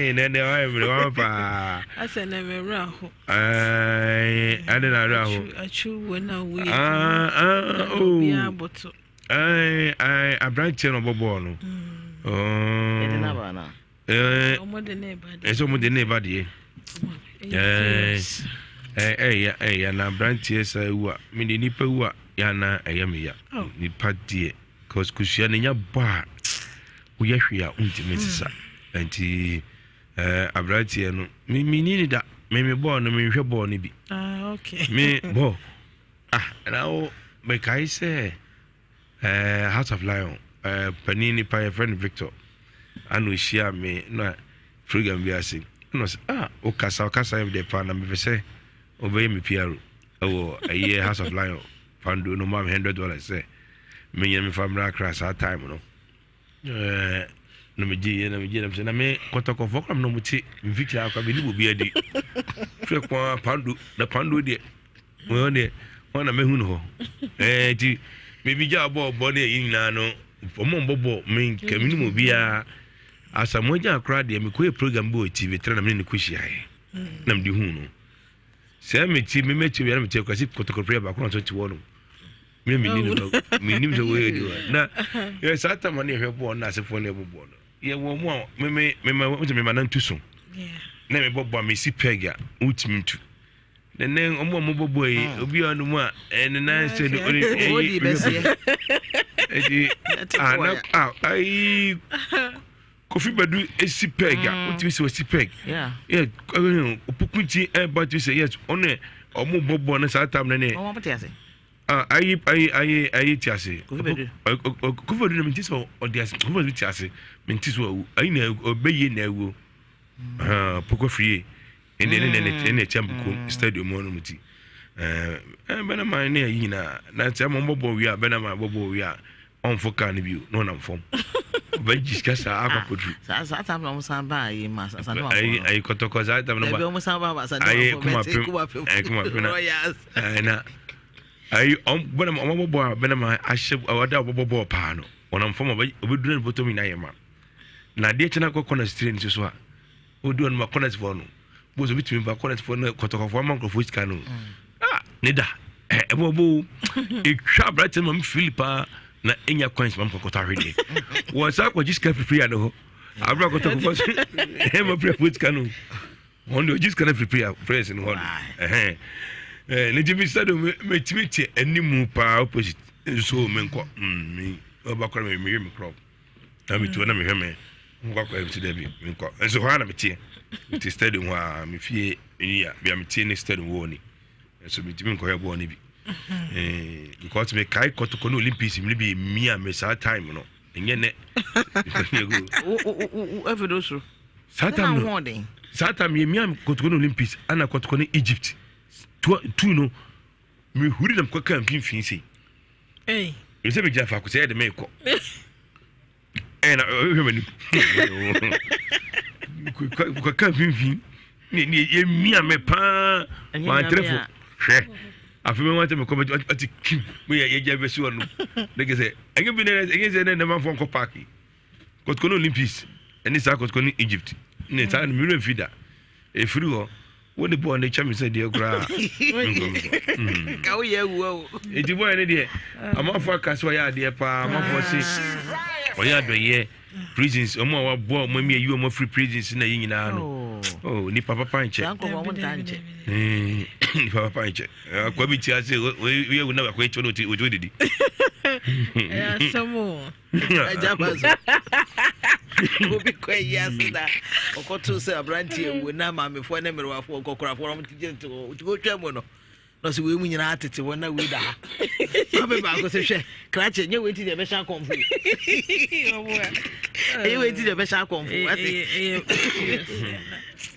Nɛ deɛ wayɛ mmerɛ wama paa. Asɛ nɛ mɛ werɛ aho. Ɛɛ ade na werɛ aho. Atwu wo na wo yɛ. Ah ah oh. Obi aboto. Ɛɛ ɛɛ aberanteɛ na ɔbɔ bɔɔl no. Ɛde na ba na. Ɛɛ ɔmo de ne ba deɛ. Ɛsɛ ɔmo de ne ba deɛ. Ɛɛ ɛɛ ɛyɛ ɛyɛ na aberanteɛ saa ewu a mi de nipa wu a yɛ ana ɛyɛ mi ya. Nipa deɛ cause kusua ne nya bɔ a. Woyɛ hwee a wontumi nsesa. Nti eh, aberanteɛ no menni ne da. Me me bɔɔl no menhwɛ bɔɔl no bi. Ah, okay. Me bɔɔl. Ah, na wo mekae sɛ eh, House of Lion eh, panin nipa yɛfrɛ no Victor ana ɔhyia me na program bi ase na ɔsɛ ah wokasa wokasa yɛ deɛ paa na mepɛ sɛ wobɛyɛ me PRO ɛwɔ ɛyɛ House of Lion pando no ma me $100 sɛ menyɛ mefa mmra akra saa time no. Ɛɛ na megye yɛ na megye na mesɛ na me kɔtɔkɔfoɔ kora me na ɔmo te mfikyire akora me nim obi adi fɛ kwan pando na pando deɛ wɔn deɛ wɔn na mehu no hɔ ɛɛ ti mebi gya bɔɔl bɔ ne ɛyi nyinaa no ɔmo mbɔ bɔɔl me nka me nim obiara asamoah gya akora deɛ mekɔ yɛ program bi wɔ tv tena na me ne ne kɔ hyia yɛ na mede hu no sɛ meti me mɛkyi bi na mete kwasi kɔtɔkɔ prayer baako na ɔtɔ te hɔ no me me nim no me nim sɛ wɔyɛ di hɔ na yɛ saa tama ne yɛhwɛ bɔɔl na asefoɔ ne ɛbɔ bɔɔl no yɛ wɔ mu a me me me ma me ma nantu so na me bɔ bɔɔl a me si pɛg a wotumi ntu na ne ɔmo a mo bɔ bɔɔl yi obi a ɔno mu a ɛne nan sɛ ne ɔne ɛyi ɛdi a na a ayi. Kofi Badu esi peg a mm. wotumi sɛ osi peg yɛ opoku nti ɛba tumi sɛ yes ɔno ɔmo bɔ bɔ ne saa tam ne ne ayi ayi ayi ayi ti ase Kofi Badu na mi ti sɛ ɔde ase Kofi Badu ti ase mi ti so awu ayi na ɔbɛyie na awuo poko firie ɛnna ɛne ɛne ɛne ɛkyɛ mpuku mm. stadium hɔ nom ti ɛɛ bɛnama ne ayi nyinaa na sɛ mo bɔbɔ wie a bɛnama bɔbɔ wie a ɔnfo kaa no bio na ɔnam fam ɔbɛgye sika saa akɔ akɔduru. saa saa tam na ɔmo san ba ayi ma asante ma fɔ ayi kɔtɔkɔ saa tam na ba ɛbi ɔmo san ba asante ma fɔ mɛte kumapem ayi kumapem na ayi na ayi ɔm bɛnama ɔmo bɔbɔ a bɛnama ahyɛ ɔda ɔbɔbɔ bɔɔl paa no ɔnam fam ɔbɛduru ne bɔtɔm nyinaa yɛ ma na adeɛ kyɛn akɔ kɔnɔ sitire nso so a. Odi ɔno ma kɔnɛt foɔ no bó so bitumi ba kɔnɛt foɔ no kɔtɔkɔfoɔ ama nkurɔfoɔ sika no ah ne da ɛbɔ bo etwa aberante ma mi fili paa na enya coins ma mi kɔkɔtɔ ahwedeɛ wɔn sa akɔgye sika firi prayer no hɔ abira kɔtɔkɔfoɔ so ɛma prayer foɔ sika no wɔn de ɔgye sika no firi prayer prayers no hɔ no ɛhɛn ɛɛ ne ti mi sɛ de mɛtumi te anim paa opposite nso mi nkɔ mm mi ɔba kora mi mi yɛ mi korɔ. Na metu na mehwɛ me nkɔ akɔ ɛmti dɛ bi menkɔ nso hɔ a na meteɛ mete stadium hɔ a me fie ni a bia metie ne stadium wɔ ni nso metumi nkɔhwɛ bɔɔl no bi eh, because mekae kɔtɔkɔ ne olympics mu no bi mia me saa time no ɛnyɛ nɛ saa time no saa time yɛmia kɔtɔkɔ ne olympics ana kɔtɔkɔ ne egypt tu no Mehuri na mekɔkaa mfimfini sei. Ɛsɛ megyina faako sɛ ɛde meekɔ. Ɛna ɔhwɛ m'anim. Kɔkaa mfimfini ne ne yɛmia me paa mantrɛfo hwɛ afei mɛma sɛ mekɔ bɛgye ɔte kim meyɛ yɛgya bɛsi hɔ no ne kɛ sɛ ɛnyɛ bi nɛ ɛnyɛ sɛ nɛ nɛmafoɔ nkɔ paaki Kotoko ne Olympics ne saa kotoko ne Egypt ne saa no mewura mfi da ɛfiri hɔ wode bɔɔ ne kyɛ me sɛ deɛ koraa ka woyɛ awua o ɛti bɔɛ ne deɛ amanfoɔ aka sɛ ɔyɛ adeɛ paa amanfoɔ se ɔyɛ adɔyɛ prisons ɔmo a waboa ɔmo ami ayi ɔmo afiri prisons na yi nyinaa no oh nipa papa nkyɛ nipa papa nkyɛ akwa bi ti ase oyɛ wu na akwa ekyɛ no oti oti odidi. Ɛyɛ asɛm o. Agya ba so obi kɔ ayi ase na ɔkɔto sɛ aberanteɛ awu na maamefoɔ ne mmerewafoɔ nkɔkorafoɔ na ɔmogyegye nte hɔ nti wɔtwa mu no na ɔsɛ wei mu nyinaa tete hɔ na wei da ha maame baako sɛ hwɛ krakye nyɛ wei ti deɛ ɛbɛhyɛ akɔmfo ɛyɛ wei ti deɛ ɛbɛhyɛ akɔmfo ase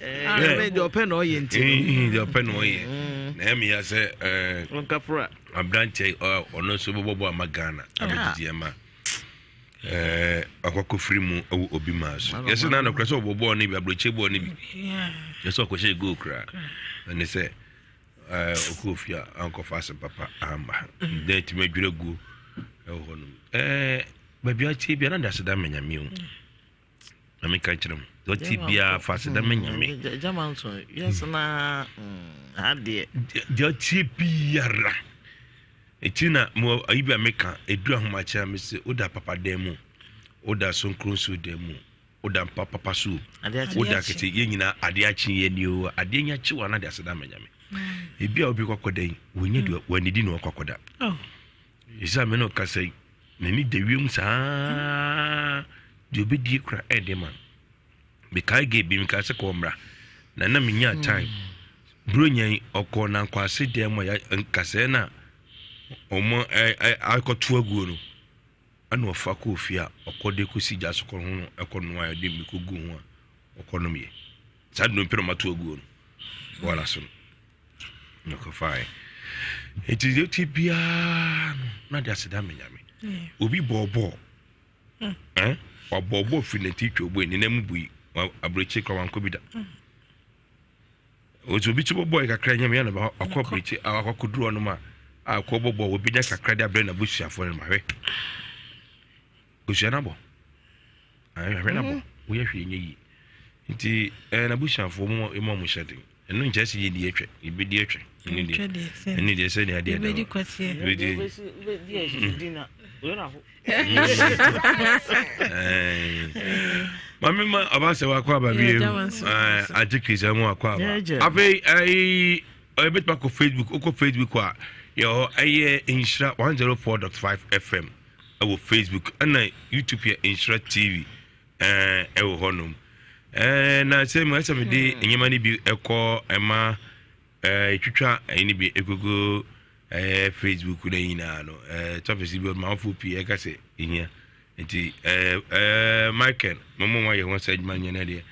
ɛɛ deɛ ɔpɛ na ɔyɛ nti deɛ ɔpɛ na ɔyɛ na ɛmi ya sɛ ɛɛ ɔnkafra Aberanteɛ ɔno nso bɛbɔ bɔɔl ama Ghana abɛgyegye ɛma akɔkɔ firi mu wɔ obi maa so yɛsɛ na nɔkorɛ sɛ ɔbɔ bɔɔl no bi aburokye bɔɔl no bi yɛsɛ ɔkɔhyɛ goal koraa ɛne sɛ ɔkɔ ofie a ankɔfa asɛm papa amma dɛ tumi adwira guo ɛwɔ hɔ nom baabi atie bia na de aseda ma nyame o. Na meka kyerɛ mo, deɛ ɔte biara fa aseda ma Nyame. Deɛ ɔteɛ biara. Ɛti na mo ayi bi a meka, ɛduru ahomakye a mese, woda papa dan mu, woda sonkro nsuo dan mu, woda mpa papa so, woda kete, yɛn nyinaa adeɛ akye yɛn ni o, adeɛ nya kye wa na de aseda ma Nyame. Ebi a obi kɔ akɔda yi, wɔnyɛ deɛ wɔanidi na wɔkɔ akɔda. Ɛsɛ a me ne ɔkasa yi, n'ani da wiem saa deɛ ɔbɛdie kora ɛde ma no. Mekae gay bi mekae sɛ kɔɔ mmra na na menya hmm. time. Buronya yi ɔkɔɔ nankwase dan mu a nkasɛɛ no a wɔn akɔto aguo no ɛna ɔfa kɔɔ fie a ɔkɔ de kɔsi gya so kɔ ho no ɛkɔ noa a ɛde miko gu ho a ɔkɔ nom yɛ saa dompe na ɔmato aguo no wɔla so no na ɔkɔfaeɛ nti deɛ ɔte biara no na de aseda ma nyame obi bɔɔ bɔɔl hmm. eh? wabɔɔ bɔɔl firi nati twa oboe ne nan mu bui aburokyire kora wankɔ bi da ɔsɛ obi tso bɔ bɔɔl kakra nyame yɛ na wakɔ aburokyire akɔ akɔduru hɔ nom a akɔ bɔ bɔɔl obi nya kakra de abrɛ n'abusuafoɔ no ma hwɛ Kosua no abɔ. Ahwɛ no abɔ. Mm. Woyɛ hwee nyɛ yie. Nti ɛɛ n'abusuafoɔ mo mo mo hyɛ den. Ɛno nkyɛn sɛ yɛdi atwa. Yɛbɛdi atwa. Ɛne deɛ ɛne deɛ sɛ deɛ adeɛ da hɔ. Yɛbɛdi. Maame ma ɔba sɛ wakɔ aba bi agye kirisa mu akɔ aba. Afei ɛyi ɛbɛtumi akɔ Facebook okɔ Facebook a yɛ hɔ ɛyɛ nhyira 104.5 FM. ɛwɔ Facebook ɛna YouTube yɛ Nhyira TV ɛɛ ɛwɔ hɔnom ɛɛ na sɛ mu ɛsɛ mi de hmm. nneɛma no bi ɛkɔ ɛma ɛɛ etwitwa ɛyi no bi ekogo ɛɛ Facebook na nyinaa no ɛɛ tɔfisi bi ɔmo afɔ pii ɛka sɛ ehia nti ɛɛ ɛɛ Michael mo mo ayɛ ho sɛ adwuma nyɛ na deɛ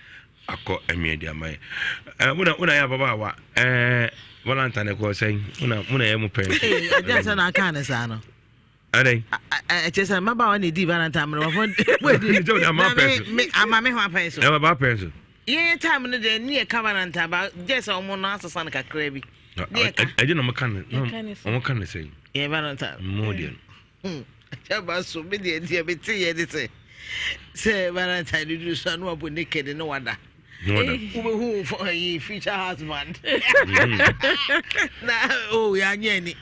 akɔ ɛmea di ama yɛ ɛɛ mo na mo na yɛ ababaawa ɛɛ Valentine ɛkɔ sɛn mo na mo na yɛ mo pɛn. Ee ɛdi asɛ na aka ne saa no. Adɛn? Ɛkyɛ sɛ mmabaawa na ɛdii Valentine mmerɛwafo ama me ho apɛn so. Ɛma ba apɛn so. Yɛn time no deɛ ne yɛka Valentine ba gye sɛ wɔn no asesa no kakra bi. Ɛgye na wɔn ka ne wɔn ka ne sɛn. Yɛn Valentine. Mo deɛ no. Ɛkyɛ ba so me deɛ deɛ me te yɛ de sɛ sɛ Valentine no duru so a na wabɔ naked ne wada. Wobɛhu wo future husband. Na oh yɛanyɛ ani.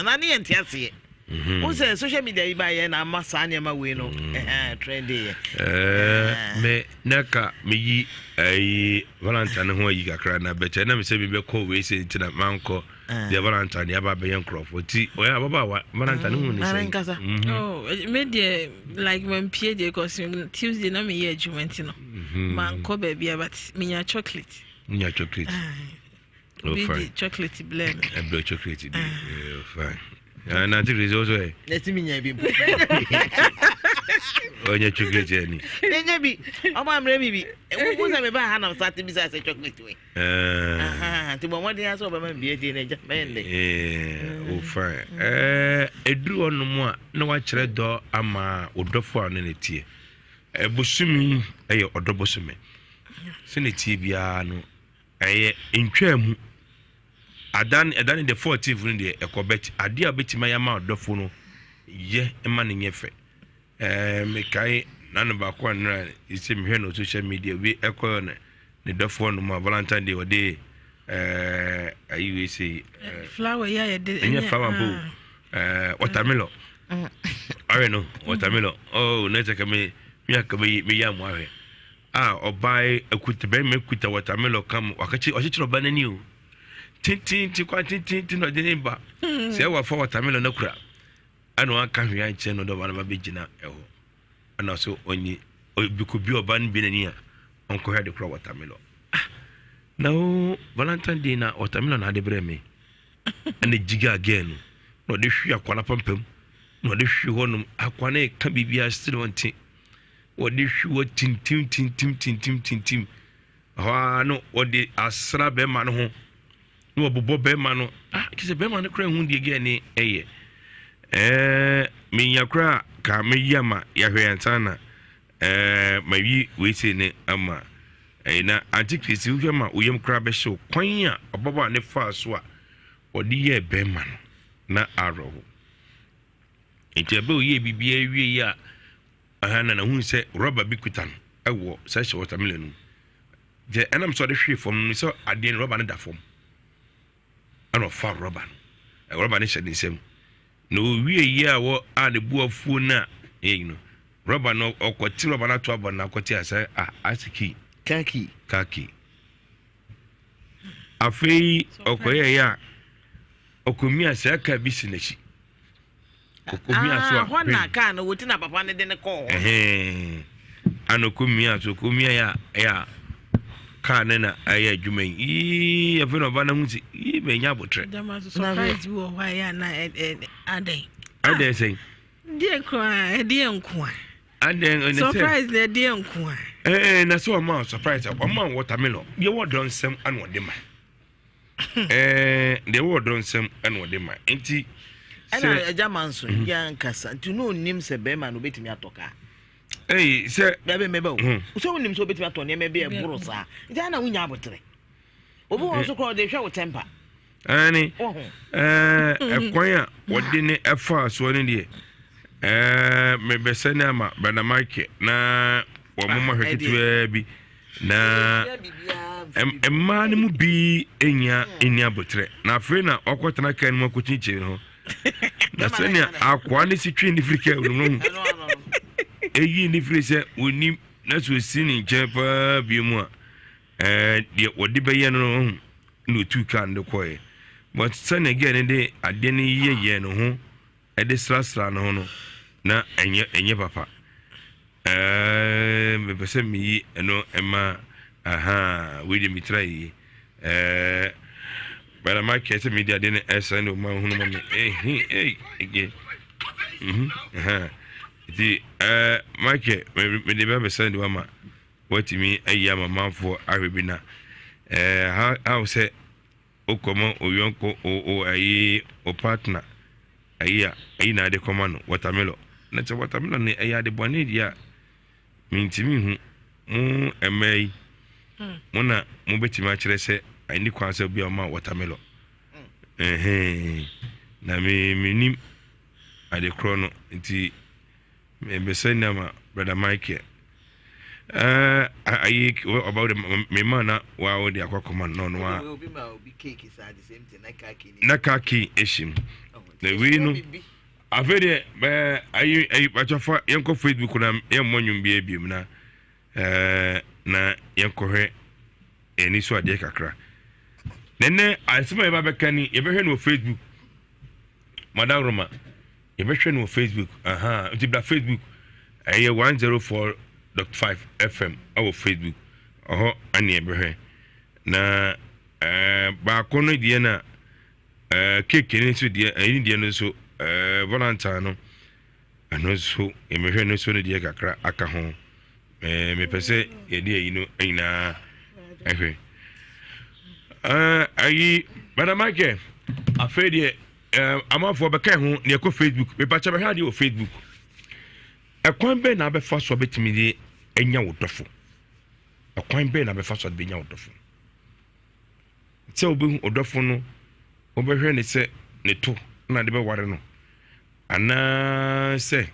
Na ne yɛ nte aseɛ mhm. wo sɛ social media yi baayɛ na ama saa nneɛma wei no mm. trend yɛ eh, me na ka meyi ayi valentine ho ayi kakra na bɛkyɛ na mesɛ mebɛkɔ wei sɛ nti na mankɔ ah. deɛ valentine deɛ aba bɛyɛ nkurɔfoɔ nti ɔyɛ ababaawa valentine ho ne sɛ mhm. oh, me deɛ like mampie deɛ cause Tuesday na meyɛ adwuma nti no mhm. mankɔ baabi a but menya chocolate menya chocolate ah. Oh, Obi de chocolate blɛ me. Ɛbrɛ chocolate di. Ah. Eh, fine. Ah, na ati krisi ɔsɔ yɛ. N'eti mi nya bi mpo. Ɔnyɛ chocolate yɛ ni. N'enye bi. Ɔmo amere mi bi. Wo sɛ mi ba ha na sa ti bi sa sɛ chocolate wei. Ah. Nti bɔn mɔden asɛ ɔbɛma mi bi edi n'agya mɛyɛ ndɛ. Eh, o fine. Ɛɛ eduru hɔ nom a na wakyerɛ dɔ ama ɔdɔfo a ɔne ne teɛ. Ɛbosome ɛyɛ ɔdɔ bosome. Sɛ ne tie biara no. Ɛyɛ ntwaa mu. Ada no ɛda no deɛ fourteenth no deɛ ɛkɔ bɛt adeɛ a wobɛtumi ayɛ ama ɔdɔfo no yɛ ma no nyɛ fɛ. Ɛɛ mekae nano baako a nnora sɛ mehwɛ no social media obi ɛkɔ ne ne dɔfoɔ no mu a valentine day ɔde ɛɛ ayi wei sei ɛɛ flower yi ayɛ de ɛnyɛ flower mpo ɛɛ watermelon ɔyɛ no watermelon oh na ɛsɛ ka me me aka me me yɛ amu ahwɛ. A ɔbaa yi kuta barima yi kuta watermelon ka mu wakakye ɔkyekyere ɔbaa n'ani o tententen kwan tententen na ɔde ne ba hmm. sɛ wafa watermelon no kura ɛna waka hwee ankyerɛ no dɛ ɔbaa no ba bɛgyina ɛhɔ ɛna so ɔnyi ɔbɛkɔbi ɔbaa no bi n'ani a ɔnkɔhwɛ ade kora watermelon ah na o valentine day na watermelon na ade brɛ me ɛna gyiga again no na ɔde hwe akwa no apampam na ɔde hwe hɔnom akwa no ɛka biribiara sere ɔnte Wɔde hwi hɔ tintim tintim tintim tintim. Ɛhɔ ara no wɔde asra bɛrima no ho na wɔbobɔ bɛrima no. Ah, kyerɛ sɛ bɛrima no koraa hu deɛ gɛɛ ne ɛyɛ. Ɛɛ menya koraa ka meyi ama yɛahwɛ ansa na ɛɛ mayi wei sei ne ama. Ɛyɛ na antikrist wohwɛ ma wo yam koraa bɛhyew kwan a ɔbabaa ne faa so a wɔde yɛɛ bɛrima no na awerɛho. Nti ɛbɛ oyɛɛ biribiara wie yi a, ɛhɛn na na hun sɛ rɔba bi kuta no. ɛwɔ sɛ hyɛ watermelon no mu. Deɛ ɛnam sɛ ɔde hwee fam no sɛ adeɛ no rɔba no da fam. Ɛna ɔfa rɔba no. Rɔba no hyɛ ne nsam. Na owie yi a wɔ a ne bu afuo no a ɛyɛ no rɔba no ɔkɔte rɔba no ato abɔ no akɔte a sɛ a asɛ kii. Kaki. Kaki. Afei ɔkɔyɛeɛ a ɔkɔmia saa kaa bi si n'akyi. Ɔkɔmia so a. Ah, hɔ na kaa no wɔti na papa no de no kɔɔ hɔ. Ana ɔkɔmia so ɔkɔmia yɛ a ɛyɛ a kaa no na ɛyɛ adwuma yi. Yii afei na ɔba no ho si yii manya abotrɛ. Dama so surprise bi wɔ hɔ a ɛyɛ ana adɛn. Adɛn sɛn. Deɛ koraa ɛdeɛ nko a. Adɛn ɛnɛ sɛ. Surprise na ɛdeɛ nko a. Ɛɛ na sɛ ɔma surprise a ɔma watermelon deɛ wɔ dɔ nsɛm ana ɔde ma ɛɛ deɛ wɔ dɔ nsɛm ana ɔde ma nti. Ɛna ɛgya ma nso mhm. yɛ ankasa nti na onim sɛ bɛrima no obetumi atɔ kaa. Ɛyi sɛ. Bɛbɛ mɛbɛ o. Mhm. Sɛ onim sɛ obetumi atɔ nneɛma bi a ɛboro saa nti ana wonya abotere. Obi wɔ nso koraa ɔde hwɛ wo temper. Ɛne ɛkwan a wɔde ne ɛfaa soɔ no deɛ ɛɛ mebɛsɛ ne ama brada Michael na wɔn moma hwɛ ketewaa bi na mmaa no mu bi nya nni abotrɛ na afei na ɔkɔtena kaa no mu akɔkyinkyini ho na sɛnea akoa no si twe ne firi kaa no mu ɛyi ne firi sɛ ɔnim na sɛ ɔsi ne nkyɛn paa bio mu a Ɛɛ deɛ wɔde bɛyɛ no no ɔho na otuu kaa no de kɔɛ but sɛnea girl no de adeɛ no yɛyɛ ne ho ɛde srasra ne ho no na ɛnyɛ ɛnyɛ papa ɛɛ mepɛ sɛ meyi ɛno ɛma aha wei deɛ metra yi ɛɛ bɛrɛ ma kɛ sɛ mede adeɛ no ɛsɛn de ɔma hunu ma me ehi ei ege mhm ɛhɛn nti ɛɛ Michael mede bɛ bɛsɛn de wama. Woatumi ayi ama manfoɔ ahwɛ bi na ɛɛ how how sɛ wokɔma oyɔnko o o ayi o partner ayi a ayi na ade kɔma no watermelon na kyɛ watermelon no ɛyɛ ade bɔne deɛ a mentumi hu mo mmaa yi hmm. mo na mobɛtumi akyerɛ sɛ ɛni kwan sɛ obi a ɔma watermelon hmm. ɛhɛn na me menim ade korɔ no nti Mebɛsɛ nna ma brother Michael. Eh, ayi ɔba de me ma na wa wo de akɔ akɔma no no a. Na kaki ehyim. Na wei no afei deɛ bɛɛ ayi ayi atwafa yɛnkɔ Facebook na yɛmmɔ nnwom bi ebiem na ɛɛ na yɛnkɔhwɛ ani so adeɛ kakra. Nɛnɛ asɛm a yɛba bɛka ni yɛbɛhwɛ no wɔ Facebook. Madam Roma. Yɛbɛhwɛ no wɔ Facebook ahaa nti bra Facebook ɛyɛ 104.5 FM ɛwɔ Facebook ɛhɔ ɛne yɛbɛhwɛ na ɛɛ baako no deɛ na ɛɛ cake no nso deɛ ɛyi deɛ no nso ɛɛ valentine no ɛno nso yɛbɛhwɛ no nso no deɛ kakra aka ho ɛɛ mepɛ sɛ yɛde ɛyi no nyinaa ɛhwɛ ɛɛ ayi Madam Michael afei deɛ. Eh, amanfoɔ bɛka ho na yɛkɔ facebook mepakyɛ bɛhwɛ adeɛ wɔ facebook ɛkwan bɛn na abɛfa so abɛtumi de anya wo dɔfo ɛkwan bɛn na abɛfa so abɛnya wo dɔfo sɛ wobɛhu ɔdɔfo no wobɛhwɛ ne sɛ ne to na de bɛware no anaasɛ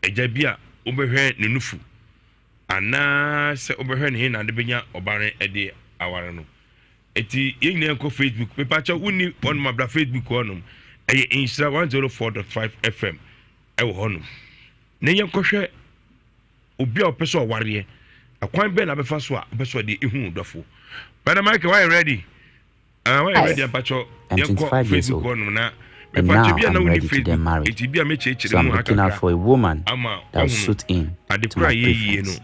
agya bi a wobɛhwɛ ne nufu anaasɛ wobɛhwɛ ne he na de bɛnya ɔba no de aware no Eti yɛn nyinaa nkɔ Facebook. Mepakyɛ wonni hɔnom abra Facebook hɔnom. Ɛyɛ Nhyira 104.5 FM ɛwɔ hɔnom. Na yɛnkɔhwɛ obi a ɔpɛ sɛ ɔwareɛ. Ɛkwan bɛn na abɛfa so a ɔpɛ sɛ ɔde ehu dɔfo. Brother Michael, wayɛ ready? Ah, wayɛ ready ampakyɛ yɛnkɔ Facebook hɔnom na And now I'm ready to get married. So I'm looking out for a woman that will suit in to my preference.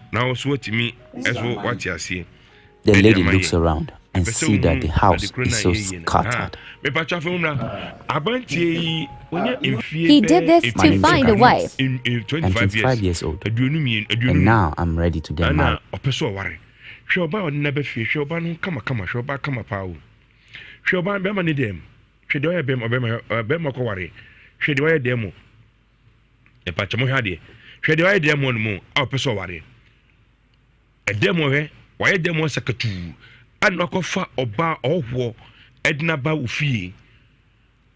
The lady looks around and see that the house is so scattered. He did this to find a wife. I'm 25 years old, and now I'm ready to get married. Hwɛ ɔbaa ɔde n'aba fie hwɛ ɔbaa no kamakama hwɛ ɔbaa kama paa o hwɛ ɔbaa bɛrima ne dɛm hwɛ deɛ ɔyɛ bɛrima bɛrima bɛrima kɔware hwɛ deɛ ɔyɛ dɛm mu ɛpakyɛ mo hwɛ adeɛ hwɛ deɛ ɔyɛ dɛm mu no mu a ɔpɛ sɛ ɔware Ɛdan mu hwɛ, wayɛ dan mu asakatuu ɛna wakɔfa ɔbaa ɔhɔhoɔ ɛde no aba wo fie.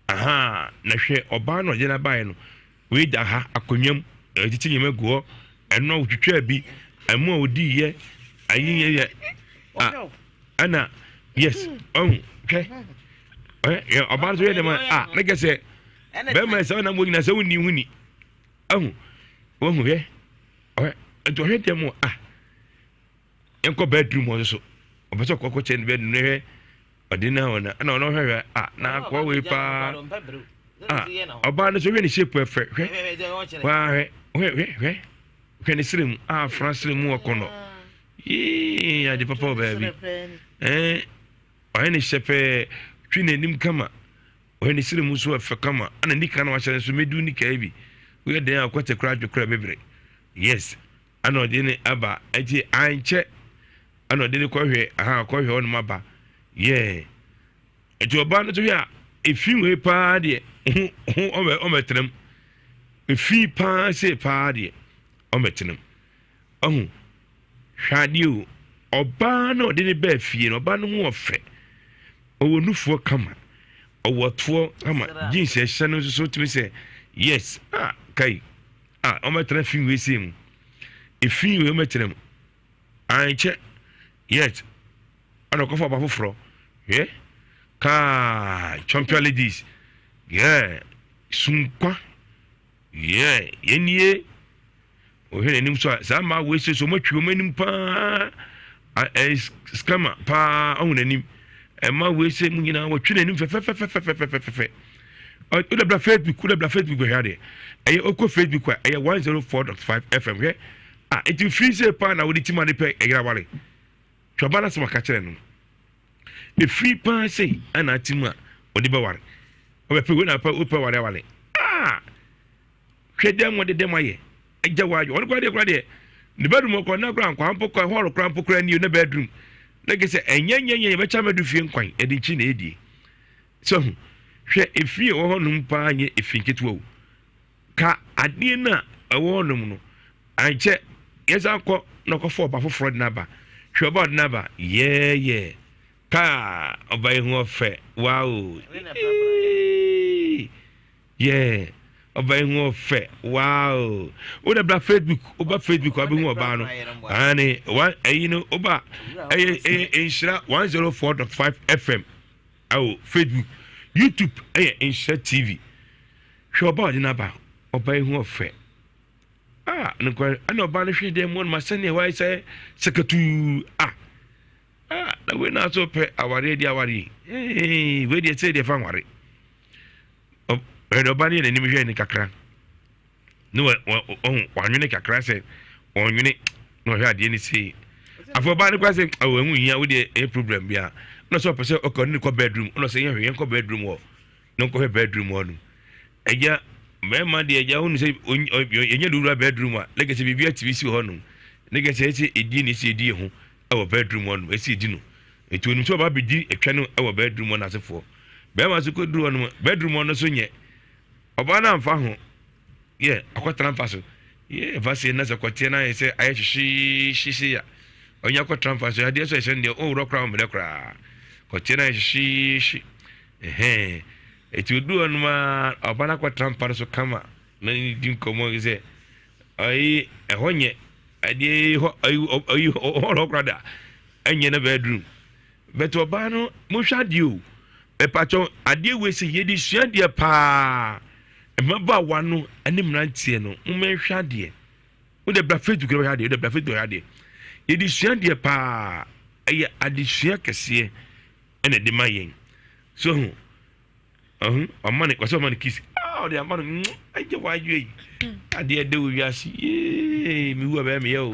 Ahaa, na hwɛ ɔbaa no ɔde no abaeɛ no, wei da ha akonnwa mu, ɛtete nneɛma gu hɔ, ɛno a wotwitwaa bi. Ɛmo a odi yɛ ayi yɛ yɛ a ɛna yes ɔhu hwɛ ɛ ɔbaa nso yɛ dɛm a ne kɛ sɛ bɛrima sɛ ɔnam wɔ nyina sɛ wonni ho ni ɔhu wɔhu hwɛ ɔhwɛ nti ɔhwɛ dɛm a yɛnkɔ bedroom hɔ nso ɔpɛ sɛ ɔkɔkɔ kyɛ ne bedroom ne hwɛ ɔde na ɔna ɛna ɔno hwɛ hwɛ a na akɔ wei paa a ɔbaa no so hwɛ ne shape ɛfɛ hwɛ waa hwɛ hwɛ hwɛ hwɛ hwɛ ne sere mu a afra sere mu ɔkɔnɔ yee ade papa wɔ baabi ɛɛ ɔyɛ ne hyɛ pɛɛ twi n'anim kama ɔyɛ ne sere mu nso ɛfɛ kama ɛna nika na wahyɛ nso medu nika yi bi woyɛ den a ɔkɔtɛ kora adwe kora bebere yes ɛna ɔde ne aba ɛnti ankyɛ ɛna ɔde ne kɔhwɛ aha kɔhwɛ ɔnom aba yɛɛ ɛnti ɔbaa no to hwɛ a efi wei paa deɛ ho ho ɔmɛ ɔmɛtena mu efi paa se paa deɛ ɔmɛtena mu ɔho hwɛ adeɛ o ɔbaa no ɔde ne bɛɛ fie no ɔbaa no ho ɔfɛ ɔwɔ nufoɔ kama ɔwɔ toɔ kama jeans ɛhyɛ no nso so tumi sɛ yes ah kai. A wɔbɛtena fi wei sei mu. Efi wei wɔbɛtena mu. Ankyɛ yet ɛna ɔkɔfa ɔba foforɔ. Hwɛ kaa champion ladies. Yeah sunkwa. Yeah yɛnie. Ɔhwɛ n'anim so a saa mmaa wei sei so wɔatwi wɔn anim paa. Ɛyɛ scammer paa ɔhu n'anim. Mmaa wei sei mu nyinaa wɔtwi n'anim fɛfɛfɛfɛfɛfɛfɛ. Wode bra Facebook, wode bra Facebook bɛhwɛ adeɛ. Ɛyɛ okɔ Facebook a ɛyɛ 104.5 FM hwɛ. Ah, nti firi sɛ paa na wode tim ade pɛ ɛyera ware. Twaba no asɛm aka kyerɛ no. Ɛfiri paa sei ɛna atim a ɔde bɛware. Ɔbɛpɛ wei na wopɛ ware aware. Ah! Hwɛ dɛm wɔde dɛm ayɛ. Agya wɔ adwo. Ɔno koraa deɛ koraa deɛ ne bedroom ɔkɔ na koraa nkwa mpo kɔ hall koraa mpo koraa nie ne bedroom. Na kɛ sɛ ɛnyɛ nyɛ nyɛ yɛbɛkyɛ amadu fie nkwan ɛde nkyi na ɛdie. So ahu? Hwɛ, efi a ɛwɔ hɔnom paa nyɛ efi nketewa o. Ka adeɛ no a ɛwɔ hɔnom no, ankyɛ yɛsan kɔ na ɔkɔfa ɔba foforɔ de no aba. Hwɛ ɔba ɔde no aba, yɛɛyɛ. Kaa ɔba yi ho ɔfɛ, wow. Yeah, ɔba yi ho ɔfɛ, wow. Wo bra Facebook, woba Facebook abɛhu ɔbaa no. Ane, one, ɛyi no, woba, ɛyɛ, ɛyɛ nhyira 104.5 FM. Ɛwɔ Facebook, YouTube ɛyɛ Nhyira TV. Hwɛ ɔba ɔde n'aba, ɔba yi ho ɔfɛ. Ah, nokware, ɛna ɔba no hwɛ dɛ mu ɔnoma sɛnea wayɛ sɛ sakatuu. Ah, ah, na wei na so pɛ awareɛ di awareɛ. Ee, wei deɛ sɛ deɛ fa nware. Ɔhwɛ ɔba no yɛ n'anim hwɛ ne kakra. Ne wa wa ɔho wanwene kakra sɛ ɔnwene na ɔhwɛ adeɛ no sei. Afɔ ɔbaa no kora sɛ awo ɛho hia wo deɛ ɛyɛ problem bia. Na sɛ ɔpɛ sɛ ɔkɔ ne kɔ bedroom ɔna sɛ yɛhwɛ yɛnkɔ bedroom hɔ na ɔnkɔhwɛ bedroom hɔ no. Agya mmarima deɛ agya hunu sɛ yɛnyɛ de wura bedroom a na kɛsɛ biribi atumi si hɔ nom. Ne kɛsɛ ɛsɛ ɛdie ne ɛsɛ ɛdie ho ɛwɔ bedroom hɔ nom ɛsɛ ɛdi no. Nti onim sɛ ɔba abɛdi ɛtwa no ɛwɔ bedroom hɔ n'asefoɔ. Bɛrima nso kɔduru hɔ nom bedroom hɔ no so nyɛ Ɔbaa no amfa ho. Yɛ akɔtena mpa so. Yɛ ɛfa sei na sɛ kɔteɛ no ayɛ sɛ ayɛ hyehyeehye sei a, ɔnya akɔtena mpa so. Adeɛ sɛ ɛhyɛ no deɛ ɔnworɔ koraa ɔmmerɛ koraa. Kɔteɛ no ayɛ hyehyeehye. Ɛhɛn. Ɛti odu hɔ nom a, ɔbaa no akɔtena mpa no so kama na ne di nkɔmmɔ sɛ ayi ɛhɔ nyɛ adeɛ hɔ ayi ayi hɔ hɔ koraa da ɛnyɛ na bedroom. But ɔbaa no monhwɛ adeɛ o mepakyɛw adeɛ wei sɛ yɛde sua adeɛ paa mmabaawa no ne mmeranteɛ no mommɛnhwɛ adeɛ wode bra facebook na bɛhwɛ adeɛ wode bra facebook bɛhwɛ adeɛ yɛde sua adeɛ paa ɛyɛ adesua kɛseɛ ɛna ɛde ma yɛn so ho Ɔho, ɔma no, ɔsɛ ɔma no kiss. Ah, ɔde ama no, mm, agye wadwe yi. Adeɛ ɛdɛ wɔ wiase, yee, mewu a bɛyɛ meyɛ o.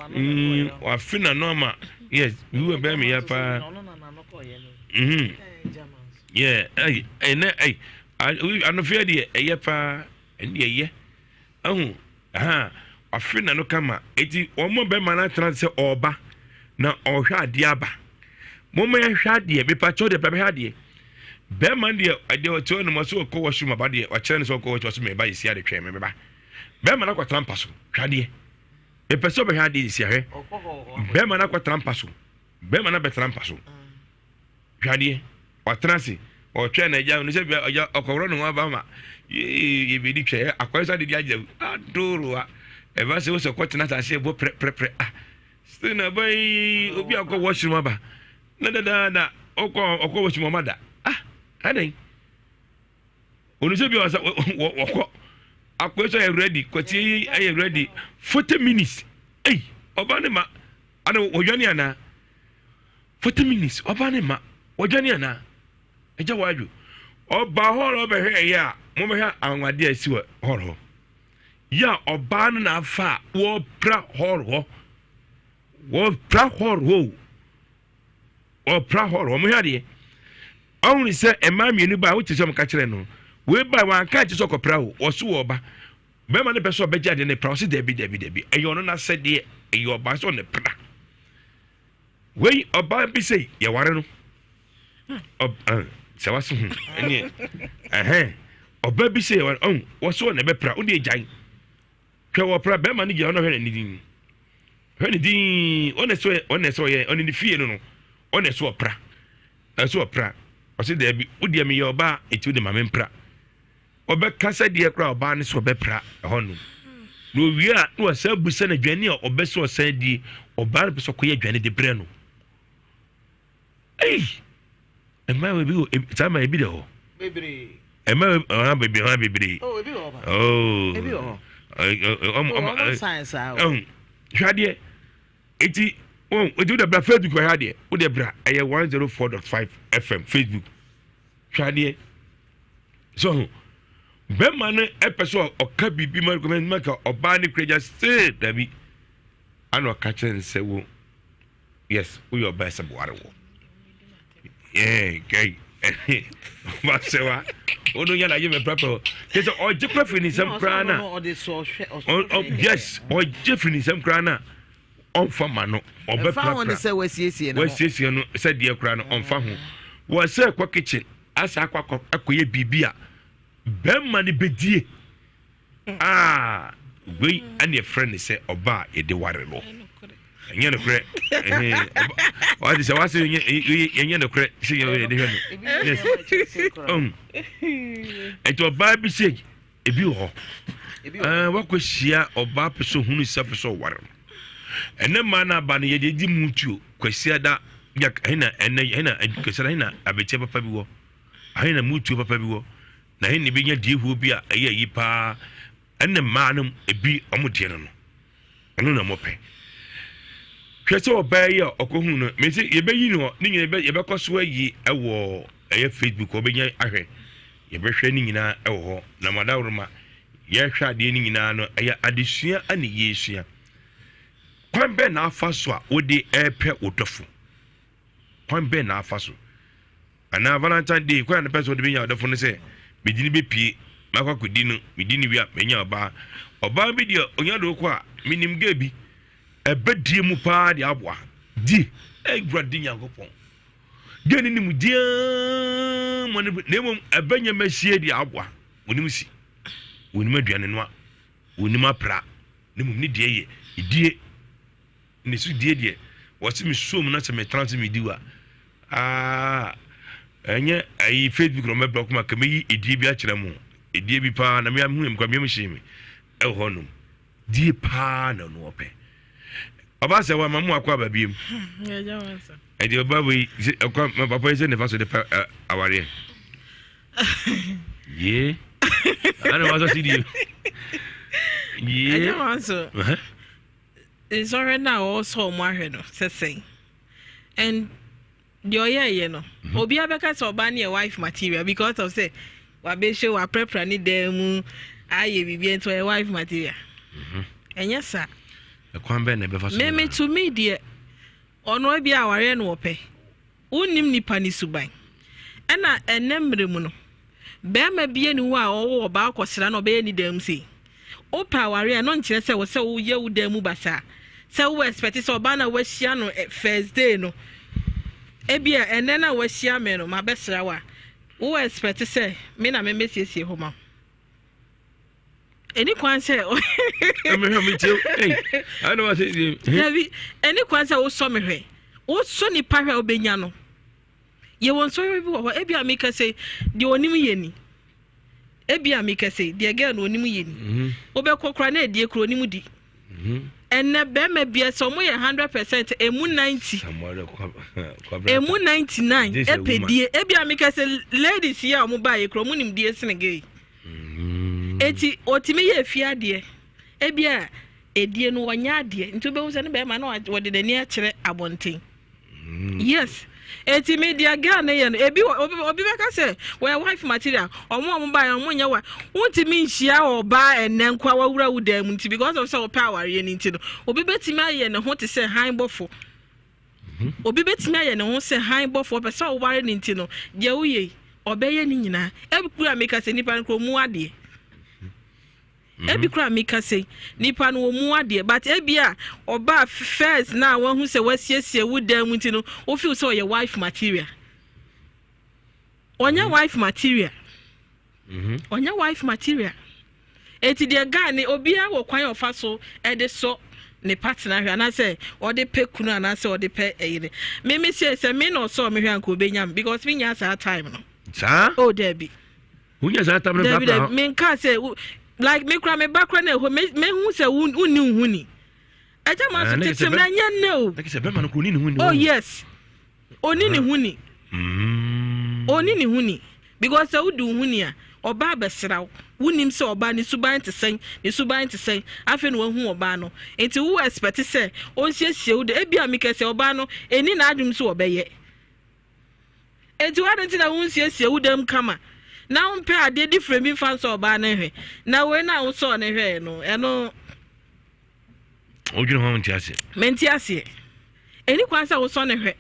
Mm, wafe n'ano ama, yes, mewu a bɛyɛ meyɛ paa. Mhm. Yeah, ɛy, ɛnɛ, ɛy, anofeɛ deɛ ɛyɛ paa, ɛne deɛ ɛyɛ. Ahu, ahaa, wafe n'ano kama. Eti wɔn a bɛrima no atena sɛ ɔreba na ɔrehwɛ adeɛ aba. Momma yɛnhwɛ adeɛ, mepakyɛw deɛ bɛhwɛ adeɛ. Bɛrima no deɛ ɛdeɛ ɔte hɔ nom ɔsɛ ɔkɔ washroom aba deɛ wakyerɛ no sɛ ɔkɔ washroom ɔsɛ meba yɛsi ade twɛn me meba. Bɛrima no akɔtena mpa so, hwɛ adeɛ. Mepɛ sɛ ɔbɛhwɛ adeɛ yɛsi ahwɛ. Bɛrima no akɔtena mpa so, bɛrima no abɛtena mpa so. Hwɛ adeɛ, watena ase, ɔretwɛn n'agya, ɔno sɛ bia agya ɔkɔworɔ ne ho aba ma yee yɛbɛdi twɛ, akɔyɛ sɛ adedi agya adorowa. Ɛba sɛ wosɛ kɔtena asase ɛbɔ prɛprɛprɛ ah still na ba yi obi akɔ washroom aba na dadaada ɔkɔ ɔkɔ washroom ɔma da ah adɛn onu sɛ bi ɔsɛ wɔkɔ akɔ sɛ ɛyɛ ready kɔtie yi ɛyɛ ready 40 minutes ei ɔba ne ma ana wɔdwane anaa 40 minutes ɔba ne ma wɔdwane anaa ɛgya wadwo ɔba hɔ na ɔbɛhwɛ ɛyɛ a mobɛhwɛ anwanwadeɛ a ɛsi wɔ hɔ hɔ yɛ a ɔbaa no na afa a wɔpra hɔ hɔ wɔpra hɔ hɔ wɔpra hɔ hɔ mohwɛ adeɛ ɔhunu sɛ mmaa mmienu ba a wote sɛ ɔmo kyerɛ no wei ba wanka akyi sɛ ɔkɔpra o wɔso wɔ ɔba bɛrima no pɛ sɛ ɔbɛgye adeɛ no pra ɔsi dɛbi dɛbi dɛbi ɛyɛ ɔno n'asɛdeɛ ɛyɛ ɔbaa sɛ ɔne pra wei ɔbaa bi sɛ yɛware no sɛ wase ho ɛneɛ ɛhɛn ɔbaa bi sɛ yɛware ɔn wɔso ɔne bɛpra wode agyae hwɛ wɔpra bɛrima no gyina ɔno hwɛ n'ani din hwɛ ne din ɔne sɛ ɔne sɛ ɔyɛ ɔne ne fie no no ɔne sɛ ɔpra ɛsɛ ɔpra ɔsɛ dɛbi wodeɛ meyɛ ɔbaa eti wode ma me mpra ɔbɛka sɛ deɛ koraa ɔbaa no sɛ ɔbɛpra ɛhɔ nom na owie a na wasan busa no aduane a ɔbɛ sɛ ɔsan die ɔbaa no pɛ sɛ ɔkɔyɛ aduane de brɛ no ei mmaa wɔ ebi wɔ saa ma ebi da hɔ mmaa wɔ ɔha bebree ɔha bebree ooo ɔmo ɔmo ɛhun hwɛ adeɛ eti wɔn eti wode bra Facebook hwɛ adeɛ wode bra ɛyɛ 104.5 FM Facebook hwɛ adeɛ so ho bɛrima no ɛpɛ sɛ ɔka biribi ma ma ka ɔbaa ne kura gya see dabi ana ɔka kyerɛ no sɛ wo yes woyɛ ɔbaa sɛ boware wɔ ɛɛ kɛyi ɔba sɛ wa ɔno yɛ n'ayɛ mɛ pɛpɛ kyɛ sɛ ɔgye kura firi ne nsam koraa na yes ɔgye firi ne nsam koraa na ɔnfa ma no ɔbɛprapra wasiesie no wasiesie no sɛ deɛ koraa no ɔnfa ho wɔsɛ kɔ kitchen asa akɔ akɔ akɔyɛ biribi a bɛrima no bɛdie aa wei ɛne ɛfrɛ ne sɛ ɔba a yɛde ware no ɛnyɛ nokorɛ ɔde sɛ wase ɛnyɛ nokorɛ sɛ yɛde hwɛ no yes ɛnti ɔbaa bi sɛ ebi wɔ hɔ wakɔ hyia ɔbaa pɛ sɛ ohunu sɛ pɛ sɛ ɔware no ɛnɛ mmaa no aba no yɛde di mu tuo kwasiada ɛna ɛnɛ ɛna kwasiada ɛna abɛkyɛ papa bi wɔ ɛna mu tuo papa bi wɔ na ɛna ebi nya die huo bi a ɛyɛ ayi paa ɛnɛ mmaa no ebi ɔmo deɛ no no ɛno na ɔmo pɛ hwɛ sɛ ɔbaa yi a ɔkɔhu no mesi yɛbɛyi no ne nyinaa yɛbɛkɔ so ayi ɛwɔ ɛyɛ Facebook ɔbɛnya ahwɛ yɛbɛhwɛ ne nyinaa ɛwɔ hɔ na madaworoma yɛhwɛ adeɛ no nyinaa no ɛyɛ adesua ɛne yɛsua kwan bɛn na afa so a wode ɛrepɛ wo dɔfo kwan bɛn na afa so anaa Valentine Day kwan a ne pɛ sɛ wode bɛnya ɔdɔfo no sɛ medi no bɛpie makɔ akɔdi no medi no wie a manya ɔbaa ɔbaa bi deɛ ɔnya de wokɔ a menim gɛ bi ɛbɛdie mu paa de aboa di awurade Nyankopɔn gɛ ne nim diaa ma no na mmom ɛbɛnya masie de aboa wɔnim si wɔnim aduane noa wɔnim apra na mmom ne deɛ yɛ die ne so die deɛ wɔse me som na sɛ metena se medi wa aa ɛnyɛ ayi Facebook na ɔmɛbrɛ koma ka meyi edie bi akyerɛ mo edie bi paa na meahu yɛ mekora meam hyee me ɛwɔ hɔ nom die paa na ɔno ɔpɛ ɔba sɛ wa ma mo akɔ aba biem ɛdeɛ ɔba wei ɛkɔ papa yi sɛ ne fa so de pɛ awareɛ yee ana wasɔ si die yee ɛnyɛ wɔn so nsɔhwɛ no a wɔsɔ wɔn ahwɛ no sɛ sɛn and deɛ ɔyɛɛyɛ no obiara bɛka sɛ ɔbaa no yɛ wife material because of sɛ wabɛhyɛ waprapra ne dan mu ayɛ biribi nti ɔyɛ wife material ɛnyɛ saa. Ɛkwan bɛn na ɛbɛfa so meme to me deɛ ɔno ebi awareɛ no wɔpɛ wonnim nipa ne suban ɛna ɛnɛ mmerɛ mu no bɛrima bie ne hɔ a ɔwɔ ɔbaa kɔsra na ɔbɛyɛ ne dan mu sei wopɛ awareɛ no nkyerɛ sɛ wɔ sɛ woyɛ wo dan mu basaa sɛ wo expect sɛ ɔbaa na wahyia no first day no ebi a ɛnɛ na wahyia me no mabɛsra wo a wo expect sɛ me na memmɛsiesie hɔ ma wo ɛni kwan sɛ dabi ɛni kwan sɛ wosɔ me hwɛ wosɔ nipa hwɛ a wobɛnya no yɛwɔ nsɔhwɛ bi wɔ hɔ ebi a meka sɛ deɛ onim yɛ ni ebi a meka sɛ deɛ girl no onim yɛ ni wobɛkɔ kora na ɛdie kora onim di. Ɛnɛ bɛrima bia sɛ ɔmo yɛ 100%, emu 90, emu 99 ɛpɛ die. Ebi a meka sɛ ladies yi a ɔmo ba yɛ kura, ɔmo nim die sene gay. Eti otumi yɛ efi adeɛ, ebi a edie no wɔnyɛ adeɛ, nti wobɛhu sɛ ne bɛrima no wɔde n'ani akyerɛ abɔnten. Yes, eti mi deɛ girl ne yɛ no, ebi wɔ obi bɛka sɛ wɔyɛ wife material. Ɔmo a ɔmo ba yɛ, ɔmo nyɛ wa. Wontumi nhyia ɔbaa ɛnɛ nko a wawura wo dan mu nti, because of sɛ ɔpɛ awareɛ no nti no, obi bɛtumi ayɛ ne ho te sɛ han bɔfo. Obi bɛtumi ayɛ ne ho sɛ han bɔfo, ɔpɛ sɛ ɔware ne nti no, deɛ woyɛ yi, ɔbɛyɛ ne nyinaa. Ebi kura meka sɛ nipa no kura mu adeɛ. Ebi kura meka sɛ nipa no wɔ mu adeɛ, but ebi a ɔbaa first na wahu sɛ wasiesie wo dan mu nti no, wofeel sɛ ɔyɛ wife material. Ɔnyɛ wife material. Ɔnyɛ wife material. Eti deɛ guy ne obiara wɔ kwan a ɔfa so ɛde sɔ ne partner hwɛ, anaasɛ ɔde pɛ kunu, anaasɛ ɔde pɛ ɛyere. Mimi sɛ me na ɔsɔ me hwɛ anka obenya me, because me nya saa time no. Saa. Oh, dabi. Wonya saa time no? Dabi. Prapra. Dabi, menka sɛ like me kura me ba kura na ɛhɔ mehu sɛ wonni wo ho ni. Ɛgya ma Ah, so na kyerɛ tete sɛ mu na ɛnyɛ nnɛ o. Na kyerɛ sɛ bɛrima no kuro ni ne ho ni. Oh yes, oni ne ho ni. Oni ne ho ni, because sɛ wodi wo ho ni a, ɔbaa bɛsra wo, wonim sɛ ɔbaa ne suban te sɛn, ne suban te sɛn. Afei na wahu ɔbaa no, nti wo expect sɛ ɔnsiesie wo de. Ebi a meka sɛ ɔbaa no ɛni n'adwene so ɔbɛyɛ, nti wade nti na wonsiesie wo dam kama na wompɛ adeɛ different bi mfa nsɔ ɔbaa no hwɛ, na wei na wosɔɔ ne hwɛ no, ɛno Wodwene ho, nte ase. Mente aseɛ. Ɛni kwan sɛ wosɔ ne hwɛ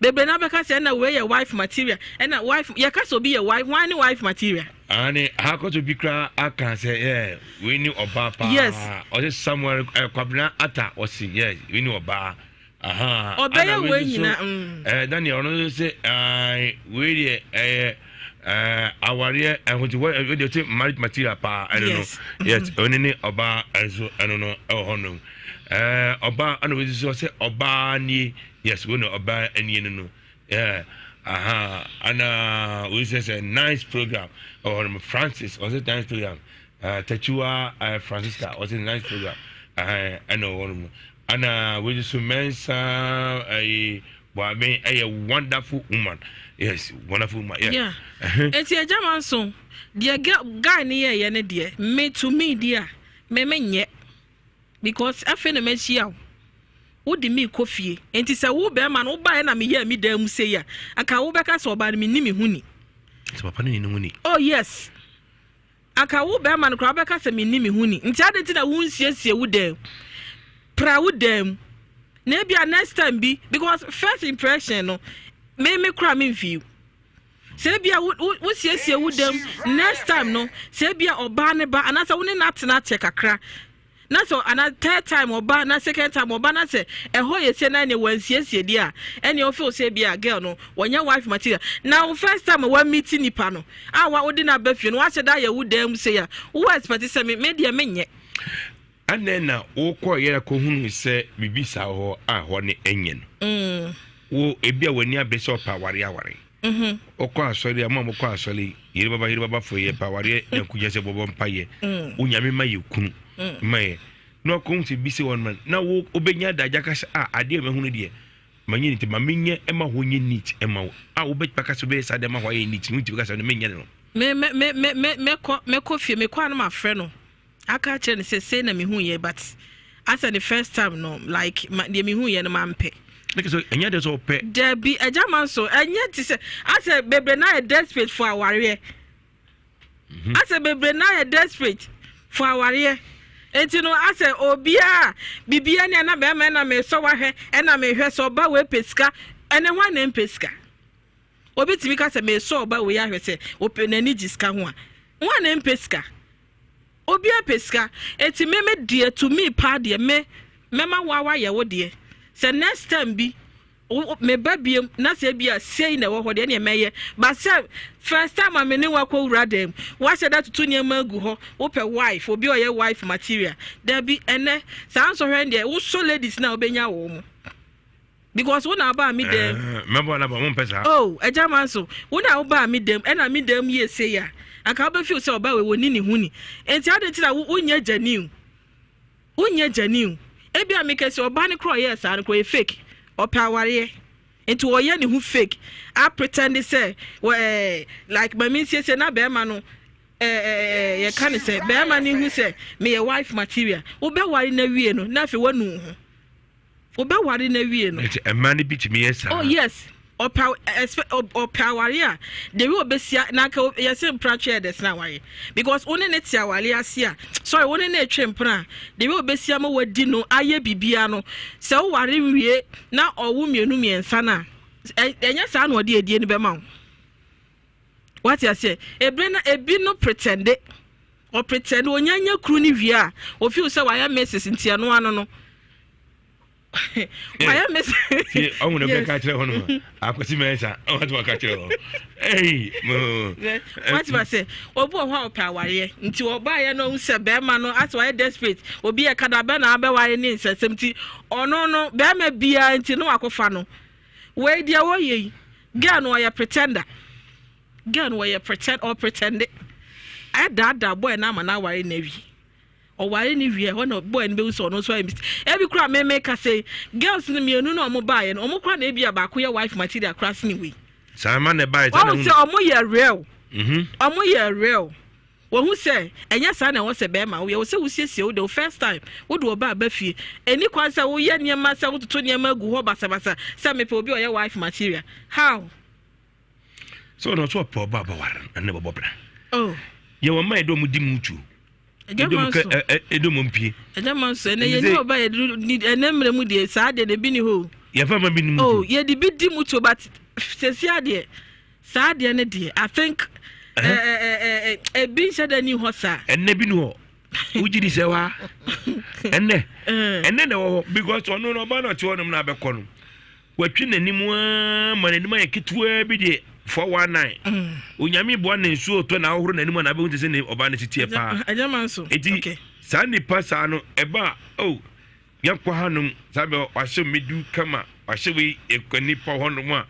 bebree na bɛka sɛ ɛna wei yɛ wife material. Ɛna wife, yɛka sɛ obi yɛ wife, hwan ne wife material? Ane ha kɔtɔ bi koraa aka sɛ yɛ wei ni ɔbaa paa. Ɔsɛ Samuel Kwabena Ata, ɔsi yɛ wei ni ɔbaa. Aha. Ɔbɛyɛ Ana wei nso so, nyina. Daniel ɔno nso sɛ wei deɛ ɛyɛ awareɛ ɛho ti wɔ deɛ ɔsɛ marriage material paa ɛno no. Yes, ɔno ne ɔbaa ɛnso ɛno no ɛwɔ hɔ nom. Ɔbaa ɛna wei nso ɔsɛ ɔbaa nie. Yes, wei na ɔbaa nie no. Yeah, aha, ana wei sɛ nice program ɛwɔ hɔ nom. Francis ɔsɛ nice program. Tachiwa Francisca ɔsɛ nice program ɛna ɛwɔ hɔ nom. Ana wei nso Mensa ɛyi Boaben ɛyɛ wonderful woman. Yes, wonderful woman, yeah. Eti agya ma nso deɛ guy ne yɛyɛ ne deɛ, me to me deɛ a me menyɛ, because afei na mahyia wo, wode me kɔ fie. Nti sɛ wo bɛrima no wobaeɛ na meyɛɛ me dan mu sei a, anka wobɛka sɛ ɔbaa no menni me ho ni. Sɛ papa no ni ne ho ni. Oh yes, anka wo bɛrima no koraa wobɛka sɛ menni me ho ni. Nti ade nti na wonsiesie wo dan mu, pra wo dan mu, na ebia next time bi, because first impression no, me koraa memfii sɛ ebia wosiesie wo dan mu, next time no, sɛ ebia ɔbaa ne ba anaasɛ wo ne no atena akyɛ kakra na sɛ ana third time ɔba na second time ɔba na sɛ ɛhɔ yɛ sɛ na ɛne wansiesie deɛ a, ɛne ɔfeel sɛ ebia girl no wɔnyɛ wife material. Na wo first time a wameet nipa no a wa wode no aba fie no, wahyɛ da ayɛ wo dan mu sei a, wowɔ expect sɛ me deɛ menyɛ. Ɛnɛ na wokɔ yɛrɛ kɔhunu sɛ biribi saa hɔ a hɔ ne ɛnyɛ no. Wo ebi a w'ani abere sɛ ɔpɛ aware aware. Wokɔ asɔre a, mo a mokɔ asɔre, yere baba yere baba fo yɛ pɛ awareɛ na nkugya sɛ bɔbɔ mpa yɛ. Onyame ma yɛ kunu ma yɛ na ɔkɔhu sɛ bi sɛ wɔn ma na wo wobɛnya adagya ka sɛ a adeɛ a mahunu deɛ manyɛ ne nti ma menyɛ ɛma hɔ nyɛ neat ɛma wo a wobɛtumi aka sɛ wobɛyɛ saa deɛ ma hɔ ayɛ neat no, wontumi ka sɛ no menyɛ no. Me me me me me mɛkɔ mɛkɔ fie, mekɔ a no mafrɛ no aka akyerɛ no sɛ sei na mehu yɛ, but asɛ the first time no, like ma deɛ mehu yɛ no mampɛ. Ne kɛ sɛ ɛnyɛ deɛ sɛ wopɛ. Dabi, agya ma nso ɛnyɛ te sɛ asɛ bebree na yɛ desperate for awareɛ. Asɛ bebree na yɛ desperate for awareɛ, nti no asɛ obiara biribiara ni ɛna bɛrima ɛna mesɔ wahwɛ, ɛna mehwɛ sɛ ɔba wei pɛ sika, ɛne ho ana mpɛ sika. Obi tumi ka sɛ mesɔ ɔba wei ahwɛ sɛ ɔpɛ, n'ani gye sika ho a, ho ana mpɛ sika? Obiara pɛ sika. Eti me deɛ, to me paa deɛ, me mɛma wo a wayɛ wo deɛ sɛ next time bi meba biem na sɛ ebi a sei na ɛwɔ hɔ deɛ, ɛneɛ mɛyɛ. But sɛ first time a me ne wo akɔ wura dan mu, wahyɛ da tutu nneɛma agu hɔ, wopɛ wife, obi a ɔyɛ wife material, dabi. Ɛnɛ saa nsɔhwɛ deɛ, wosɔ ladies na wobɛnya wɔ mu, because wo na aba mi dɛm. Mɛbɔ anaba mo mpɛ saa. Oh, ɛgya ma nso wo na woba mi dɛm, ɛna mi dɛm yie sei a, anka wobɛfeel sɛ ɔba wei wɔ ni ne ho ni. Nti ade nti na wonyɛ genuine. Wonyɛ genuine. Ebia meka sɛ ɔbaa no koraa ɔyɛɛ saa no koraa ɔyɛ fake. Ɔpɛ awareɛ. Nti ɔyɛ ne ho fake. A pretend sɛ wɔ ɛɛ like ma mensiesie na bɛrima no ɛɛ ɛɛ yɛka ne sɛ bɛrima no hu sɛ meyɛ wife material. Wobɛware no awie no na afei woanu wo ho. Wobɛware no awie no. Nti mmaa no bi tumi yɛ saa. Oh yes, ɔpɛ ɔpɛ aware a the way obesia na nka yɛsɛ mpena twe ɛdɛ sena aware because wo ne ne te aware ase a sorry wo ne ne twe mpena a the way obesia ma wadi no ayɛ bibia no sɛ woware wie na ɔwo mmienu mmiɛnsa no a ɛnyɛ saa na ɔde adie no bɛma wo. Wate aseɛ? Ebere na ebi no pretende. Ɔpretende, onya nya kuru no wie a, ofeel sɛ wayɛ Mrs. Nti ɛno ano no. Wayɛ Mrs. Tie, ɔhu na bɛka kyerɛ hɔ no ma. Akwasi Mensah, ɔhu na bɛka kyerɛ hɔ. Ei, mo. Wate aseɛ? Obi wɔ hɔ a ɔpɛ awareɛ. Nti ɔbaeɛ no ɔhu sɛ bɛrima no asɛ wayɛ desperate. Obi yɛ kada bɛ na abɛware ne nsɛnsɛm nti ɔno no bɛrima biara nti no wakɔfa no. Wei deɛ wɔyɛ yi, Girl no ɔyɛ pretender. Girl no ɔyɛ pretend ɔpretende. Ɛdaadaa boy no ama no aware no awie. Ɔware no wie ɛhɔ na boy no bɛhu sɛ ɔno nso ayɛ mistake. Ebi koraa me me ka sɛ girls no mmienu na ɔmo baeɛ no ɔmo koraa na ebi a baako yɛ wife material koraa sene wei. Saa ma na ɛbaeɛ sɛ na ɔmo sɛ ɔmo yɛ real. Ɔmo yɛ real. Wahu sɛ ɛnyɛ saa na ɛwɔ sɛ bɛrima woyɛ. Ɛwɔ sɛ wosiesie wo de wo first time wode ɔba aba fie. Ɛnni kwan sɛ woyɛ nneɛma sɛ wototo nneɛma agu hɔ basabasa sɛ mepɛ obi a ɔyɛ wife material. How? Sɛ ɔno nso ɔpɛ ɔba abɛware no ɛne bɛbɔ bra. Oh. Yɛwɔ mma yɛde ɔmo di mu tuo. Ɛdɔm ka ɛdɔm mpie. Ɛdɔm nso ɛnɛ yɛn ni ɔba yɛ ɛnɛ mmerɛ mu deɛ saa deɛ na ebi ni hɔ. Yɛfa ma bi ni mu. Oh yɛde bi di mu tuo but sɛsi adeɛ. Saa adeɛ no deɛ I think ebi nhyɛ da ni hɔ saa. Ɛnɛ bi ni hɔ wogye di sɛ waa ɛnɛ ɛnɛ na ɛwɔ hɔ because ɔno no ɔba na ɔte hɔ nom na abɛkɔ no watwi n'anim aa ma n'anim ayɛ ketewaa bi deɛ 419 mm. Onyame boa ne nsuo tɔ na ahohoro n'anim a na abɛhu te sɛ ne ɔbaa no si teɛ paa eti saa nipa saa no ɛba a oh Yɛnkɔ hanom, saa bɛ wahyɛ mmedu kama, wahyɛ wei ɛkɔ nipa hɔnom a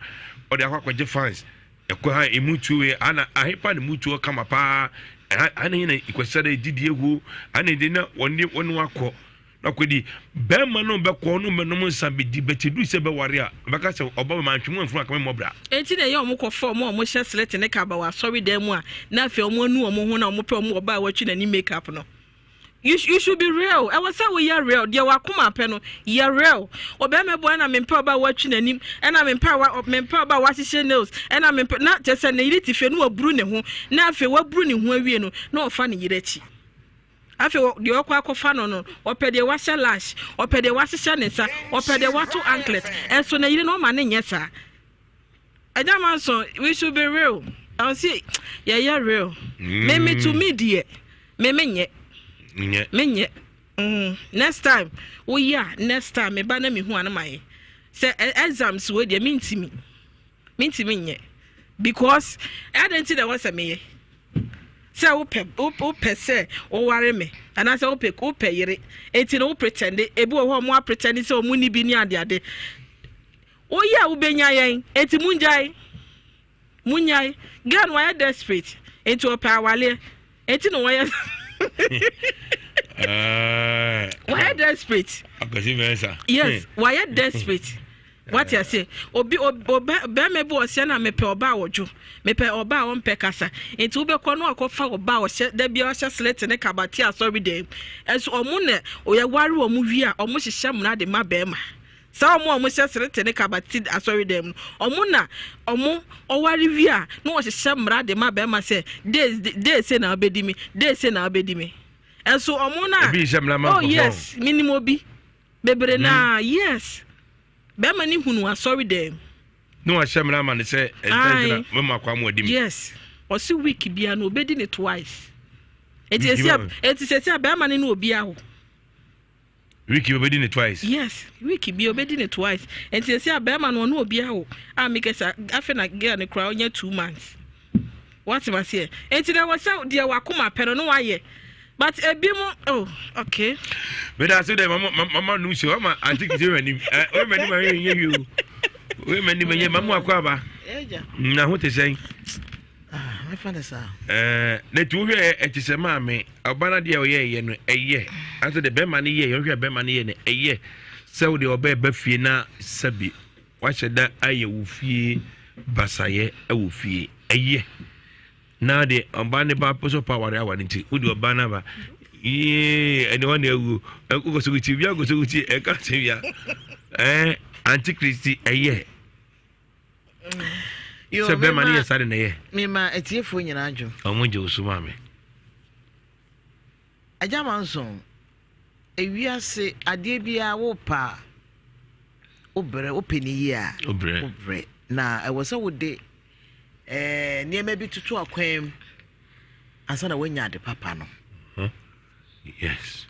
ɔde akɔ akɔgye fans. Ɛkɔ ha emu tuo wei, ana ahepa ne mu tuo kama paa. Ɛha ana yɛn na ikwasa dɛ didi ehuo, ana de na wɔne wɔne akɔ na akɔdi. Bɛrima no bɛkɔ no bɛnom nsa bɛdi bɛte du sɛ bɛware a bɛka sɛ ɔba bɛma antwe mu amfunu akame mmɔ bra. Enti na ɛyɛ wɔn kɔfa wɔn a wɔhyɛ slit ne kaba wɔ asɔredan mu a na afei wɔn anu wɔn ho na wɔpɛ wɔn ɔbaa a watwi n'ani make up no. You, you should be real. Ɛwɔ sɛ woyɛ real. Deɛ wakoma pɛ no, yɛ real. Ɔbɛrima bu ɛna mempɛ ɔba a watwi n'anim, ɛna mempɛ wa mempɛ ɔba a wahyehyɛ nails, ɛna mempɛ na kyerɛ sɛ ne yere te fie no waburu ne ho, na afei waburu ne ho awie no na ɔfa ne yere akyi. Afei deɛ ɔkɔ akɔfa no no, ɔpɛ deɛ wahyɛ lash, ɔpɛ deɛ wahyehyɛ ne nsa, ɔpɛ deɛ wato anklet, ɛnso ne yere no ɔma ne nyɛ saa. Agya Manson, we should be real. Ɛwɔ sɛ yɛyɛ real. Mm. Me me to me deɛ, me me nyɛ. Nyɛ. Me nyɛ. Mm. Next time, woyɛ a next time me ba na me hu ano ma yɛ. Sɛ exams wɔ deɛ me ntimi. Me ntimi nyɛ. Because ɛde nti na ɛwɔ sɛ meyɛ. Sɛ wopɛ wopɛ sɛ woware me anaasɛ wopɛ wopɛ yere. Eti na wo pretend ebi wɔ hɔ a wɔn apretend sɛ wɔn ni bi ne adeade. Woyɛ a wobɛnya yɛn enti mongyae monnyae girl no wayɛ desperate enti ɔpɛ awaleɛ enti na wɔyɛ wayɛ desperate yes wayɛ desperate wate aseɛ obi ɔbɛ bɛrima bi ɔsɛ na mepɛ ɔba a ɔdwo mepɛ ɔba a ɔmpɛ kasa nti wobɛkɔ no akɔfa ɔba a ɔhyɛ da bi ɔhyɛ slit ne kabate asɔre dɛm ɛnso ɔmo na ɔyɛ ware ɔmo wie a ɔmo hyehyɛ mmara de ma bɛrima Saa wɔn a wɔhyɛ serete ne kaba te asɔredan mu no, wɔn na wɔn ɔware wie a na wɔhyehyɛ mmara de ma bɛrima sɛ days day sei na wobɛdi mi, day sei na wobɛdi mi. Ɛnso wɔn na ebi nhyɛ mmara ma oh yes, minim obi bebree na hmm. yes, bɛrima ne hunu asɔredan mu. Ne wahyɛ mmara ama ne sɛ ɛntɛnkyɛn na mɛma akɔ amu adi mi. Yes, ɔsi week bia no obedi ne twice. Eti esi eti sɛ esi a bɛrima ne ne obi aho. Week bi obedi ne twice. Yes, week bi obedi ne twice. Nti esi a bɛrima no ɔne obi awo a mekɛ sɛ afei na girl no koraa ɔnya 2 months. Wate ma seɛ. Nti na wɔ sɛ deɛ wakoma pɛ no no wayɛ. But ebi mu oh okay. Meda ase dɛ mama mama nu se mama ante kisi wɔ anim. Ɛ wɔ m'anim ayɛ nyɛ hwee o. Wɔ m'anim nyɛ mama akɔ aba. Na ho te sɛn. Ah, Mɛfa no saa. Ɛɛ na ti wohwɛ ɛte sɛ maame ɔba no adeɛ a ɔyɛɛyɛ no ɛyɛ asɛ de bɛrima no yɛ yɛhwɛ bɛrima no yɛ no ɛyɛ sɛ wode ɔbɛ ɛba fie na sɛbi wahyɛ da ayɛ wo fie basayɛ ɛwɔ fie ɛyɛ na de ɔba ne ba pɛ sɛ ɔpa aware aware nti wode ɔba no aba yee ɛne ɔne awu ɛkokɔ so ti wia kɔ so ti ɛka sɛ wia ɛɛ antikristi ɛyɛ sɛ bɛrima no yɛ saa de na ɛyɛ. Mema atiefoɔ nyinaa dwo. Ɔmo gye wo so maame. Agya Manson, ewiase adeɛ biara wopɛ a wobrɛ, wopɛ ne yie a wobrɛ. Na ɛwɔ sɛ wode eh, nneɛma bi toto akwan mu ansa na woanya ade papa no. Yes.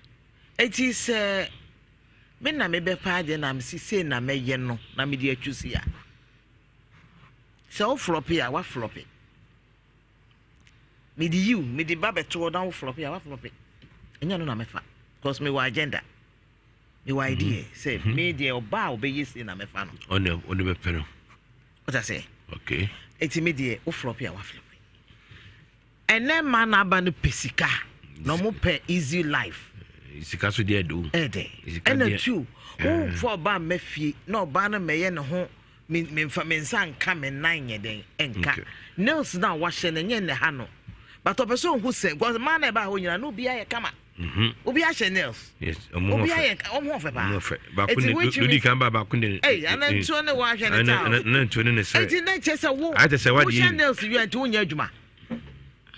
Eti sɛ Me na mebɛpa adeɛ na mese sei na mɛyɛ no na mede atwu si a, sɛ wo flɔpe a woaflɔpe. Mede yiw mede ba bɛtoɔ na wo flɔpe a woaflɔpe. Ɛnyɛ no na mɛfa because mewɔ agenda. Mewɔ mhm. idea sɛ mhm. me deɛ ɔba a ɔbɛyɛ sei na mɛfa no. Ɔne ɔne bɛpɛ no. Ɔta sɛ. Okay. Eti me deɛ wo flɔpe a woaflɔpe. Ɛnɛ mmaa na aba no pɛ sika na ɔmo pɛ easy life. Sika so deɛ ɛdɛ o. Ɛdɛ. Ɛna tu wonfa ɔbaa mma fie na ɔbaa no mɛyɛ ne ho menfa me nsa nka me nan nyɛ dɛn ɛnka. Nails na wahyɛ no ɛnyɛ ne ha no but ɔpɛ sɛ ɔhu sɛ because mmaa na ɛbaa hɔ nyinaa na obiara yɛ kama. Mhm. Obi ahyɛ nails. Yes, ɔmo ho fɛ. Ɔmo ho fɛ paa. Ɔmo fɛ. Baako ne lodi kan ba baako ne. Ɛy, ana ntuo ne wahwɛ ne taa. Na ntuo ne ne sɛ. Eti na kyɛ sɛ wo. Ayɛ sɛ wadi. Wohyɛ nails wie nti wonyɛ adwuma.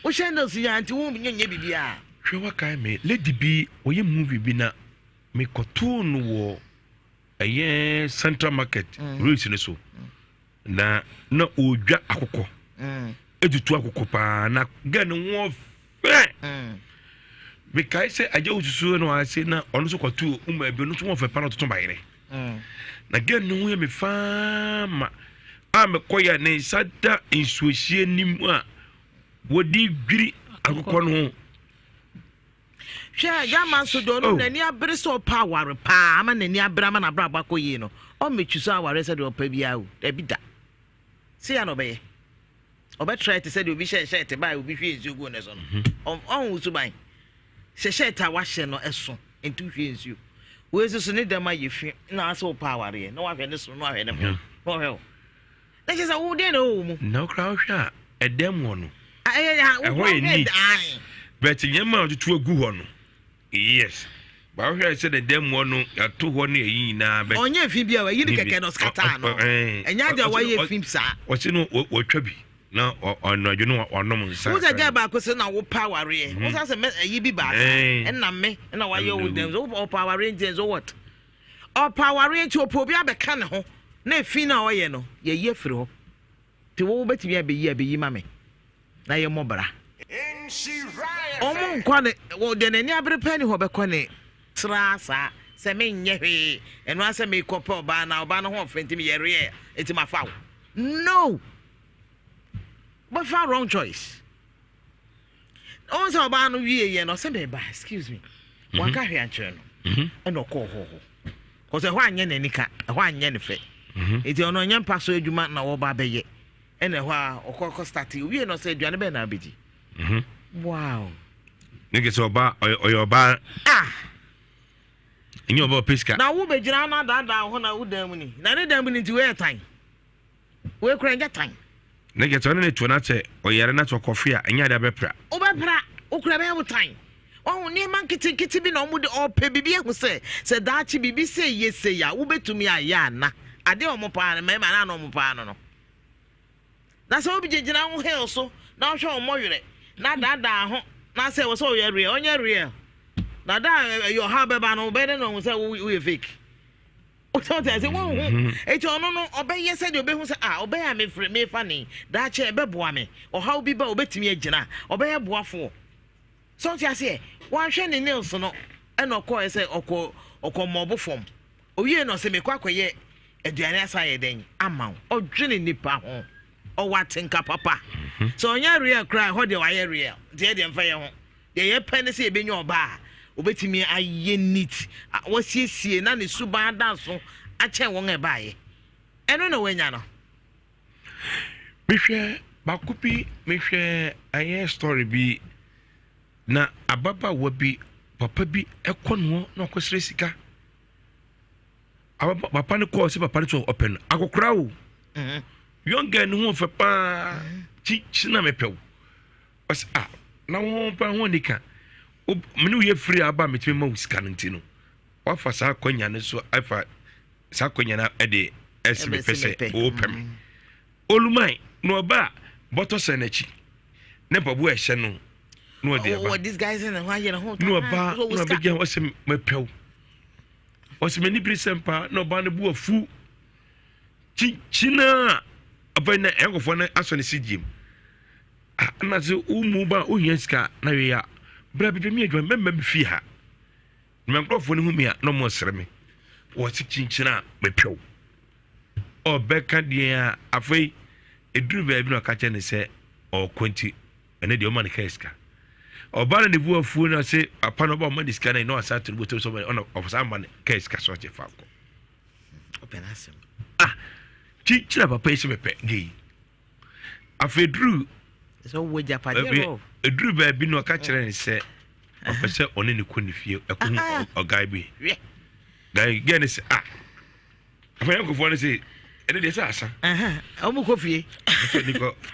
Wohyɛ nails wie nti wonyɛ nyɛ biribiara. Hwɛ wakae me lady bi ɔyɛ movie bi na mekɔtoo no wɔ ɛyɛ central market mm. race no so. Mm. Na na ɔredwa akokɔ. Ɛtutu akokɔ paa na gɛ no ho ɔfɛ. Mekae sɛ agya wosusu no ase na ɔno nso kɔto uma bi ɔno nso ho ɔfɛ paa na ɔtoto bayerɛ. Na gɛ no ho yɛ me faa ma a mekɔyɛ ne nsa da nsuohyie nim a wɔde dwiri akokɔ no ho. Hwɛ, Gyama nso deɛ ɔno oh. n'ani abere sɛ ɔpɛ aware paa ama n'ani abere ama n'abrabɔ akɔ yie no ɔmmɛtwi so aware sɛ deɛ ɔpɛ biara o dabi da sei a na ɔbɛyɛ ɔbɛtra te sɛ deɛ obi hyɛ hyɛɛte baa obi hwie nsuo gu ne so no mhm. ɔnwo suban hyɛ hyɛɛte a wahyɛ no ɛso nti hwie nsuo wei nso so ne dɛm ayɛ fi na asɛ ɔpɛ awareɛ na wahwɛ ne so na wahwɛ ne ho mhm. na ɔhwɛ o Na kyerɛ sɛ wo deɛ na ɛwɔ wo mu. Na wokora wohwɛ a ɛdɛm hɔ no. Ɛhɔ yɛ neat. But nneɛma a wɔtoto agu hɔ no yes. Ba wohwɛ sɛ ne dɛm hɔ no yɛato hɔ ne ɛyi nyinaa bɛ. Ɔnyɛ fi bi a ɛyi ne kɛkɛ no scatter no. Ɛnyɛ adeɛ a wɔayɛ fi saa. Wɔsi no wɔtwa bi na ɔnadwo no wanom nsa. Wosɛ gɛ baako sɛ na wopɛ awareɛ. Wosan sɛ mɛ ɛyi bi baasa ɛna me ɛna wayɛ wo dɛm so wopɛ awareɛ nti so what? Ɔpɛ awareɛ nti ɔpɛ obi abɛka ne ho na efi no a ɔyɛ no yɛyi afiri hɔ nti wo wobɛtumi abɛyi abɛyi ma me na yɛmmɔ bra. Ɔmo nkɔ ne deɛ n'ani abere pɛ ni hɔ bɛkɔ ne traa saa sɛ menyɛ hwee ɛno ara sɛ mekɔ pɛ ɔbaa na ɔbaa no ho ɔfɛ nti meyɛ reɛ nti mafa wo no wobɛfa wrong choice. Ɔhu sɛ ɔbaa no wie yɛ no ɔsɛ meba excuse me mhm. wanka hwee ankyerɛ no mhm. ɛna ɔkɔɔ hɔ hɔ kɔsɛ ɛhɔ anyɛ n'ani ka ɛhɔ anyɛ ne fɛ mhm. nti ɔno ɔnyɛ mpa so adwuma na wɔba abɛyɛ ɛna ɛhɔ a ɔkɔ kɔ start owie no ɔsɛ aduane bɛn na abɛdi wow ne kɛ sɛ ɔba ɔyɛ ɔbaa ah ɛnyɛ ɔba ɔpɛ sika na wo bɛgyina na daadaa ho na wo dan mu ni na ne dan mu ni nti wei yɛ tan Wei koraa ɛnyɛ tan. Ne kɛ sɛ ɔne ne to na sɛ ɔyare na sɛ ɔkɔfe a ɛnyɛ ade abɛpra. Wobɛpra, wo koraa ɛbɛyɛ wo tan. Wahu nneɛma nketenkete bi na wɔn de ɔpɛ biribi ahu sɛ sɛ daakye biribi sei yɛ sei a wobɛtumi ayɛ ana. Adeɛ a wɔn paa no mmarima na na wɔn paa no no. Na sɛ obi gyinagyina wo hill so na ɔhwɛ wɔn mmɔwerɛ na daadaa ho na sɛ wɔ sɛ ɔyɛ real ɔnyɛ real. Na da a ɛyɛ ɔhaw bɛba no wobɛyɛ dɛ na ɔhu sɛ woyɛ fake. Wotɔ te ase wonhu. Mm-hmm. Eti ɔno no ɔbɛyɛ sɛdeɛ ɔbɛhu sɛ ah ɔbɛyɛ a mefiri mefa ne daakye ɛbɛboa me. Ɔhaw bi ba ɔbɛtumi agyina. Ɔbɛyɛ boafoɔ. Sɛ ɔte aseɛ wanhwɛ ne nails no ɛna ɔkɔɛ sɛ ɔkɔ ɔkɔ mmɔbo fam. Owie no ɔsɛ mekɔ akɔyɛ aduane asan yɛ dɛn ama wo. Ɔdwene nipa ho. Ɔwɔ atenka papa. Mm-hmm. Sɛ ɔnyɛ real koraa ɛhɔ deɛ wayɛ real. Nti ɛdeɛ mfa yɛ ho. Deɛ yɛpɛ ne sɛ yɛbɛnya ɔbaa a ɔbɛtumi ayɛ neat, wasiesie na ne suban ada nso akyɛn wɔn a ɛbaeɛ. Ɛno na wanya no. Mehwɛ Baako bi mehwɛ ɛyɛ story bi na ababaawa bi papa bi ɛkɔ ne hɔ na ɔkɔsrɛ sika. Ababa papa no kɔɔ sɛ papa no sɛ ɔpɛ no akɔkora o. Mm-hmm. Young girl no ho ɔfɛ paa mm-hmm. kyi na mepɛ wo. Ɔsɛ ah na wɔn pa ho nika. Mene woyɛ firi aba metumi ma wo sika no nti no. Wafa saa akwanya no so afa saa akwanya no ɛde ɛsi mepɛ sɛ ɔpɛ me. Mm. Oluman na ɔba a bɔtɔ sɛn n'akyi ne mpaboa a ɛhyɛ no na ɔde aba na ɔba na ɔbɛgyina hɔ sɛ mepɛw ɔsɛ m'ani bere sɛm paa na ɔba no bu afu kyinkyina a afei na ɛnkɔfoɔ no asɔ ne si gyem na sɛ womu ba wohia sika na wei a bra bɛbɛ mi adwuma mɛmma me fie ha na nkurɔfoɔ no hu me a na ɔmo sere me wɔse kyinkyina a mepɛw Ɔbɛka deɛn a afei ɛduru baabi na ɔka kyerɛ no sɛ ɔkɔ nti ɛne deɛ ɔma no kaa sika ɔba no ne bu afuo no ɔse papa no ɔba ɔma ne sika no na ɔsa ato no bɔtɔm sɛ ɔna ɔsa ama no kaa sika so ɔkyɛ fa kɔ ah kyikyira papa yi sɛ mepɛ gei afei duru ɛduru baabi na ɔka kyerɛ ne sɛ ɔpɛ sɛ ɔne ne kɔ ne fie ɛkɔhu ɔgae bi gae gɛ ne sɛ ah afei nkurɔfoɔ no se ɛne deɛ sɛ asa ɔmo kɔ fie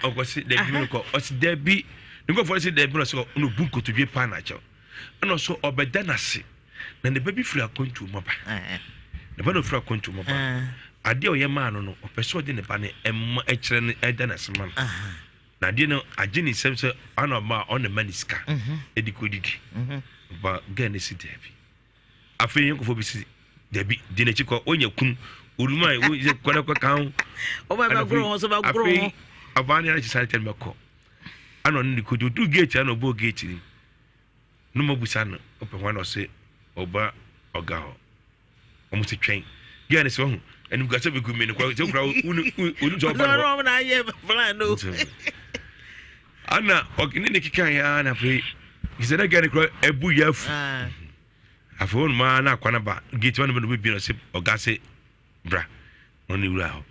ɔkɔ se dabi no kɔ ɔse dabi ne nkurɔfoɔ no se dabi no ɔsɛ ɔno bu nkotodwe paa na akyɛw ɛna ɔso ɔbɛda n'ase na ne ba bi firi akwantuo mu aba ne ba na ɔfiri akwantuo mu aba adeɛ a ɔyɛ maa no no ɔpɛ sɛ ɔde ne ba no ɛma ɛkyerɛ no ɛda n'ase ma no na adeɛ no agye ne nsam sɛ ɔna ɔma ɔna ma ne sika ɛde kɔ didi ba gɛn ne si daabi afei yɛn nkɔfo bi si dabi di n'akyi kɔ wonya kunu oluma yi wo kɔ na kɔ kan ho afei ɔbaa ne ayɛ sáré tɛn bɛkɔ ɛna ɔne ne kojú odu gate ɛna ɔbɔ gate ni no mo busa no ɔpɛ hɔ na ɔsɛ ɔba ɔga hɔ wɔn si twɛn gɛɛ ne sɛ ɔho ɛnum kasa bi gu mi no kora sɛ kora wunu wunu sɛ ɔba no hɔ ana ɔne ne keka yɛ ara na afei sɛ dɛ gɛɛ ne kora ɛbu yɛ afu ah. afei wɔn mu na akwa no ba gate wɔn no bɛ bi na ɔsɛ ɔga se bra na ɔne wura hɔ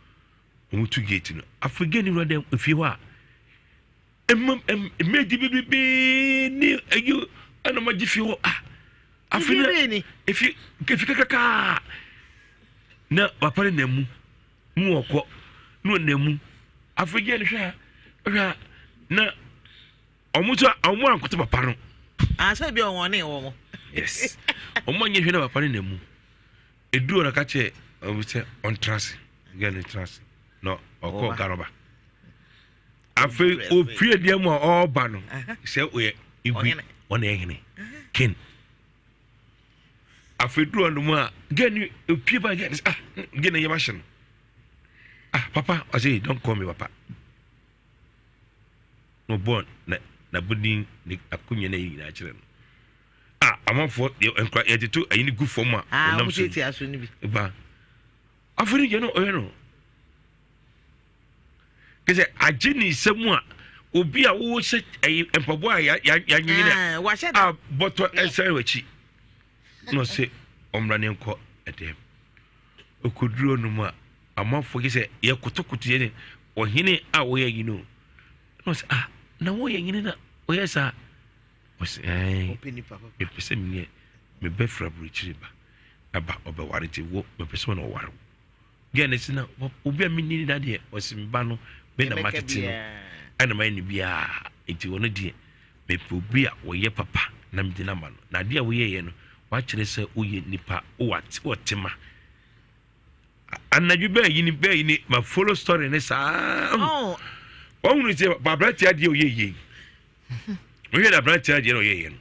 wɔn tu gate no afei gɛɛ ne wura dɛ efie hɔ a Mmam mmeedi bebrebe ne ayi ɛna ɔmo agye fie hɔ ah afei na efi efi kakraka na papa ne nam mu mu ɔkɔ na ɔnam mu afei gye no hwɛ ha hwɛ ha na ɔmo nso ɔmo ankoto papa no. Asɛ bi ɔwɔ ne wɔn. Yes ɔmo anyɛ hwɛ na papa ne nam mu edu ɔna ka kyerɛ ɔmo sɛ ɔntra ase gɛn ne tra ase na ɔkɔ ɔga Afei ofiri adi mu a ɔreba no sɛ ɔyɛ igwe ɔna ɛhene ken afei duro ɔno mu a gɛni opie ba gɛni ah gɛni yɛ ma hyɛ no ah papa ɔsɛ don't call me papa na ɔbɔ na n'abodin ne akonnwa na ɛyɛ nyinaa kyerɛ no ah amanfoɔ yɛ nkura yɛtoto ayi ne gu fam a ah, ɔnam so ba afei ne gya no ɔyɛ no. Kyerɛ sɛ agye ne nsam a obi a wohyɛ ɛyi mpaboa a yanwene ah, a bɔtɔ ɛsɛn w'akyi na ɔsɛ ɔmmra ne nkɔ ɛdɛm okoduro no mu a amanfoɔ kyerɛ sɛ yɛkotokoto yɛ ne ɔhene a wɔyɛ yi no na ɔsɛ ah na wɔyɛ hene na ɔyɛ saa ɔsɛ ɛn mepɛ sɛ menyɛ mebɛfra burokyiri ba ɛba ɔbɛware nti wo mepɛ sɛ ɔna ɔware wo Girl no se na obi a menni ne da deɛ ɔse me ba no me na matete no ɛna mayɛ no biara nti ɔno deɛ mepɛ obi a ɔyɛ papa na mede no ama no na adeɛ a woyɛyɛ no wakyerɛ sɛ woyɛ nipa wowɔ tema anadwo bɛɛ yi ni bɛɛ yi ni ma follow story ne saa oh. wɔhunu sɛ aberanteɛ adeɛ ɔyɛ yie wohwɛ no aberanteɛ adeɛ na ɔyɛ yɛ no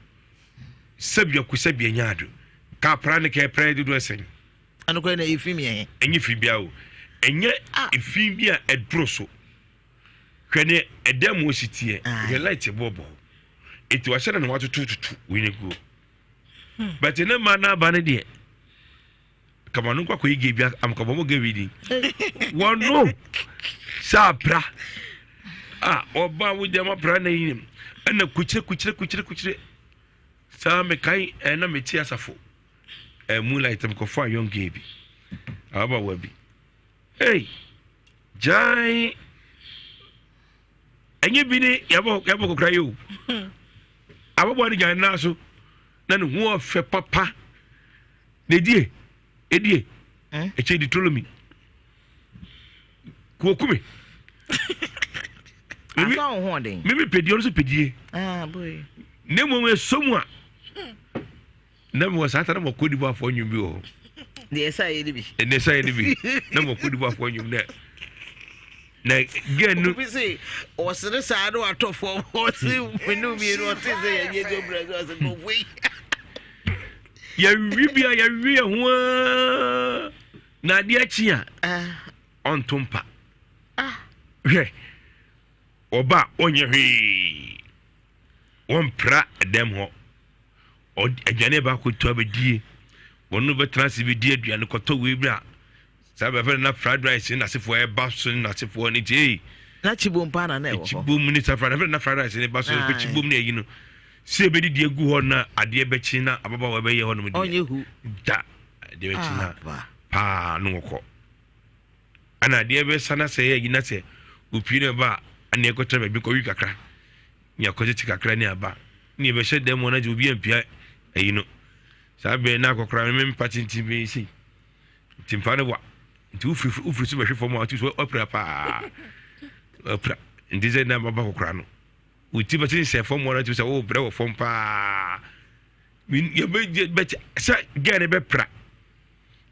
sɛbia ko sɛbia nya ado ka pra ne kɛ prɛ dodoɔ sɛn Ɛno koraa na ɛyɛ fi mmiɛn. Ɛnyɛ fi biara o. Ɛnyɛ efi bi a ɛdoro so. Hwɛ ne ɛdan mu osi teɛ. Hwɛ light bɔ bɔ hɔ. Eti wahyɛ na na watoto tutu wei ne guo. Hmm. But ne mma n'aba ne deɛ. Kama no nkɔ akɔyi gay bi amkɔbɔ mo gay bi din. Wɔn no sɛ apra. A ɔba wo deɛ ma pra na yi ɛna kukyire kukyire kukyire kukyire. Saa mekae ɛna mete asafo. Eh, moonlight mekɔfaa young girl bi ababaawa bi hey gyae Ɛnyɛ bi ne yɛbɔ yɛbɔ kokora yi o. Ababaawa no gyina ne nan so na ne ho ɔfɛ papa. Na edie edie ɛkyɛ di tolo mi. Kuokume. Mimi pɛdie ɔno nso pɛdie. Ah, Na mmom ɛsɔ mu a na mewɔ saa ta na mɔ Cote d'Ivoire foɔ nnwom bi wɔ hɔ. Deɛ ɛsɛ ayɛ no bi. Deɛ ɛsɛ ayɛ no bi na mɔ Cote d'Ivoire foɔ nnwom na na gɛn no. Obi se ɔsere saa na watɔ fam ɔse menu mmienu ɔte sɛ yɛnyɛ dwa brɛ so ɔse nkurɔfoɔ yi. Yɛwi bi a yɛwi yɛ ho aa na adeɛ akyi a ah. ɔnto mpa. Ah. Hwɛ ɔba ɔnyɛ hwee wɔmpra dɛm hɔ. Aduane ba akɔtu abɛdie wɔn no bɛtena ase bɛdi aduane kɔtɔ wei bi a saa bɛfɛ no na fried rice ne n'asefoɔ ɛba so ne n'asefoɔ ne ti ei na kyibom paa na na ɛwɔ hɔ kyibom ne saa fried rice na fried rice ne ba so ne kyibom ne ayi no si ebɛdidi agu hɔ na adeɛ bɛkyi na ababaawa bɛyɛ hɔ nom deɛ ɔnyɛ hu da adeɛ bɛkyi na paa no wɔkɔ ɛna adeɛ bɛsa na sɛ ɛyɛ ayi na sɛ opie na ɛba a ɛna ɛkɔtena baabi kɔwi kakra ne akɔtete kakra ne aba ne yɛbɛhyɛ dɛm hɔ na gye obi ampia ayi no saa bɛn na akɔkora me mpa tenten bɛyi sei nti mpa no wa nti wofiri wofiri so bɛhwe fam a wotu so wapira paa wapira nti sɛ na baba kɔkora no woti bɛte nsɛ fam hɔ na tu sɛ wobrɛ wɔ fam paa yɛbɛ sɛ gɛɛ no bɛpra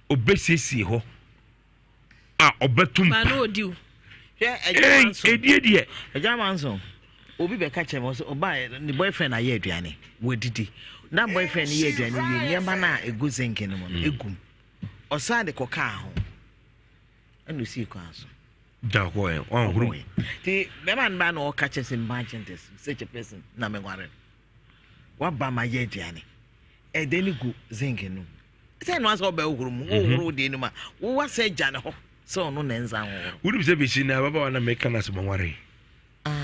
obɛsiesie hɔ a ɔbɛto mpa. Ba odi o. Hwɛ ɛgya manso. Edie deɛ. Ɛgya manso. Obi bɛka kyerɛ me ɔsɛ ɔbaa ne boyfriend ayɛ aduane wɔadidi na boyfriend no yɛ aduane wie nneɛma no a ɛgu zinc no mu no ɛgum mm. ɔsan de kɔkaa ho ɛna osii kwan so. Da kɔ ɛ ɔnhoro. Ti bɛrima no ba na ɔka kyerɛ sɛ imagine this such a person na menware no waba ma yɛ aduane ɛdɛ no gu zinc no mu. Sɛ ɛno asɛ ɔbɛhohoro mu, wohohoro wo deɛ no mu a, wowɔ sɛ gya ne hɔ sɛ ɔno na ɛnsa hohoro. Wonim sɛ bɛsi na ababaawa na meka no asɛm ɔnware. Ah.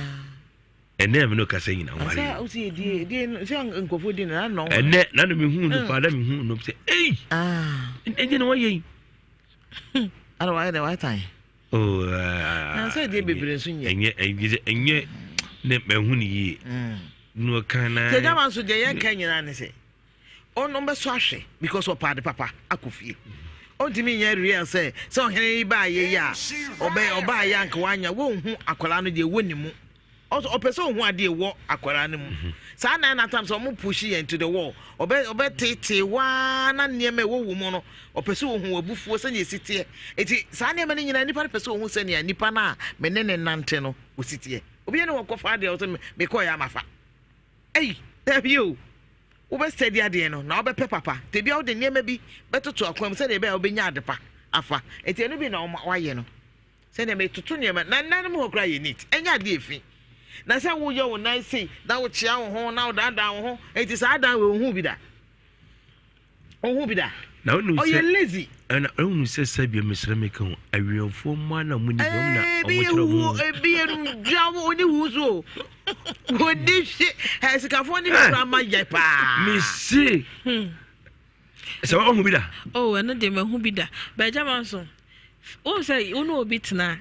Ɛnɛ me no kasa nyina nware. Sɛ wosi edie edie sɛ nkurɔfoɔ di no na nɔ. Ɛnɛ na no mehu no paa na mehu no sɛ ei. Ah. Ɛnyɛ na wayɛ yi. Ana wayɛ dɛ wayɛ tan. Oh. Na sɛ edie bebree nso nyɛ. Ɛnyɛ ɛnyɛ ɛnyɛ ne mahu no yie. Na ɔka na. Sɛ gyama nso deɛ yɛka nyinaa ne sɛ. Ɔno bɛsɔ ahwɛ because ɔpɛ ade papa akɔ fie. Ɔntumi nyɛ real sɛ sɛ ɔhene yi baa yɛ yi a ɔbɛ ɔbaa yɛ anka wanya wɔnhu akwadaa no deɛ ɛwɔ ne mu. Ɔsɔ ɔpɛ sɛ ɔhu adeɛ ɛwɔ akwadaa no mu. Mhm. Saa na ɛna tam sɛ ɔmo push yɛn to the wall. Ɔbɛ ɔbɛ tete waa na nneɛma ɛwɔ wɔ mu no ɔpɛ sɛ ɔhu abufuo sɛnea esi teɛ. Eti saa nneɛma no nyinaa nipa no pɛ sɛ ɔhu sɛnea nipa no a me ne ne nante no osi teɛ. Obi ne wɔkɔfa adeɛ ɔsɛ mekɔɔ yɛ amafa. Ei, dabi o. Wobɛ study adeɛ no na wobɛpɛ papa. Nti ebia wode nneɛma bi bɛtoto akwan mu sɛdeɛ ɛbɛyɛ a wobɛnya ade pa afa. Nti ɛno bi na wayɛ no. Sɛdeɛ metoto nneɛma na nna no mu hɔ koraa yɛ neat. Ɛnyɛ adeɛ efi. Na sɛ woyɛ wo nan sei na wokyea wo ho na wodaadaa wo ho. Nti saa dan wei wohu bi da? Wohu bi da? Na wonu sɛ ɔyɛ lazy. Ɛna wonu sɛ sɛbea mesrɛ meka ho awiɛmfoɔ mmaa na mo ni bɛm na ɔmo kyerɛ ɔmo. Ebi yɛ dwa wo oni wu so o. Wodi hye ɛ sikafoɔ ni bi kura ma yɛ paa. Mesi. Sɛ wɔn hu bi da. Oh ɛno deɛ mahu bi da. Bɛgya ma nso. Wohu sɛ wo ne obi tena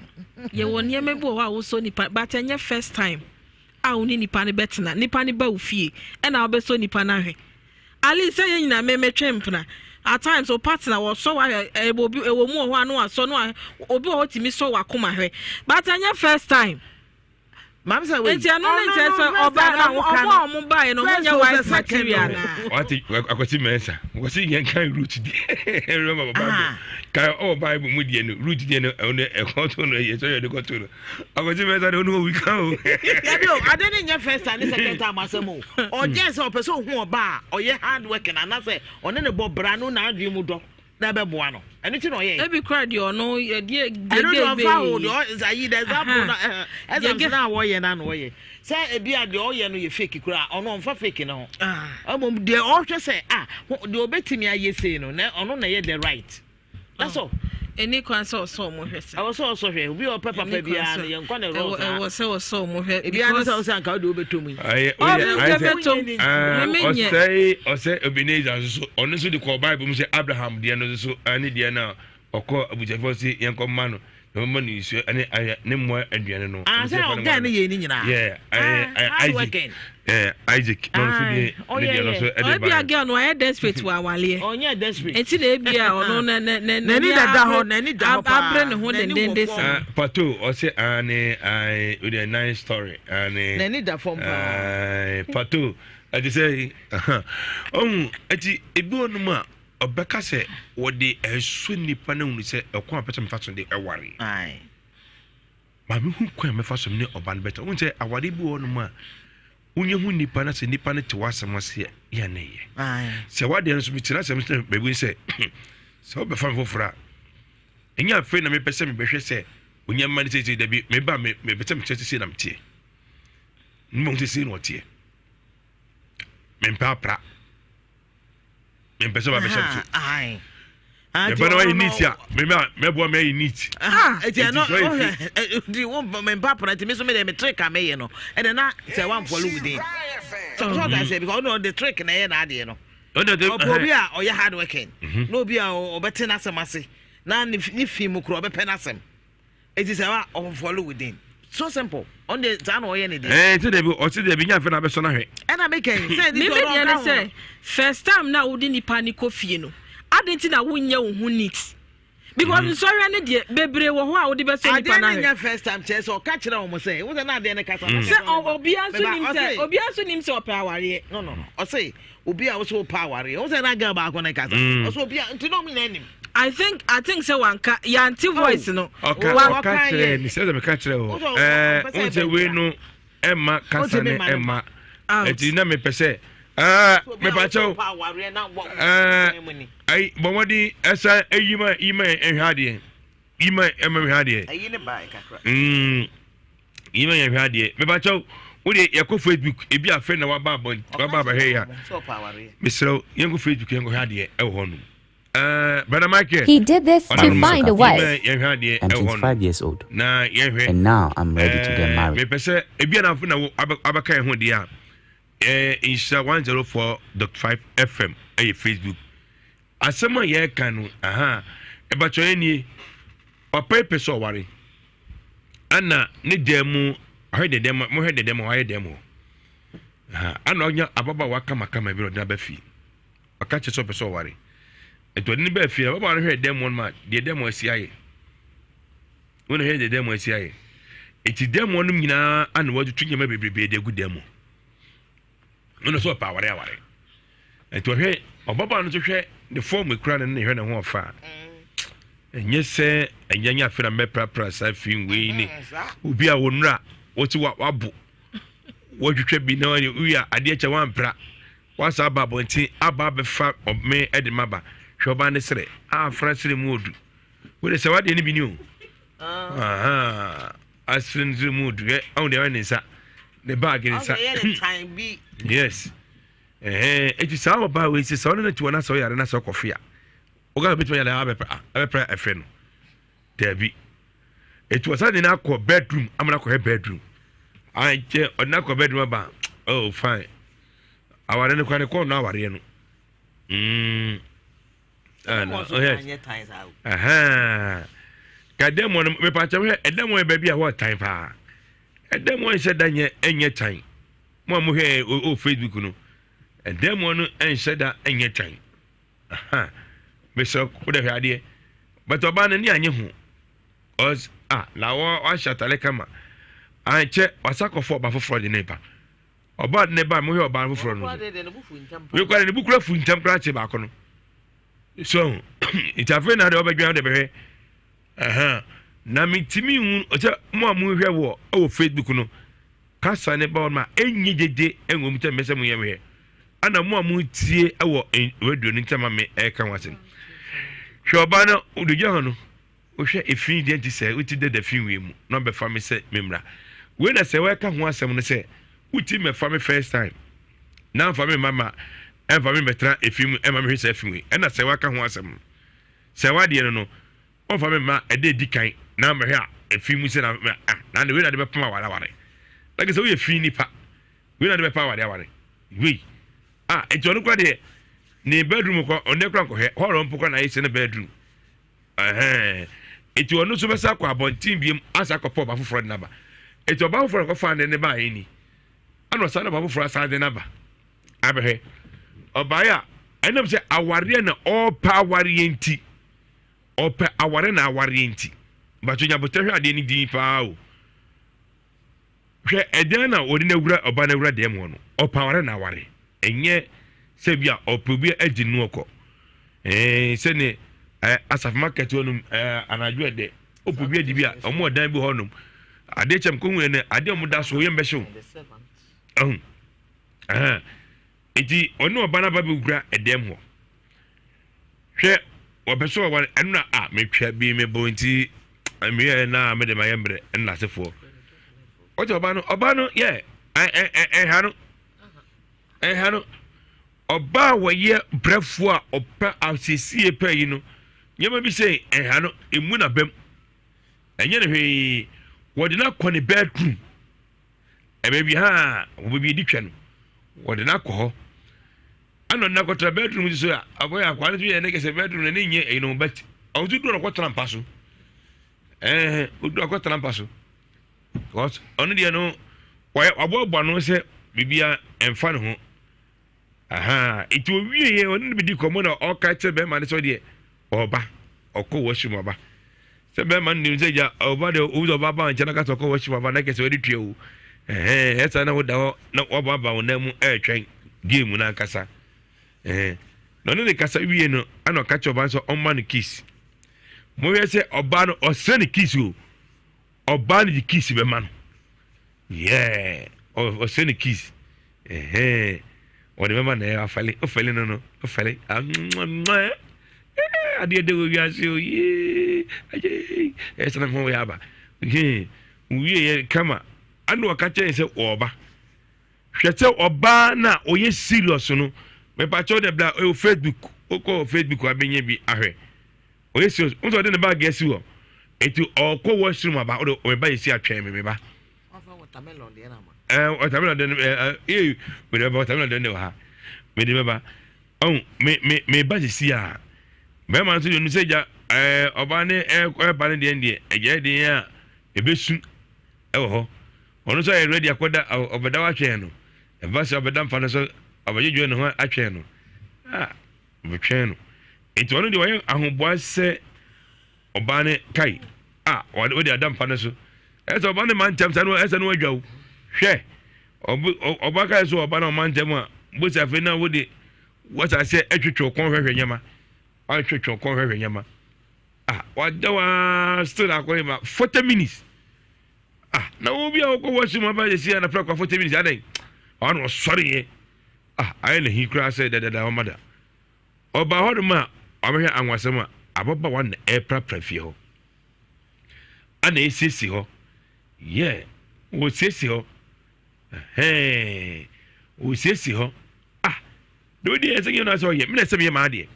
yɛwɔ nneɛma bi wɔ hɔ a wosɔ nipa but ɛnyɛ first time a wo ne nipa no bɛtena nipa no ba wo fie ɛna wobɛsɔ nipa no ahwɛ. At least sɛ yɛn nyinaa me metwe mpena at times o partner wɔsɔ wahwɛ ɛwɔ obi ɛwɔ mu wɔ hɔ a no wasɔ no ahwɛ obi wɔ hɔ tumi sɔ wakoma hwɛ but ɛnyɛ first time. Maame sɛ wei. Nti ɛno ne nkyɛn sɛ ɔba na ɔmo a ɔmo baeɛ no ɔmo nyɛ wife material naa. Wate akwasi mɛnsa wɔsi yɛn kan root deɛ remember bible ah. kan ɔwɔ bible mu deɛ no root deɛ no ɛno ɛkɔto no yɛ sɛ yɛde kɔto no Akwasi mɛnsa de ɔno owi ka o. Dabi o, ade ne nyɛ first time ne second time asɛm o. Ɔgyɛ sɛ ɔpɛ sɛ ohun ɔba a ɔyɛ hard working anaasɛ ɔne ne bɔ bra no n'adwene mu dɔ na ɛbɛboa no. Ɛno ti na ɔyɛ. Ebi kura deɛ ɔno yɛ deɛ deɛ ɛno deɛ ɔfa ho deɛ ɔyɛ ayi the example na ɛɛ exams na wɔyɛ na na ɔyɛ sɛ ebi a deɛ ɔyɛ no yɛ fake kura ɔno ɔnfa fake ne ho. Ɛmom deɛ ɔhwɛ sɛ ah deɛ ɔbɛtumi ayɛ sei no na ɔno na ɛyɛ the right. That's all. Ɛni kwan sɛ ɔsɔ ɔmo hwɛ sɛ. Ɛwɔ sɛ ɔsɔ hwɛ. Obi a ɔpɛ papa biara no yɛn kɔ ne rɔɔ saa. Ɛwɔ sɛ ɔsɔ ɔmo hwɛ. Ebi ano sɛ ɔsɛ anka ɔde ɔbɛtɔ mu yi. Ɔyɛ ɔyɛ ayɛ sɛ ɔsɛe ɔsɛ Ebenezer nso so ɔno nso de kɔɔ Bible mu sɛ Abraham deɛ no nso ɛne deɛ no a ɔkɔ abusuafoɔ se yɛn kɔ mma no. Na ɔma no nsuo ne ayɛ ne mmoa aduane no. Ah, sɛ ɔgaa ne yɛ ne nyinaa. Yeah, ah, Isaac. Eh, Isaac. Na ɔno nso deɛ ne deɛ no nso ɛde ba. Ɔbia girl no ayɛ desperate wɔ awaleɛ. Ɔnyɛ desperate. Eti na ebia ɔno na na na n'ani dada hɔ n'ani da hɔ paa. Abre ne ho dendenden sa. Ah, Pato ɔsɛ ane ae o deɛ nice story ane. N'ani da fam paa. Pato ɛte sɛ ɔhu ɛti ebi wɔ nom a. Ɔbɛka sɛ wɔde ɛresɔ nnipa no ahunu sɛ ɛkwan a ɔpɛ sɛ mefa so de ɛware. Maame hu kwan a mɛfa so ne ɔba no bɛtena. Wohu sɛ aware bi wɔ hɔnom a wonyɛ hu nnipa na sɛ nnipa no te w'asɛm ase a yɛ na ɛyɛ. Sɛ wadeɛ no nso mekyerɛ asɛm sɛ baabi sɛ sɛ wobɛfa me foforɔ a ɛnyɛ afei na mepɛ sɛ mebɛhwɛ sɛ onyɛ mma no seesei dabi meba mepɛ sɛ mekyerɛ sɛ sei na meteɛ. Ne mahu sɛ sei na ɔteɛ. Mempɛ apra. Mempɛ sɛ wabɛhyɛ me so. Meba na wayɛ neat a, meba mɛboa me ayɛ neat. Eti ɛno ɔhwɛ wo mempa apra nti me so me deɛ me trick a meyɛ no ɛnɛ na sɛ wamfɔlo wo din. So so ɔka sɛ because ɔno the trick na ɛyɛ n'adeɛ no. Ɔpɛ obi a ɔyɛ hard working na obi a ɔbɛte n'asɛm ase na ne fi mu koro ɔbɛpɛ n'asɛm. Eti sɛ wa ɔnfɔlo wo din. So simple. Ɔno deɛ saa na ɔyɛ ne deɛ. Ɛɛ ti dɛbi ɔsi dɛbi nya afɛ na abɛsɔ n'ahwɛ. Ɛna mi kɛn sɛ ɛdi tɔ ɔno ɔka ho. First time na wode nipa ne kɔ fie no adi nti na wonyɛ wo ho neat because mm. nsɔhwɛ ne deɛ bebree wɔ hɔ a wode bɛsɔ nipa n'ahwɛ. Adeɛ ne nyɛ first time kyerɛ sɛ ɔka kyerɛ wɔn sɛ wosɛ na adeɛ ne kasa. Sɛ obiara nso nim sɛ obiara nso nim sɛ ɔpɛ awareɛ. No no no ɔsɛ obi a wosɛ ɔpɛ awareɛ wosɛ na girl baako ne kasa ɔsɛ obi a nti na ɔmo nyinaa nim. I think I think sɛ wanka yante voice no. Ɔka ɔka kyerɛ ni sɛ meka kyerɛ o ɛɛ n sɛ wei no ɛma kasa ne ɛma ɛti na mepɛ sɛ ɛɛ mepa kyɛw ɛɛ ayi bɔnmɔden ɛsa eyi ma yi ma ɛhwɛ adeɛ yi ma ɛma hwɛ adeɛ mm yi ma yɛhwɛ adeɛ mepa kyɛw wo de yɛkɔ Facebook ebi afɛ na waba abɔ waba abɛhwɛ yɛ a mesrɛ yɛnkɔ Facebook yɛnkɔ hwɛ adeɛ ɛwɔ hɔ nom. Uh, Brother Michael. He did this to find a wife. I'm 25 years old. And now I'm ready to get married. Mepɛ sɛ ebi anafo na abɛka ɛho deɛ a ɛɛ nhyira 104.5 FM ɛyɛ Facebook. Asɛm a yɛreka no aha ɛbɛtɔ yɛn nie papa yi pɛ sɛ ɔware ɛna ne dan mu ɔhwɛ dɛdɛm mohwɛ dɛdɛm ɔayɛ dɛm hɔ ɛna ɔnya ababaawa kamakama bi na ɔde aba fie. Ɔka kyerɛ sɛ ɔpɛ sɛ ɔware. Nti ɔde no baa fie. Ababaawa no hwɛɛ dan mu hɔ no ma deɛ dan mu asi ayɛ. Wɔn na hwɛ deɛ dan mu asi ayɛ. Nti dan mu hɔ no nyinaa ana wɔatutu nneɛma bebrebe de agu dan mu. Wɔn na sɛ ɔpɛ aware aware. Nti ɔhwɛ ɔbabaa no nso hwɛ ne fɔm ekura no ne hwɛ ne ho ɔfa a. Ɛnyɛ sɛ ɛnyɛ nyɛ afei na mɛprapra saa fi wei ne obi a wɔnura wɔte wabo wɔtwitwa bi na wɔyɛ a adeɛ kyɛ wɔampra. Woasan aba abɔnten aba abɛfa me de m'aba. Hwɛ ɔbaa no serɛ. A afra serɛ mu odu. Wo de sɛ wadeɛ no bi ni o. Ah. Asere no serɛ mu odu. Hwɛ ɔho deɛ ɔyɛ ne nsa. Ne baage ne nsa. Yes. Ɛhɛn eti saa ɔbaa wei sɛ sɛ ɔne no te hɔ na sɛ ɔyare na sɛ ɔkɔfe a. Ɔka bɛtumi ayɛ abɛpɛ ɛfɛ no. Dabi. Eti ɔsan de no akɔ bedroom ama no akɔhwɛ bedroom. Ankyɛ ɔde no akɔ bedroom aba. Oh fine. Aware no kora ne kɔn no awareɛ no. Mm. Ah, no. Oh, yes. Aha. Ka dɛm no mepa kyɛ hwɛ ɛdɛm yɛ baabi a hɔ tan paa. Ɛdɛm nhyɛ da nyɛ ɛnyɛ tan. Mo a mohwɛ o Facebook no. Ɛdɛm no nhyɛ da ɛnyɛ tan. Aha mesrɛ wo dɛ hwɛ adeɛ but ɔbaa no ani anye ho ɔs ah na wahyɛ atare kama ankyɛ wasa kɔfɔ ɔba foforɔ de ne ba ɔbaa de ne ba mohwɛ ɔbaa foforɔ no wekura ne bu kura fu ntam kura kye baako no so nti afei na de ɔbɛdwan de bɛhwɛ ɛhɛn na metumi hu sɛ mo a mohwɛ wɔ ɛwɔ Facebook no Kasa ne ba hɔ nom a ɛnyɛ gyegye ɛwɔ mu sɛ mɛsɛ mo yɛ mehwɛ ana mo a mo tie ɛwɔ radio no nkyɛn ma me ɛka ho asɛm hwɛ ɔbaa no ɔde gyina hɔ no wohwɛ efi deɛ nti sɛ woti dada fi wei mu na ɔbɛfa me sɛ memra wei na sɛ wɔka ho asɛm no sɛ woti mɛfa me first time na nfa me mama ɛnfa me mɛtena efi mu ɛma mehwɛ sɛ efi wei ɛna sɛ wɔaka ho asɛm no sɛ wadeɛ no no Ɔmfa me mma ɛda edi kan na mɛhwɛ a efi mu sɛ na ah na wei na de bɛpam aware aware. Na kɛ sɛ woyɛ fi nipa wei na de bɛpam aware aware wei ah eti ɔno kora deɛ ne bedroom kɔ ɔno kora nkɔhwɛ hɔrɔ mpo kora na ayɛ sɛ ne bedroom ɛhɛn. Eti ɔno nso bɛsa akɔ abɔnten biem asa akɔpɛ ɔba foforɔ de n'aba. Eti ɔba foforɔ kɔfa ne ne baeɛ ni. Ɛna ɔsan de ɔba foforɔ asan de n'aba. Abɛhwɛ. Ɔbaeɛ a ɛnam sɛ awareɛ na ɔrepɛ awareɛ nti ɔpɛ awareɛ na awareɛ nti. Bàtò nyabotɛ hwɛ adeɛ no din paa o. Hwɛ ɛdan na ɔde n'awura ɔba n'awura dan mu hɔ no ɔpɛ aware na aware ɛnyɛ sɛ bi a ɔpɛ obi agye no ɔkɔ ɛɛ sɛne ɛɛ asafo market hɔ nom ɛɛ anadwo ɛdɛ ɔpɛ obi agye bi a ɔmo ɔdan bi hɔ nom adeɛ kyɛm kɔhu ɛnɛ adeɛ ɔmo da so yɛn bɛhyew ɛho ɛhɛn eti ɔne ɔba n'aba bi wura ɛdan mu hɔ. Hwɛ, wɔpɛ sɛ wɔware ɛno na a metwa bi mebɔ nti meyɛ na mede mayɛ mmerɛ ɛna asefoɔ wɔte ɔba no ɔba no yɛ ɛha no ɛha no ɔba a wɔyɛ brɛfoɔ a ɔpɛ asiesie pɛ yi no nneɛma bi sɛ ɛha no emu na bɛm ɛnyɛ no hwee wɔde no akɔ ne bedroom ɛbɛbi ha wɔbɛbi edi twɛ no wɔde no akɔ hɔ. Ɛna ɔde no akɔtena bedroom nso a akɔyɛ akwaa no nso yɛ ne kɛsɛ bedroom na ne nyɛ ɛyi no but ɔno nso duro ɔkɔtena mpa so ɛɛ oduro akɔtena mpa so because ɔno deɛ no wɔyɛ waboaboa no sɛ biribiara ɛnfa ne ho aha eti owie yɛ ɔne no bi di kɔmɔ na ɔka kyerɛ bɛrima no sɛ ɔdeɛ ɔba ɔkɔ washroom aba sɛ bɛrima no nim sɛ gya ɔba deɛ owu sɛ ɔba ba nkyɛn na kasa ɔkɔ washroom aba na kɛsɛ ɔde tua o ɛhɛn ɛsa na woda hɔ na wabɔ aba wo nan mu ɛretwɛn game no ankasa ɛhɛn na ɔne ne kasa wie no ɛna ɔka kyerɛ ɔba no sɛ ɔmma no kiss mohwɛ sɛ ɔbaa no ɔsrɛ ne kiss o Ɔbaa no de kiss bɛma no. Yeah, ɔsɛ ne kiss. Ɛhɛn, ɔde bɛma na ɛyɛ afɛle, ɔfɛle no no, ɔfɛle. Adeɛ de wɔ wiase o, yee, ayee, ɛyɛ sɛ na ho yɛ aba. Hɛn, wie yɛ kama. Ɛna ɔka kyerɛ sɛ ɔɔba. Hwɛ sɛ ɔbaa na ɔyɛ serious no. Mepakyɛw dɛ bla ɛwɔ Facebook, wokɔ Facebook abɛnya bi ahwɛ. Ɔyɛ serious. Wo sɛ ɔde ne bag asi hɔ. Eti ɔkɔ washroom aba. Ɔde ɔbɛba yɛ si atwɛn me me ba. Watermelon deɛ na ma. Ɛɛ watermelon deɛ ɛɛ ee mede bɛba watermelon deɛ ne wɔ ha. Mede bɛba. Ɔn me me me ba sisi a. Bɛrima nso deɛ ɔno sɛ gya ɛɛ ɔbaa ne ɛɛba ne deɛ deɛ ɛgya deɛ a ebesu ɛwɔ hɔ. Ɔno nso ayɛ ready akɔda ɔbɛda watwɛn no. Ɛba sɛ ɔbɛda mpa no so ɔbɛdwedwe ne ho atwɛn no. Ah. Ɔbɛtwɛn no. Enti ɔno deɛ ɔyɛ ahoboa sɛ ɔbaa no kae a ɔde ada mpa no so. Ɛsɛ ɔbaa no ma ntɛm saa no ɛsɛ no adwa o. Hwɛ ɔbaa kae so ɔbaa no ɔma ntɛm a bosi afei na wode wasa sɛ ɛtwetwe ɔkɔn hwɛhwɛ nneɛma. Ɔtwetwe ɔkɔn hwɛhwɛ nneɛma. Ah wada waa still akɔyɛ ma 40 minutes. Ah na wo bi a wokɔ washroom aba yɛ si anapra kɔ 40 minutes adɛn. Ɔno ɔsɔre yɛ. Ah, ayɛ no ahi koraa sɛ dɛdɛdɛ ɔma da. Ɔbaa hɔnom a ɔbɛhwɛ anwasɛm a ababaawa na ɛreprapra fie hɔ. Ana esiesie hɔ. Yeah, wɔsiesie hɔ. Ɛhɛn, wɔsiesie hɔ. Ah, na odi ɛsɛ nyɛ no asɛ ɔyɛ, mena ɛsɛ meyɛ m'adeɛ.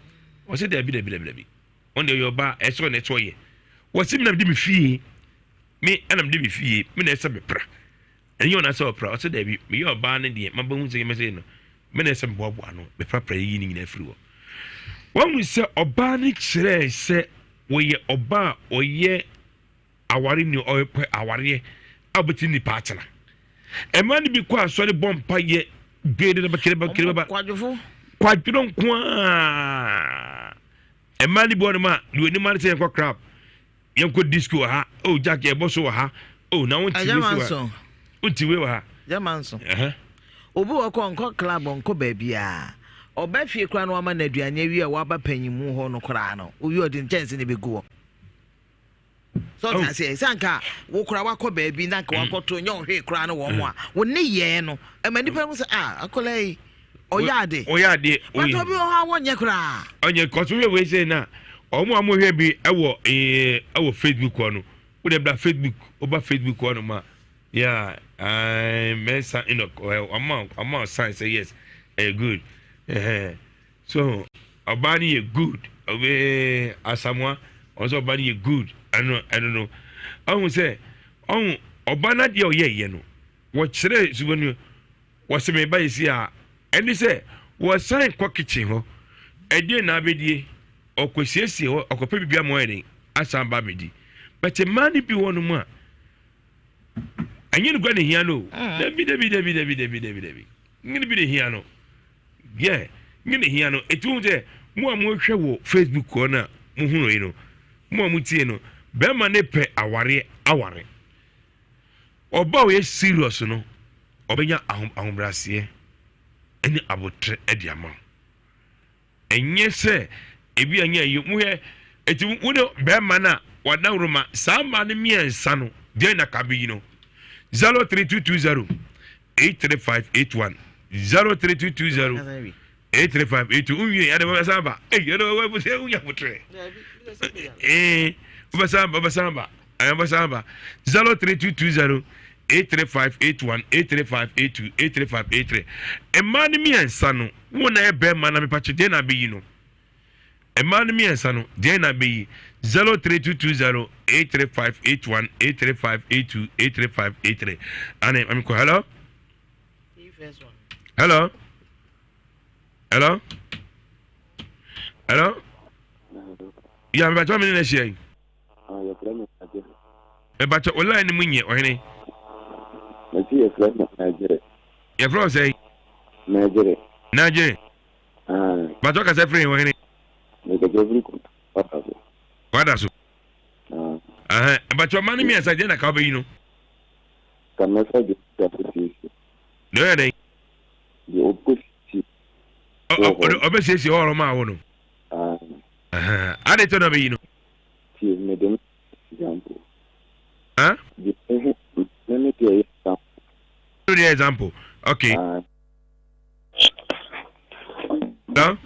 Ɔsɛ dabi dabi dabi dabi. Ɔno deɛ ɔyɛ ɔbaa, ɛsɛ ɔna ɛsɛ ɔyɛ. Wɔsi mi na mede me fie, me ɛna mede me fie, me na ɛsɛ mepra. Ɛnyɛ ɔna sɛ ɔpra, ɔsɛ daabi, meyɛ ɔbaa no deɛ, maba hu sɛ mɛsɛ no, me na ɛsɛ meboaboa ano, meprapra yiyi ne nyinaa firi hɔ. Wahu sɛ ɔbaa no kyerɛɛ sɛ wɔyɛ ɔbaa a ɔyɛ aware ni ɔpɛ awareɛ a ɔbɛtumi nipa atena. Mmaa no bi kɔ asɔre bɔ mpa yɛ gbede na bakere bakere baba. Kwadwofo. Kwadwono nko ara. Mmaa no bi wɔ nom a deɛ onim ara sɛ yɛnkɔ crab. Yɛnkɔ disco wɔ ha. Oh Jack yɛbɔ so wɔ ha. Oh na wonte wei so wɔ ha. Wonte wei wɔ ha. Gyama nso. Obi wɔ kɔ nkɔ club nkɔ baabiara. Ɔba fie koraa na wama no aduane awie a waba panyin mu hɔ no koraa no owie ɔde nkyɛnse no bɛgu hɔ. Sɛ ɔte aseɛ sɛ anka wo koraa wakɔ baabi na anka wakɔto nyɛ ɔhwee koraa no wɔn a wo ne yɛɛ no ɛma nipa no sɛ ah akwadaa yi ɔyɛ ade. Ɔyɛ ade. But obi wɔ hɔ a wɔnyɛ koraa. Ɔnyɛ kɔso hwɛ wei sɛ na wɔn a wɔhwɛ bi ɛwɔ ɛɛ ɛwɔ Facebook hɔ no wode bra Facebook woba Facebook hɔ no ma yeah ɛɛ mɛnsa Enoch ɛɛ ɔma ɔma sign sɛ yes ɛyɛ good ɛhɛn so ɔbaa no yɛ good ɔbɛ Asamoah ɔno sɛ ɔbaa no yɛ good ɛno ɛno no ɔhu sɛ ɔhu ɔbaa no adeɛ ɔyɛ yɛ no wɔkyerɛ suba no. Wɔse me ba esi a, ɛne sɛ wɔsan kɔ kitchen hɔ. Ɛdeɛn na abɛdie? Ɔkɔsiesie hɔ, ɔkɔpɛ biribi ama ɔyɛ den asan ba abɛdi. But mmaa no bi wɔ nom a ɛnyɛ no kura na ehia no o. Mm. Dabi dabi dabi dabi dabi dabi dabi. Nyɛ no bi na ehia no. Yeah, nyɛ na ehia no. Etu ho sɛ mo a mohwɛ wɔ Facebook hɔ na mo hu no yi no, mo a mo tie no, bɛrima ne pɛ awareɛ aware. Ɔba a ɔyɛ serious no, ɔbɛnya ahobrɛaseɛ ne abotrɛ de ama wo. Ɛnyɛ sɛ ebi a nyɛ ayi wohwɛ eti wo ne bɛrima no a wadaworo ma saa mmaa no mmiɛnsa no deɛ na ka bɛyi no 03220 83581 03220 83582 nwie ɛde wɔbɛsan ba eyi ɛde wɔbɛsan wonya abotrɛ ee wobɛsan ba wobɛsan ba ɛyɛ wobɛsan ba 03220 83581 83582 83583 mmaa no mmiɛnsa no Wo na yɛ bɛrima na mepakyɛ deɛ na abɛyi no mmaa no mmiɛnsa no deɛ na abɛyi 03220 83581 83582 83583 ane mame kɔ hello hello hello hello ya mepakyɛ mene na ahyia yi mepakyɛ o line no mu nyɛ ɔhene Yɛfrɛ wo sɛn? Nagyere. Nagyere. Bàtɔ kasa firi wɔ hene? Mekasa firi Kwada so. Kwada so. Bàtɔ ɔma no mmiɛnsa deɛ na ka wobɛyi no? Ka mɛfa deɛ ɔkɔ siesie. Deɛ ɔyɛ dɛn? Deɛ ɔkɔ siesie. Ɔbɛsiesie hɔ ɔma awo no. Ade tɔ na ɔbɛyi no? Tie mede no example. Deɛ ɛho me deɛ yɛ example. No deɛ example. Okay. Hello?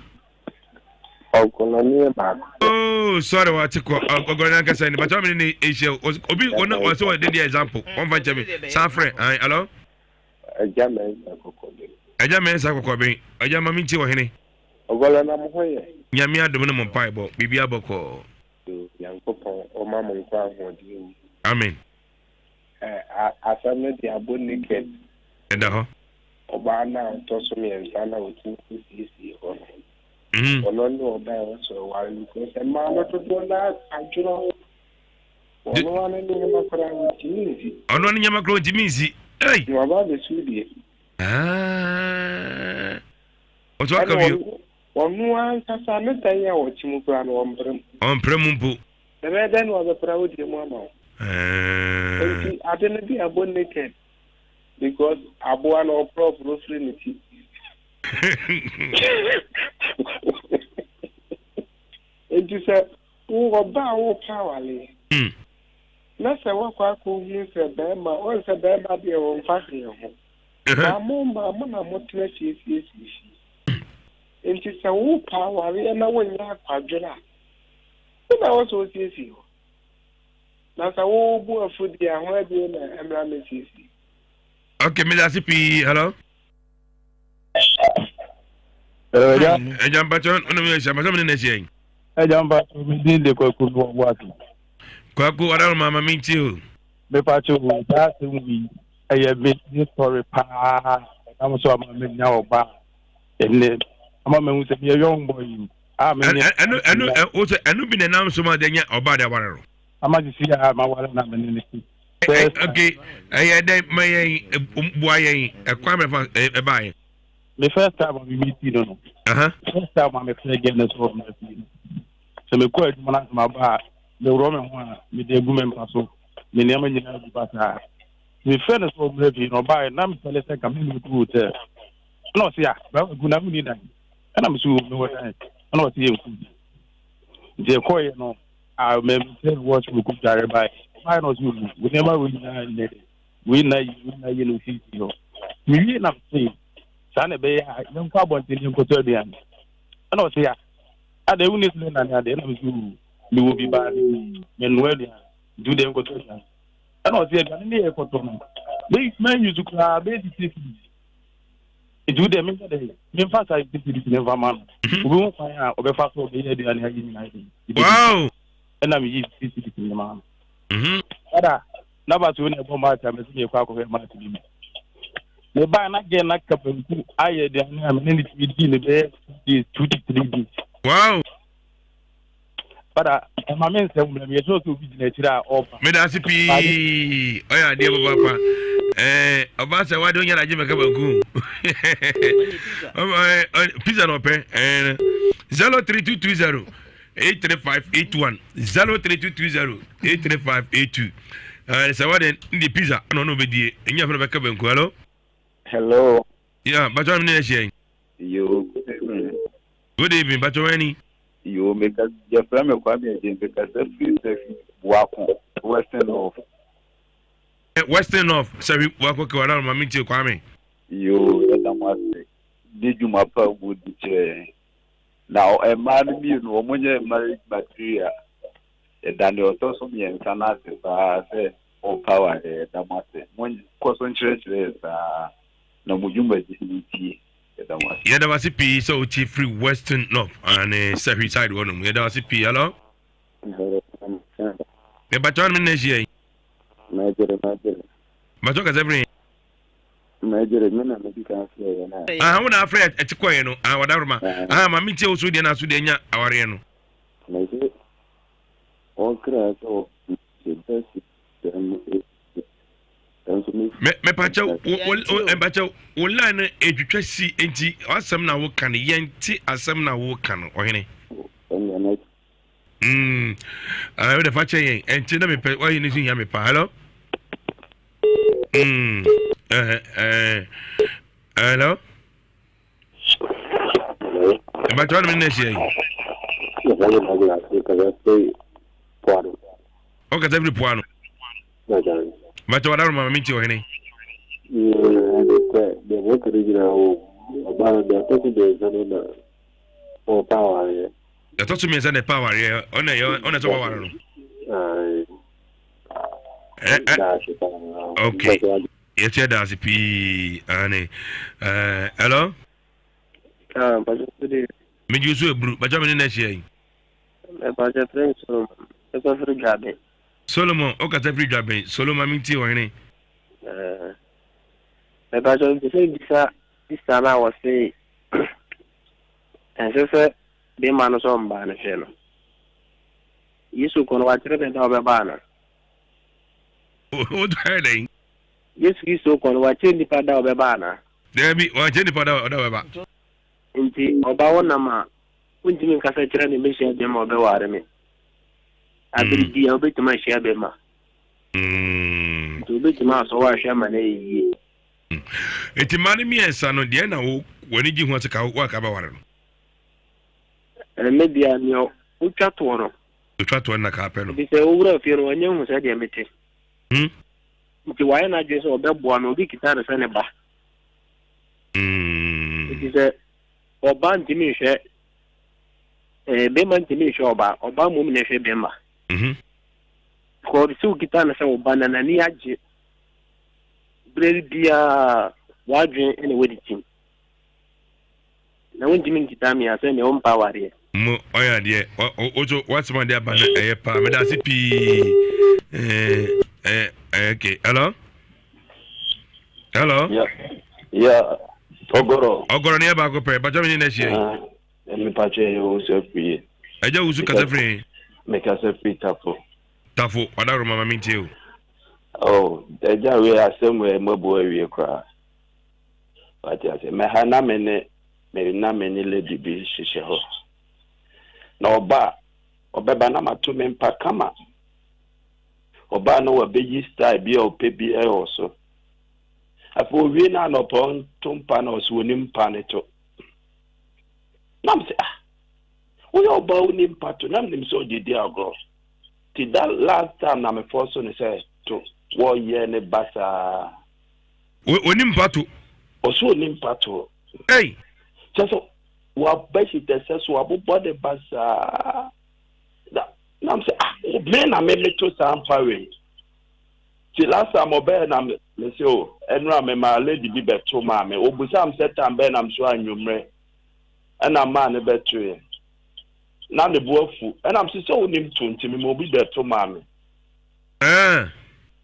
Ɔgɔnɔni yɛ baako. Oh, sorry, wa ti kɔ ɔgɔnɔni ankasa ni bàtà mi ni ehyia obi ɔno ɔsɛ ɔde deɛ example wɔn fa nkyɛn mi sanfrɛ ayi hello. Ɛgya mɛnsa kɔkɔben. Ɛgya mɛnsa kɔkɔben ɛgya maame nti ɔhene. Ɔgɔlɔ na mo ho yɛ. Nyame adum ne mo mpa ɛbɔ biribi abɔ kɔɔ. Nyankopɔn ɔma mo nkwa ahoɔden mu. Amen. Asɛm no de abɔ naked. Ɛda hɔ. Ɔbaa no a ɔtɔ so mmiɛnsa no a ɔtumi kɔsiesie hɔ no, ɔno ne ɔbaa a ɛwɔ sɛ ɔware no because mmaa no dodoɔ no ara adwene ho. Ɔno ara ne nneɛma koraa ɔntumi nsi. Ɔno ne nneɛma koraa ɔntumi nsi. Ei! Na waba abɛsi deɛ. Ah. Ɔtɔ aka bio. Ɔno ankasa ne dan a ɔte mu koraa no ɔmpere mu. Ɔmpere mu mpo. Ɛbɛyɛ dɛn na wabɛpra wo deɛ mu ama wo? Nti ade no de abɔ naked because aboa no ɔporɔporɔ firi ne ti. Nti sɛ wo ɔba a wopɛ awaleɛ na sɛ woakɔ akɔhunu sɛ bɛrima wɔn sɛ bɛrima deɛ wɔmfa hwee ho na mo mmaa mo na motena fie siesie fie. Nti sɛ wopɛ awareɛ na wonyɛ akwadworɔ a Wo na ɛwɔ sɛ wosiesie hɔ. Na sɛ wo bo afu deɛ a, hwan bio na ɛmmra mmɛsiesie? Ok, meda ase pii. Hello? Hello, Ẹja. Ẹja mpatsọ ọ̀nà mi ẹ̀ṣẹ̀ mpatsọ mi ní n'ẹ̀ṣẹ̀ yìí. Ẹja mpatsọ mi dín de Kwaku mi wɔ Boase. Kwaku ọ̀dàrún màmá mi ntí o. Mepatso o, saa asɛm yi ɛyɛ me ne sɔre paa ɛnam so ama menya ɔba ɛnɛ ama mahu sɛ meyɛ young boy yi. A me ne. Ɛno ɛno ɛ o sɛ ɛno bi na ɛnam so ma de nya ɔbaa de aware no. Ama sisi a ma ware na me ne ne ti. Ok ɛyɛ dɛ ma yɛn boa yɛn ɛkwan bɛ fa ɛbaa yɛn. Me first time a me meet no no. First time a me fɛ gɛ ne so ɔmo fi no. Sɛ me kɔ adwuma na sɛ ma ba a me worɔ me ho a me de egu me mpa so me nneɛma nyinaa gu basaa. Me fɛ ne so ɔmo fi no ɔbaa yɛ na me fɛlɛ sɛ nka me me kɔ hotel. Ɛna ɔsi a bɛrɛ gu na me ni dan. Ɛna me so mewɔ dan. Ɛna ɔsi yɛ nku nti ɛkɔɔyɛ no a mɛmɛ wɔs mu kɔ dware bae bae na ɔsi owu wo nneɛma wei nyinaa nyɛ dɛ wei na yi wei na yi na osiesie hɔ mewie na mese saa na ɛbɛyɛ a yɛnkɔ abɔnten yɛnkɔtɔ aduane. Ɛna ɔsi a ada ewu ne sile nane ade. Ɛna mese owu mewɔ bi baa menoa aduane nti wode yɛnkɔtɔ aduane. Ɛna ɔsi aduane ne yɛkɔtɔ no mɛnyi so koraa bɛyɛ sisi nti wo deɛ menyɛ dɛ memfa saa cds ne mfa ma no obi ho kwan a ɔbɛfa so ɔbɛyɛ aduane ayɛ nyinaa wow ɛna meyi cds ne ma no ɛda na ba so ne ɛbɔ match a mɛsɛ meyɛkɔ akɔhwɛ match bi mu mebaa na gɛ na ka banku ayɛ aduane a mene ne tumi dii ne bɛyɛ 2 days 2 to 3 days. Wow. Fada, ɛma me nsɛm mmerɛ meyɛ sure sɛ obi gyina akyire a ɔreba. Meda ase pii ɔyɛ adeɛ papaapa ɛɛ ɔbaa sɛ wade onya adagye mɛka banku pizza na ɔpɛ ɛɛ 03220 83581 03220 83582 ɛɛ sɛ wade ndi pizza ɛna ɔno ɔbɛdie ɛnyɛ fɛn bɛka banku. Hello. Hello. Yeah, bàtchɔ mi ni ẹ ṣe yẹn. Yo, good evening. Good evening, bàtchɔ wẹ́n ni. Yo, meka yɛfrɛ me Kwame Agye, mekasa firi Sahwi Boako, Western North. Eh, Western North, Sahwi Boako kewara ma me tie Kwame. Yo, yɛda mo ase ne dwuma pa mu di kyerɛ yɛn. Na mmaa no mmienu, wɔn nyɛ marriage material. Yɛda deɛ ɔtɔ so mmiɛnsa no ase paa sɛ ɔpa awareɛ. Yɛda mo ase. Monkɔ so nkyerɛkyerɛ yɛn saa na mo dwumadi no ntie. Yɛda mo ase. Yɛda wo ase pii sɛ wotie firi Western North ne Sahwi side hɔ nom. Yɛda wo ase pii. Hello? Mebakyɛ wo ne na ahyia yi. Mɛgyere mɛgyere. Bakyɛ kasa firi. Mɛgyere me na medi kan frɛ yɛn a. Aha wo na afrɛ ɛte kɔɛ no. Ah wadaroma. Aha ma mentie wo so deɛ na so deɛ nya awareɛ no. Mese ɔkra sɛ ɔhyɛ bɛsi dɛm nso me. Mepakyɛ wo mepakyɛ wo line no etwitwa si nti asɛm na woka no yɛn te asɛm na woka no ɔhene. Mm. Ah, wode fa kyɛ yɛn ɛnti na mepɛ wayi ne so hia me pa. Hello. Mm. Eh eh. Hello. Ɛbɛtɔ ne na ahyia yi. Ɔkasa firi poa no. Bàtɛ wàdà roma mi ti ɔhene. Ɛtɔ so mmiɛnsa na ɛpa awareɛ ɔna ɛyɛ ɔna ɛsɛ ɔware no. Okay. Yɛkyɛ da ase pii ane. Hello. Ah, mpakyɛ so de. Megye so eburu, mpakyɛ me ne na ahyia yi. Mpakyɛ frɛ me Solomon, mekɔ firi Dwaben. Solomon, wokasa firi Dwaben. Solomon, me ntie ɔhene. Mpakyɛ mpɛ sɛ bisa sista no a wɔse ɛnsɛ sɛ bɛrima no sɛ ɔmbaa no hwɛ no. Yesu kɔ no wakyerɛ ne da ɔbɛba ana? Wotɔ dɛn? Yesu Kristo kɔ no wakyerɛ nnipa da ɔbɛba ana? Daabi, wankyerɛ nnipa da ɔda ɔbɛba. Nti ɔba wo nam a, wontumi nkasa kyerɛ no mehyia bɛrima a ɔbɛware me. Abere mm. bi a wobɛtumi ahyia bɛrima. Mm. Nti wobɛtumi asɔ wo ahwɛ ama no ayɛ yie. Mm. Nti mmaa no mmiɛnsa no deɛ na wo w'ani gye ho ase ka wo aka bɛware no? Ɛmɛ bia nea wotwa toɔ no. Otwa toɔ no na kaa pɛ no. Nti sɛ wowura fie no wanya hu sɛ deɛ mete. Hmm? Nti wayɛ n'adwene sɛ ɔbɛboa me, obi kita no sɛ ne ba. Mm. Nti sɛ ɔba ntumi nhwɛ eh, bɛrima ntumi nhwɛ ɔba, ɔba mmom na ɛhwɛ bɛrima. Mm-hmm. Because sɛ wokita no sɛ ɔba na n'ani agye berɛ biara w'adwene na wadi tim. Na wontumi nkita me a sɛ nea wompa awareɛ. Mo ɔyɛ adeɛ woso wasɛm adeɛ aba no ɛyɛ paa meda ase pii ɛɛ ɛɛ okay hello hello. Yeah yeah ɔgɔrɔ. Ɔgɔrɔ ne yɛ baako pɛ bàtà mi ni na ɛhyia yi. Mi pàtó yɛ wusu afiri. Ɛgya wusu kasa firi. Mi kasa firi tafo. Tafo ɔdaworo mama mi ntie o. Oh ɛgya wei asɛm wei mo abu awie koraa. Wate ase? Mɛ ha na me ne me na me ne lady bi hyehyɛ hɔ. Na ɔba a, ɔbɛba na mato me mpa kama. Ɔbaa na wabeyi style bi a ɔpɛ bi ɛwɔ so. Afei owie na anɔpa ɔnto mpa na ɔso onim mpa ne to. Na me sɛ ah, woyɛ ɔbaa wonim mpa to na menim sɛ ɔde di agorɔ. Ti that last time na me fɔ so ne sɛ to wɔyɛ ne basaa. Oni mpa to. Ɔsɛ oni mpa to. Ei. Kyɛ sɛ waba hyitɛsɛ so wabobɔ ne ba saa. Na na sɛ ah me na me meto saa mpa wei. Ti last time ɔbɛyɛ na me sɛ o ɛnura me ma lady bi bɛto maa me. Obusa m sɛ tam bɛyɛ na m so anwummerɛ. Ɛna maa ne bɛtoeɛ. Na ne bo afu. Ɛna m sɛ sɛ wonim to nti me ma obi bɛto maa me. Ɛɛ.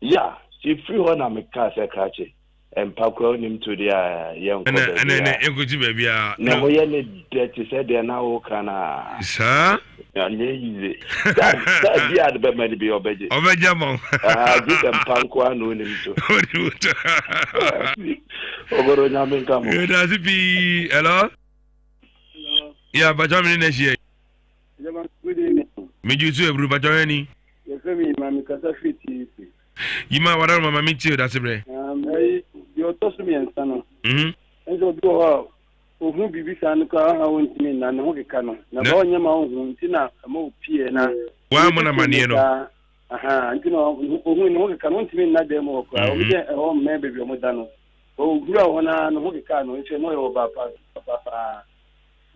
Ya, ti firi hɔ na me kaa sɛ krakye. Mpa koraa wonim to deɛ a yɛnkɔ Ɛnɛ ɛnɛ ɛnɛ baabiara. yɛnkɔti baabiara. Na ho yɛ ne dɛ te sɛ deɛ na woka no a. Saa. Anyɛ yiye. Saa saa bi a de bɛma no bi ɔbɛgye. Ɔbɛgye ama wo. Ah, gye sɛ mpa nko ara na onim to. Onim to. Ɔgɔrɔ nyame nka mo. Yɛda ase pii. Hello. Hello. Yeah, bàtà mi ní n'ahyia yi. Good evening. Megye so eburu bàtà ɔyɛ ni. Yɛfrɛ me Yima, mekasa firi TUC. Yima wadaro mama mi tie odase brɛ. Ɛyi deɛ ɔtɔ so mmiɛnsa no. Ɛsɛ obi wɔ hɔ a ohun biribi saa no koraa ɔha ontumi nna ne ho keka no na ba ɔnyɛ ma ohun nti na ɛma opie na. Waa mo na maneɛ no. Aha nti na ohun ne ho keka no ontumi nna dan mu hɔ koraa wɔn sɛ ɛhɔ mmɛn baabi wɔn da no owura hɔ naa ne ho keka no nso ɛna ɔyɛ ɔbaa pa paa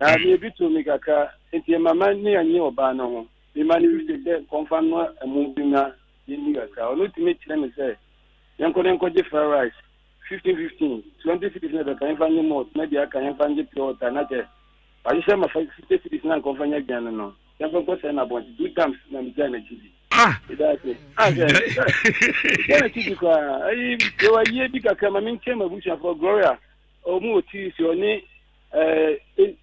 na ebi to mi kakra nti mama ne anyi ɔbaa no ho. Mema no fifty sɛ kɔmfa nnoa ɛmo bi na yɛnni kakra. Ɔno tumi kyerɛ me sɛ yɛnkɔ na yɛnkɔgye fried rice 15 15, 20 cedis na ɛbɛka yɛmfa nye malt na deɛ aka yɛmfa ngye pure water na kyɛ wahyehyɛ ma 50 cedis na nkɔmfa nyɛ aduane no yɛmfa nkɔ sɛɛ no abɔnten two times na megyae n'akyi di. Ah! Meda ase. Ah sɛ megyae n'akyi di koraa. Ayi yɛwɔ ayie bi kakra ma menkyɛn m'abusuafoɔ Gloria ɔmo wɔ TUC ɔne ɛɛ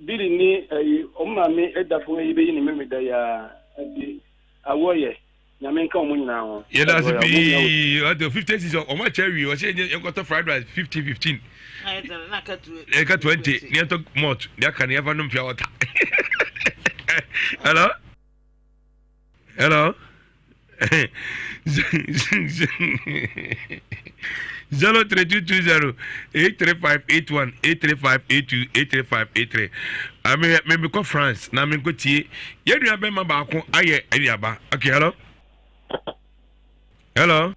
Billy ne ɛyi ɔmo maame ɛda fam ɛyi bɛyi ne memeda yi aa nti awoɔ yɛ Nyame nka ɔmo nyinaa ho. Yɛda ase pii ɔtɔ 50 cedis ɔmo akyɛ awie ɔsɛ yɛnyɛ yɛnkɔtɔ fried rice 50 15 ɛka 20 ne yɛntɔ malt ne aka ne yɛfa nom pure water. Hello hello 03220 83581 83582 83583 ame me mekɔ France na menkɔ tie yɛn nua bɛrima baako ayɛ aduaba okay hello hello.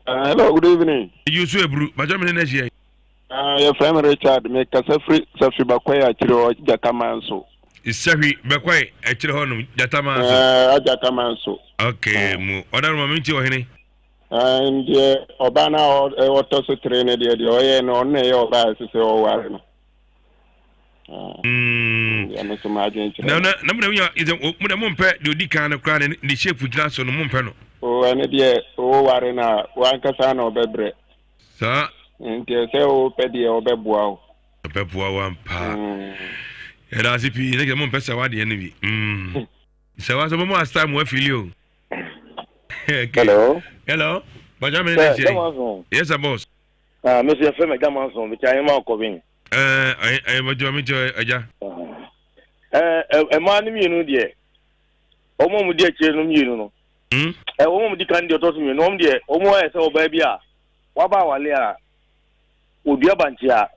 Hello good evening. You so eburu bàtà mi ní n'ahyia yi. Yɛfrɛ me Richard mekasa firi Safi Bakɔe akyire hɔ Gyataman so. Safi Bakɔe akyire hɔ nom Gyataman so. Ɛɛ Gyataman so. Okay mu ɔda no ma mi nti ɔhene. Deɛ ɔbaa no a ɔtɔ so tere no deɛ deɛ ɔyɛ no ɔno na ɛyɛ ɔbaa a ɛsɛ sɛ ɔware no. Deɛ me nso m'adwene kyerɛ. Na na na mo na mo na mo mpɛ deɛ odi kan no koraa ne ne shape gyina so no mo mpɛ no. O ɛno deɛ ɔware no a wankasa na ɔbɛbrɛ. Saa. Nti ɛsɛ wopɛ deɛ ɔbɛboa wo. Ɔbɛboa wo ampa. Yɛda ase pii ne kɛ mo mpɛ sɛ wadeɛ no bi. Mm. Sɛ wa sɛ mo astar mo afili o. Hello. Hello. Bàjá mi ní ṣe. Yes sir boss. Ah, mi sọ fẹ́ mi ẹja máa ń sọ, mi ti ayé máa kọ bí. Ẹ ẹ bàjá mi ti ẹja. Ẹ ẹ mmaa no mmienu deɛ, wɔn a wɔdi akyire no mmienu no. Ɛ wɔn a wɔdi kan deɛ ɔtɔ so mmienu, wɔn deɛ wɔn ayɛ sɛ ɔbaa bi a waba awale a odua bankye a.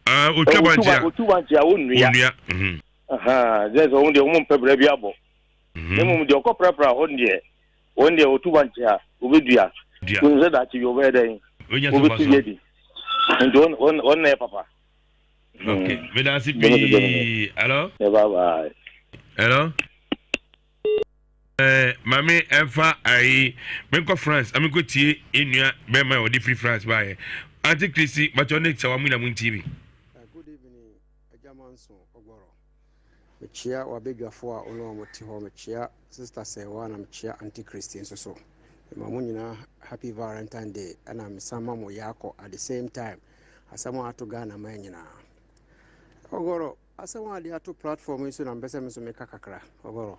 Ah, otwa bankye a. Otu bankye a onnua. Onnua. Mhm. Ahan, sɛ sɛ wɔn deɛ wɔn mpɛ brɛ bi abɔ. Mhm. Na mmom deɛ ɔkɔ prapra hɔ deɛ, wɔn deɛ otu bankye a obedua. Dua. Wɔn sɛ daakye bi ɔbɛyɛ dɛn? Obetu bi adi. Nti wɔn wɔn wɔn na yɛ papa. Okay, meda ase pii. Hello. Yeah, bye bye. Hello. Eh, maame ɛmfa ayi menkɔ France na menkɔ tie nnua bɛrima a ɔde firi France baayɛ. Auntie Christy, bàtɛ ɔne sɛ wamu na mu ntie bi. Good evening, Agya Manso Ogboro. Mekyea w'abadwafoɔ a wo ne wɔn te hɔ, mekyea Sister Sɛwa na mekyea Auntie Christy nso so. Mema mo nyinaa Happy Valentine Day ɛna mesan ma mo yaakɔ at the same time. Asɛm a ato Ghana man nyinaa. Ogoro, Asɛm a ɔde ato platform yi so na mpɛ sɛ me nso meka kakra. Ɔgɔrɔ.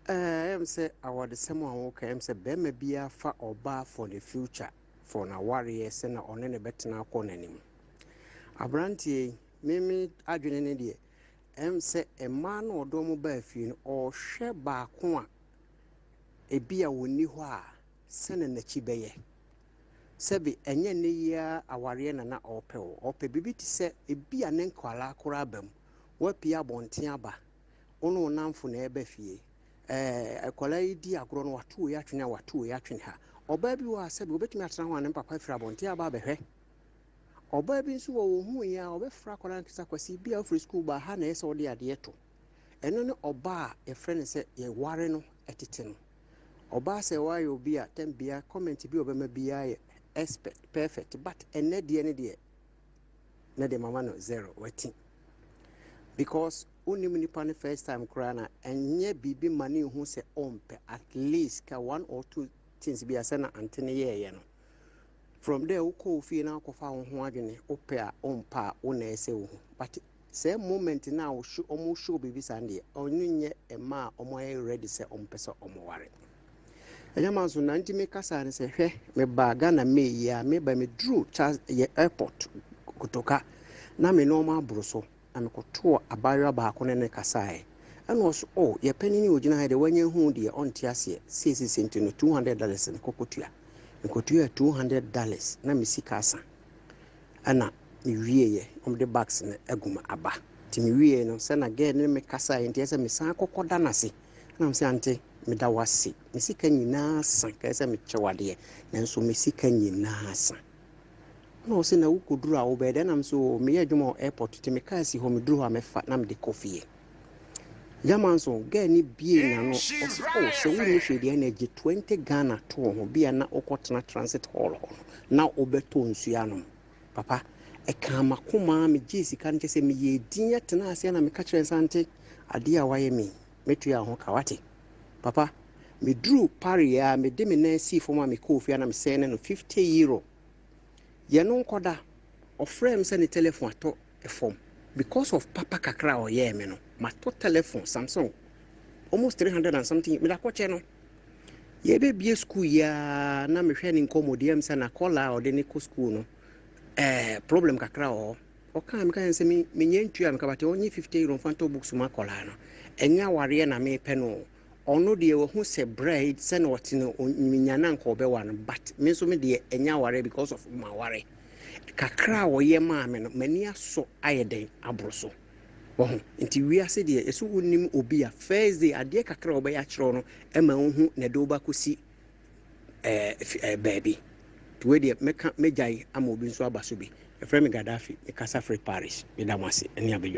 Ɛɛ, ɛyɛ sɛ awadesɛm a woka, ɛyɛ sɛ bɛrima biara fa ɔbaa for the future, for n'awareɛ sɛ na ɔne ne bɛtena akɔ n'anim. Aberanteɛ yi, me me adwene ne deɛ, ɛyɛ sɛ mmaa no ɔdɔ mo baa fie no, ɔrehwɛ baako a ebi a wɔnni hɔ a sɛne n'akyi bɛyɛ. Sɛbe ɛnyɛ nnɛ yi ara awareɛ na na ɔrepɛ o, ɔrepɛ biribi te sɛ ebia ne nkwadaa koraa aba mu, woapue abɔnten aba, wo ne wo nnamfo na ɛreba fie, ɛɛ akwadaa yi di agorɔ no wato wei atwene ha, wato wei atwene ha. Ɔbaa bi wɔ hɔ a sɛbe obɛtumi atena hɔ a ne papa afiri abɔnten aba abɛhwɛ. Ɔbaa bi nso wɔ wɔn hu yi a ɔbɛfrɛ akwadaa no kasa Kwasi bi a wofiri sukuu ba ha na ɛyɛ sɛ wode adeɛ to. Ɛno ne ɔbaa a yɛfrɛ no sɛ yɛware no tete no. Ɔbaa sɛ wayɛ obi a tɛm bia comment bi a ɔbɛma biara yɛ expert perfect but ɛnɛ deɛ ne deɛ na deɛ mama no zero wati because wonim nipa no first time koraa na ɛnyɛ biribi ma ne nhu sɛ ɔmpɛ at least ka one or two things bi a sɛ na ante ne yɛɛyɛ no. From there wokɔ wo fie na wokɔfa wo ho adwene, wopɛ a wompɛ a wo na ɛsɛ wo hu. But saa moment no a wo show, ɔmo show biribi saa no deɛ, ɔno nyɛ mmaa a ɔmo ayɛ ready sɛ ɔmo pɛ sɛ ɔmo ware. Ɛnyɛ ma nso na nti me kasa ne sɛ hwɛ me baa Ghana May yi a me ba me duru Charles yɛ airport Kotoka na me nneɛma aboro so na me kɔtoo abaayewa baako ne ne kasaeɛ ɛna ɔso oh yɛ panin a ogyina ha deɛ wanya hu deɛ ɔnte aseɛ seesese nti no $200 no kɔkɔtua mekɔtua $200 na me sika asa ɛna me wieɛ wɔn de bags no agu me aba nti me wieɛ no sɛ na girl ne me kasaeɛ nti ɛsɛ me san kɔkɔda n'ase ɛna me sɛ ante Meda wo ase. Me sika nyinaa sa. Kae sɛ mekyɛ wo adeɛ, nanso me sika nyinaa sa. Ɛna ɔse na wokɔduru a wobɛyɛ dɛn? Ɛna mese oo meyɛ adwuma wɔ airport nti me kaa si hɔ meduru hɔ a mɛfa na mede kɔ fie. Gyama nso girl no bie n'ano ɔse oh sɛ wonni hwee deɛ ɛna gye 20 Ghana to wo ho bia na wokɔtena transit hall hɔ no na wobɛtɔ nsuo anom. Papa, ɛkaa m'akoma megyee sika no kyɛ sɛ meyɛɛ din tenaa ase na meka kyerɛɛ no sɛ ante adeɛ a wayɛ me yi Mɛtua ho ka, wate? Papa, meduruu Paris a, mede me nan sii fam a mekɔɔ fie a na mesɛne no €50. Yɛn no nkɔda. Ɔfrɛɛ me sɛ ne telefon atɔ fam. Because of papa kakra a ɔyɛɛ me no, matɔ telefon, Samsung, almost 300 and something, mede akɔkyɛ no. Yɛbɛbie sukuu yi ara na mehwɛ ne nkɔmmɔdi am sɛ n'akɔlaa a ɔde ne kɔ sukuu no, eh, problem kakra wɔ hɔ. Ɔkaa meka kyerɛ no sɛ me menya ntua meka but ɔnye €50 mfa ntɔ books ma akwadaa no. Ɛnyɛ awareɛ na mepɛ no o. Ɔno deɛ wahu sɛ bra yi sɛnea ɔte no menya no anka ɔbɛwa no but me nso me deɛ ɛnyɛ awareɛ because of maware. Kakra a ɔyɛ maa me no m'ani asɔ ayɛ dɛn aboro so. Wahu? Nti wiase deɛ ɛsɛ wonim obi a first day adeɛ kakra a ɔbɛyɛ akyerɛ wo no ɛma wohu na ɛde wo ba kɔsi ɛɛ baabi. Nti wei deɛ mɛka mɛgyae ama obi nso aba so bi. Yɛfrɛ me Gaddafi, mekasa firi Paris. Meda mo ase ɛne abadwa.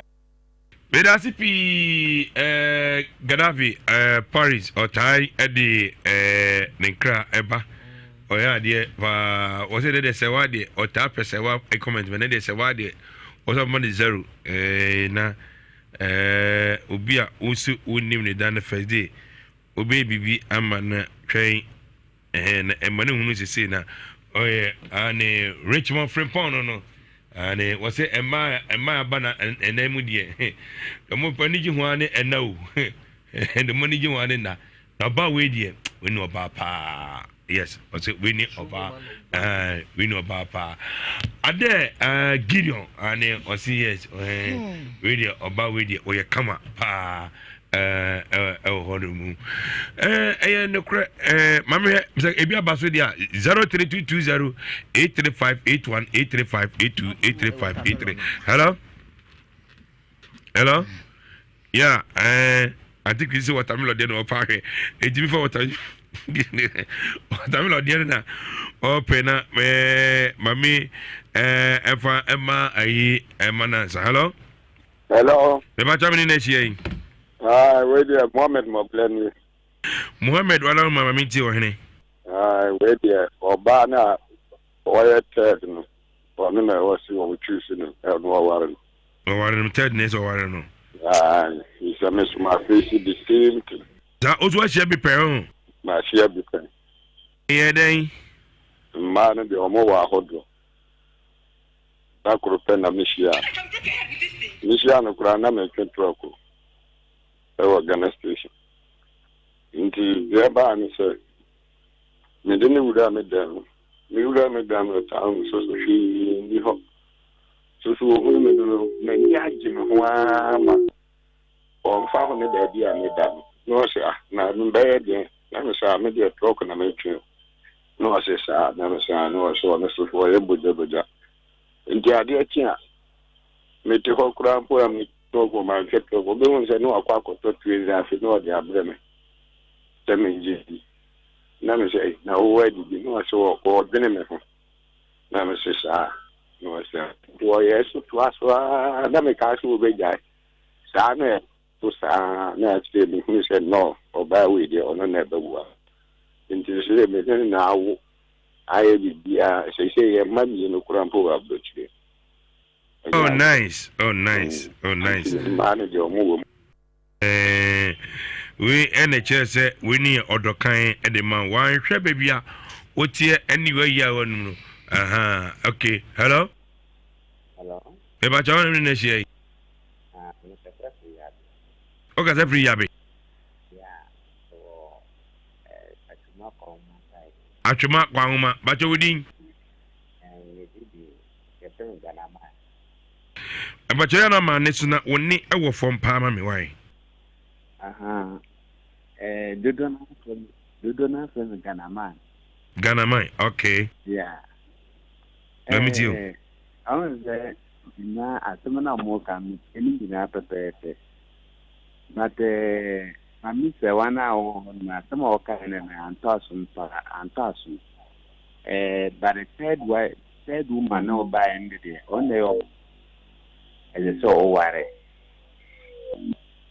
Meda ase pii eh, Gaddafi eh, Paris ɔtae de eh, ne nkra ɛba ɔyɛ adeɛ paa wɔsɛ ne deɛ sɛ wa deɛ ɔtaa pɛ sɛ wa eh, comment mɛ ne deɛ sɛ wa deɛ wɔsɛ ɔma ne zero eh, na eh, obi a wosi wonim ne da ne first day Wobɛyɛ biribi ama no twɛn ɛhɛn na ɛma no hunu sese na ɔyɛ ane Richmond Frimpong no no ane wɔsɛ ɛma ɛma aba na ɛnan mu deɛ wɔn ani gye ho ane ɛna o wɔn ani gye ho ane na na ɔbaa wei deɛ wei ne ɔbaa paa yes ɔsɛ wei ne ɔbaa ɛɛ wei ne ɔbaa paa adɛ ɛɛ Gideon ane ɔsɛ yes ɛɛ wei deɛ ɔbaa wei deɛ ɔyɛ kama paa. ɛwɔ hɔ no mu ɛyɛ nokorɛ maame hwɛ sɛ ebi aba so deɛ a 03220 83581 83582 83583 hello hello yeah ɛɛ ante krisi watermelon deɛ na ɔpa ahwɛ etimi fa watermelon deɛ na ɔpɛ na ɛɛ maame ɛɛ ɛfa ɛma ayi ɛma nansa hello. Hello. Bɛba twa me ne na ahyia yi. Ah, wei deɛ Mohammed Mɔblɛ nie. Mohammed wala ma ma ti ɔhene. Ah, wei deɛ ɔbaa no a ɔyɛ third no, ɔno na ɛwɔ se wɔn choose no, ɛno ɔware no. Ɔware no third na ɛsɛ ɔware no. Ah, sɛ me so ma face the same thing. Saa osu ahyia bi pɛn ho. Ma ahyia bi pɛn. Ɛyɛ dɛn? Mmaa no deɛ wɔn wɔ ahodoɔ. Da koro pɛ na mehyiaa no. Mehyiaa no koraa na metwe trɔk wɔ Ghana station. Nti deɛ ɛbaa ne sɛ, mede no wuraa me dan mu. Mewuraa me dan mu saa no so so hwee nni hɔ. So so ohunu me no, n'ani agye me ho ara ma ɔmfa ho ne baabi a meda no. Na ɔse, ah, na mebɛyɛ deɛn? Na me sɛ, ah, me deɛ trɔk na metwe o. Na ɔse saa, na me saa, na ɔse ɔno so ɔyɛ bogyabogya. Nti adeɛ kye a, mete hɔ koraa mpo a metɔ kɔ manhwɛ tɔ kɔ, wobɛhu sɛ na wakɔ akɔtɔ tuenze afe na ɔde abrɛ me sɛ mengye di. Na me sɛ, na wowɔ adidi? Na ɔse ɔdwene me ho. Na me se saa, na ɔse nti ɔyɛɛ so toa so ara, na mekaa sɛ wɔbɛgyae. Saa na So saa ara na akyire mehunu sɛ nɔ ɔbaa wei deɛ ɔno na ɛbɛwoa nti seesei me ne no na awo ayɛ biribiara seesei yɛn mma mmienu koraa mpo wɔ aburokyire. Oh nice, oh nice, oh nice. Mmaa no deɛ ɔmo wɔ mu. Eh, wei ɛna kyerɛ sɛ wei ne yɛ ɔdɔ kan de ma wanhwɛ baabi a woteɛ ɛne wayi a wanum no. Aha, okay. Hello? Hello? Mepakyɛ wo ne ne ahyia yi. Ah, mekasa firi Yabe. Wokasa firi Yabe? Yeah, wɔ eh, Atwuma Kwahoma side. Atwuma Kwahoma, bakyɛ wo din? Eh, me di yɛfrɛ me Ghanama. Mpakyɛ yɛ na ma ne so na wo ne ɛwɔ fam paa ma me wae. Aha, eh, dodo na afrɛ me, dodo na afrɛ me Ghanaman. Ghanaman, okay. Yeah. Na me tie o. Eh, ɔn sɛ na asɛm na mo ka me tie ne nyinaa pɛpɛɛpɛ. But eh, mami sɛ wɔn a wɔwɔ hɔ no asɛm a wɔka no no antɔ asom paa, antɔ asom. Eh, but the third wife, third woman na ɔbaeɛ no deɛ, ɔno na ɛyɛ ɛsɛ sɛ ɔware.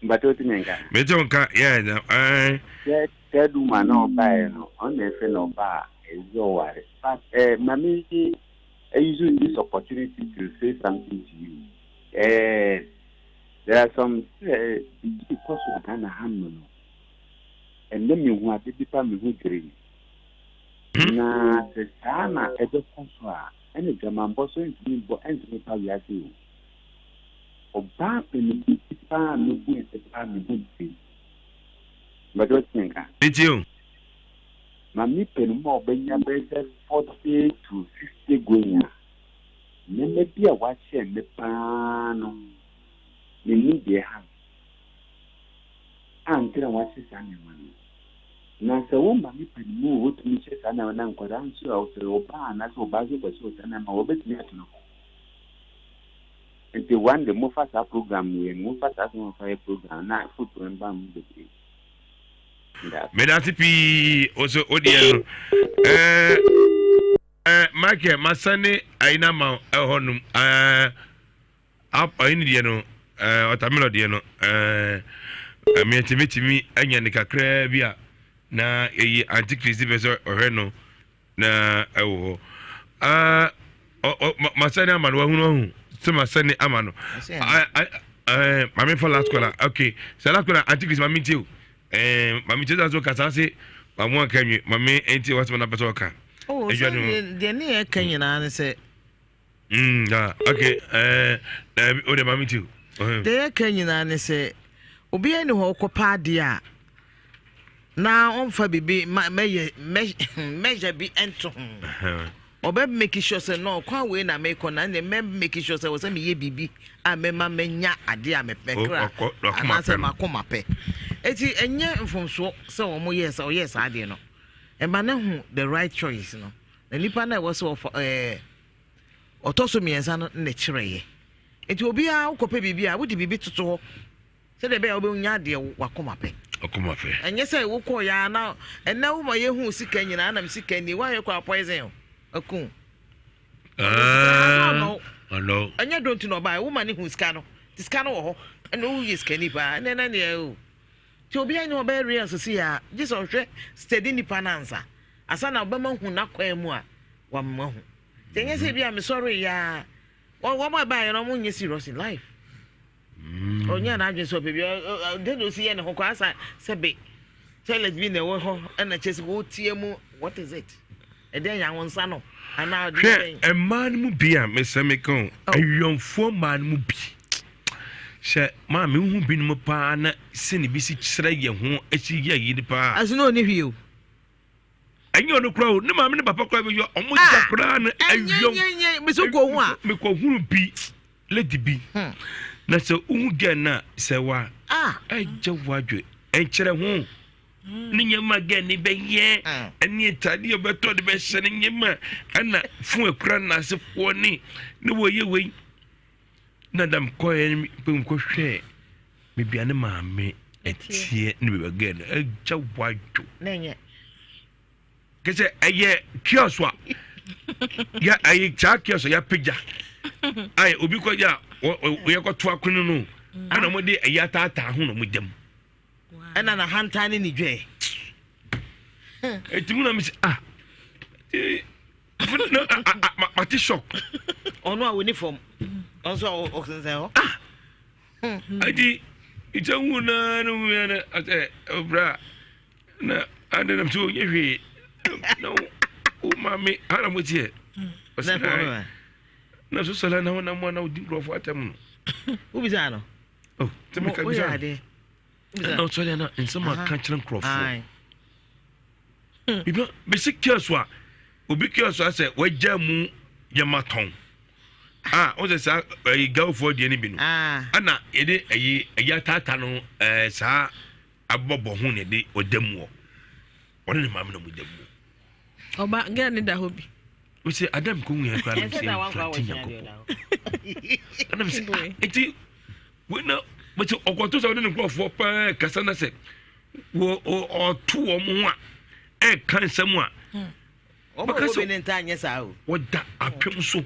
Mbata otumi nka. Mete wo nka, yeah, na, eh. Third, third woman na ɔbaeɛ no, ɔno na ɛfɛ na ɔba a, ɛsɛ sɛ ɔware. But eh, mami I use this opportunity to say something to you. Eh, there are some eh, biribi kɔ so wɔ Ghana ha no no. Ɛnɛ mehu ade bi pa me ho dwiri me. Na sɛ saa na ɛbɛkɔ so a, ɛna dwamanbɔ so ntumi bɔ ntumi pa wiase o. Ɔbaa panin bi paa a mehu ɛ paa me ho dwiri me. Mbɛtɛ wote me nka? Metie o. Maame panin mu a ɔbɛnya bɛyɛ sɛ 40 to 50 going a, nneɛma bi a wahyɛ nnɛ paa no, mennim deɛ ɛha no. A nti na wahyɛ saa nneɛma no. Na sɛ wo maame panin mu a wotumi hyɛ saa nneɛma na nkwadaa nso a sɛ ɔbaa anaasɛ ɔbaa nso kɔhyɛ saa nneɛma a wɔbɛtumi ato no hɔ. Nti one day mofa saa program wei no mofa saa asɛm fa yɛ program na foto no ba mu bebree. Medase pii oso odeɛ no ɛɛ ɛɛ Michael masane ayi na ma ɛhɔ nom ɛɛ ayi ne deɛ no ɛɛ ɔtamilɔ deɛ no ɛɛ ɛmi ɛtumi anya ne kakraa bi a na eyi antikristi bɛ sɛ ɔhwɛ no. Na ɛwɔ hɔ. Ah, masɛne ama no wahunu ahu sɛ masɛne ama no. Maame fa last caller. Okay. Sɛ last caller anti Chris maame ntie o. Eh, maame ntie sɛ so kasa ase maame anka nwi maame ntie wasɛm na pɛ sɛ ɔka. Oh, sɛ deɛ ne yɛ ka nyinaa ne sɛ. Ah, okay. Eh, o de maame ntie o. Deɛ yɛ ka nyinaa ne sɛ obiara ni hɔ ɔkɔpa adeɛ a na ɔmfa biribi mɛyɛ measure bi nto ho ɔbɛ make sure sɛ no kwan wei na mekɔ na ɛnna mɛ make sure sɛ wɔsɛ meyɛ biribi a mɛma mɛnya adeɛ a mɛkra anaasɛ makoma pɛ eti ɛnyɛ mfomsoɔ sɛ wɔn yɛ sɛ ɔyɛ saa adeɛ no ɛma ne ho the right choice no na nipa na ɛwɔ sɛ ɔfa ɛɛ ɔtɔ so mmiɛnsa no na ɛkyerɛ yɛ eti obiara wokɔpɛ biribi a wode biribi toto hɔ. Sɛdeɛ ɛbɛyɛ a wobɛnya deɛ w'akoma pɛ. Akoma pɛ. Ɛnyɛ sɛ wokɔɔ yɛ ara na ɛnɛ woma yɛhu sika nyinaa nam sika nie woahwɛ kɔ a poison o aku wo. Ah, ɔnɔ. Ɛnyɛ dɔ nti na ɔbaeɛ woma ne hu sika no nti sika no wɔ hɔ ɛna woyɛ sikani paa ɛnɛ na deɛ o nti obiara nyɛ ɔbɛyɛ real sisi a gye sɛ ɔhwɛ steady nipa no ansa asa na ɔbɛma hu n'akwan mu a wama hu nti ɛnyɛ sɛ bi a mesɔre yɛ a wɔn a ɛbaeɛ no wɔn nyɛ serious in life. Mm. Ɔnyɛ n'adwene sɛ ɔpɛ bi dɛn na osi yɛ ne ho kɔ asa sɛ be toilet bi na ɛwɔ hɔ ɛna kyɛ sɛ wɔtie mu what is it ɛdɛn yɛ ahonsa no anaa ɔde hwɛ mmaa no mu bi a mesɛ meka o oh. awiɔmfoɔ mmaa no mu bi sɛ maa mehu binom paa na sɛne bi si kyerɛ yɛ ho asi yɛ yiri paa ɛso na ɔni hwee o ɛnyɛ ɔno koraa o ne maame ne papa koraa bɛyɛ ɔmo ah, gya koraa no awiɔm mekɔhunu bi lady bi hmm. na sɛ wohu gɛn no a sɛ wa ah. ɛgye wadwe ɛnkyerɛ ho hmm. ne nyɛma gɛn ne bɛyɛ hmm. ɛne atadeɛ ɔbɛtɔ de bɛhyɛ ne nyɛma ɛna fo akura n'asefoɔ ne ne wɔyɛ wei na dam kɔɛ nkɔhwɛ baabi a ne maame ɛteɛ ne baabi a gɛn no ɛgya wadwo kɛsɛ ɛyɛ kiosk a yɛ ɛyɛ saa kiosk a yɛapagya ayɛ obi kɔ yɛ a yɛkɔto akono no ɛna wɔde ɛyɛ ataataa ho na wɔn gyam. ɛna na hantan ne ne dwɛ. eti mu na mi sɛ ah mate shock. ɔno a wɔni fam ɔno nso a ɔsensɛn hɔ. ah eti nkyɛn hu naa ne hu yɛn ɛ ɔbra. Na ade nam sɛ ɔnyɛ hwee na wo maame ana mo teɛ. Ɔsɛ na so sɔlɛ na wɔnam a na wodi nkurɔfoɔ atɛm no. Wobisa no? Oh, sɛ meka bisa no. Ɛna ɔsɔre na nsɛm a ka kyerɛ nkurɔfoɔ. Bibi bɛsi kiosk a obi kiosk a sɛ wagya mu yɛma tɔn. Ah, wɔn sɛ saa ɛyi gawfoɔ deɛ no bi no. Ɛna yɛde ɛyi ɛyi ataata no ɛɛ saa abɔbɔ ho na yɛde ɔda mu wɔ. Ɔne ne maame na mo da mu. Ɔba gɛɛ ne da hɔ bi. O sɛ adam ko nwia kura no sɛ nfrati nyankopɔn. Ɛna sɛ ah eti wei na bɛsɛ ɔkɔto sɛ ɔne ne nkurɔfoɔ paa kasa na sɛ wɔ ɔto wɔn ho a ɛka nsɛm a. Wɔn a wɔbi ne ntaa nyɛ saa o. Wɔda apem so.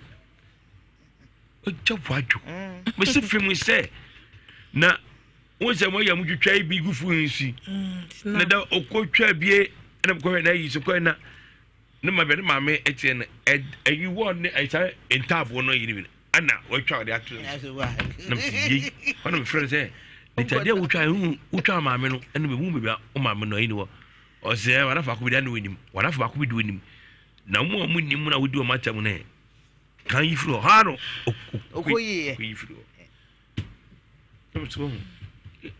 Ɔgya wadwo. Mesi fim sɛ na. Wohu sɛ moyɛ mo twitwa yi bi gu fo nsi mm, na da ɔkɔtwa bie ɛna mekɔhwɛ na ayi so kɔɛ na ne ma bɛ ne maame ɛteɛ no ɛyi wɔ ne ɛsa ntaaboɔ no ayi ne bi no ɛna watwa ɔde ato na mesi yei ɔna mefrɛ no sɛ ne tadeɛ a wotwa ɛhu wotwa maame no ɛna bɛhu baabi a wo maame no ayi ne wɔ ɔsɛ wanafa baako bi de ana wɔnim wanafa baako bi de wɔnim na mo a mo nim na wodi wɔn atam no kan yi firi hɔ ha no ɔkɔ yi firi hɔ. Na mesɛ wahu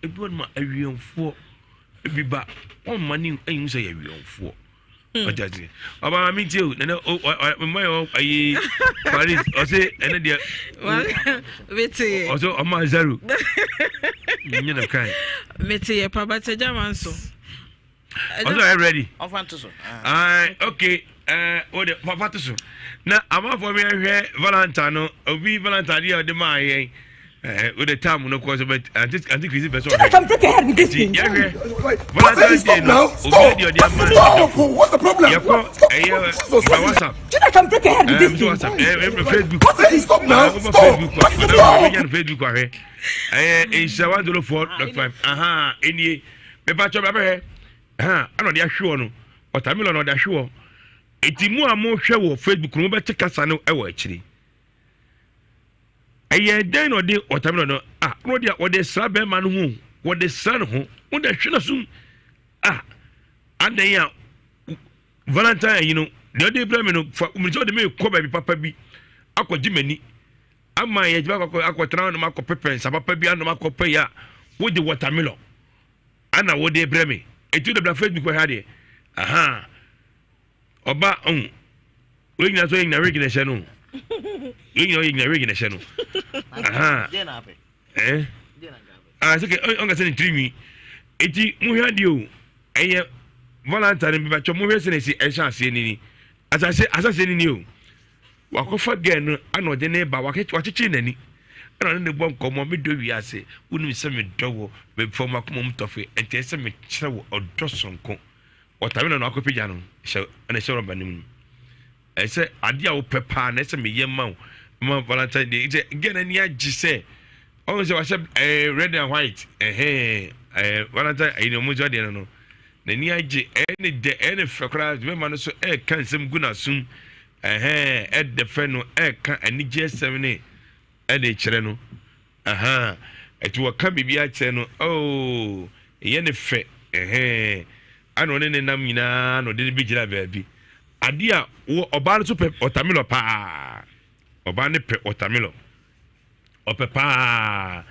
ebi wɔ ma awiɛmfoɔ ebi ba wɔn mma ne ɛnhu sɛ yɛ awiɛmfoɔ ɔgya hmm. ti ɔba maame ti o nana o ɔ mma yɛ ayi paris ɔsɛ ɛne deɛ ɔsɛ ɔma zero nyɛ na kan. mete yɛ papa tɛ gyama nso. ɔsɛ ɔyɛ ready. ɔfa nto so. Ayi okay ɛɛ o de fa to so na amanfoɔ mi hwɛ valentine no obi valentine deɛ ɔde maa yɛn ɛɛ o de time no kɔ so but anti anti krisi pɛ sɛ ɔhwɛ eti yɛhwɛ valentine day no obi deɛ ɔde ama yɛkɔ ɛyɛ ba whatsapp ɛɛ mi sɛ whatsapp ɛɛ facebook ɛɛ ɔba facebook a ɔda mo ɛbɛnya no facebook ahwɛ ɛyɛ nhyira 104.5 ahan enie. Mepakyɛw bra bɛhwɛ. Ɛhã, ɛna ɔde ahwe hɔ no. Watermelon na ɔde ahwe hɔ. Eti mu a mohwɛ wɔ Facebook no mobɛte kasa no wɔ akyiri. Ɛyɛ dɛn na ɔde watermelon no a na ɔde ɔde sra bɛrima no ho wɔde sra ne ho wɔde ahwe n'asom a adan a Valentine ayi no deɛ ɔde brɛ me no fa mmiri sɛ ɔde me kɔ baabi papa bi akɔgye m'ani ama yɛgyina akɔ akɔtena hɔnom akɔpepɛ nsa papa bi anom akɔpɛ yi a wode watermelon ana wode brɛ me ɛti wode bra facebook bɛhwɛ adeɛ aha ɔba ɔhu wei nyina so yɛ nyina wig na ɛhyɛ no wei nyina ɔyɛ nyina wig na ɛhyɛ no aha eh ah sɛ ɔnka sɛ ne tiri nwi ɛti mohwɛ adeɛ o ɛyɛ valentine bi bɛtwɛ mohwɛ sɛ na ɛsi ɛhyɛ aseɛ nini asase asase nini o Wakɔfa girl no ana ɔde ne ba wakyekyere n'ani ɛna ɔne ne bɔ nkɔmmɔ medɔ wiase wonim sɛ medɔ wo mefɔ makoma mu tɔfe ɛnti ɛsɛ mekyerɛ wo ɔdɔ sonko ɔtame na no akɔpagya no hyɛ ɛna ɛhyɛ rɔba no mu ɛsɛ adeɛ a wopɛ paa na ɛsɛ meyɛ ma wo ma valentine day sɛ girl no ani agye sɛ ɔhu sɛ wahyɛ ɛɛ red and white ɛhɛn ɛɛ valentine ɛyi na ɔmo nso adeɛ no no n'ani agye ɛyɛ ne dɛ ɛyɛ ne fɛ koraa bɛma no so ɛɛka nsɛm gu n'asom Ɛhɛɛ, ɛdɛ fɛ no ɛka anigyeɛsɛm ne ɛde kyerɛ no. Ahaa, ɛti wɔka biribi akyerɛ no, oh, ɛyɛ ne fɛ, ɛhɛɛ, ana ɔne ne nam nyinaa na ɔde no bɛgyina baabi. Adeɛ a wɔ ɔbaa no so pɛ ɔtamilɔ paa, ɔbaa no pɛ ɔtamilɔ. Ɔpɛ paa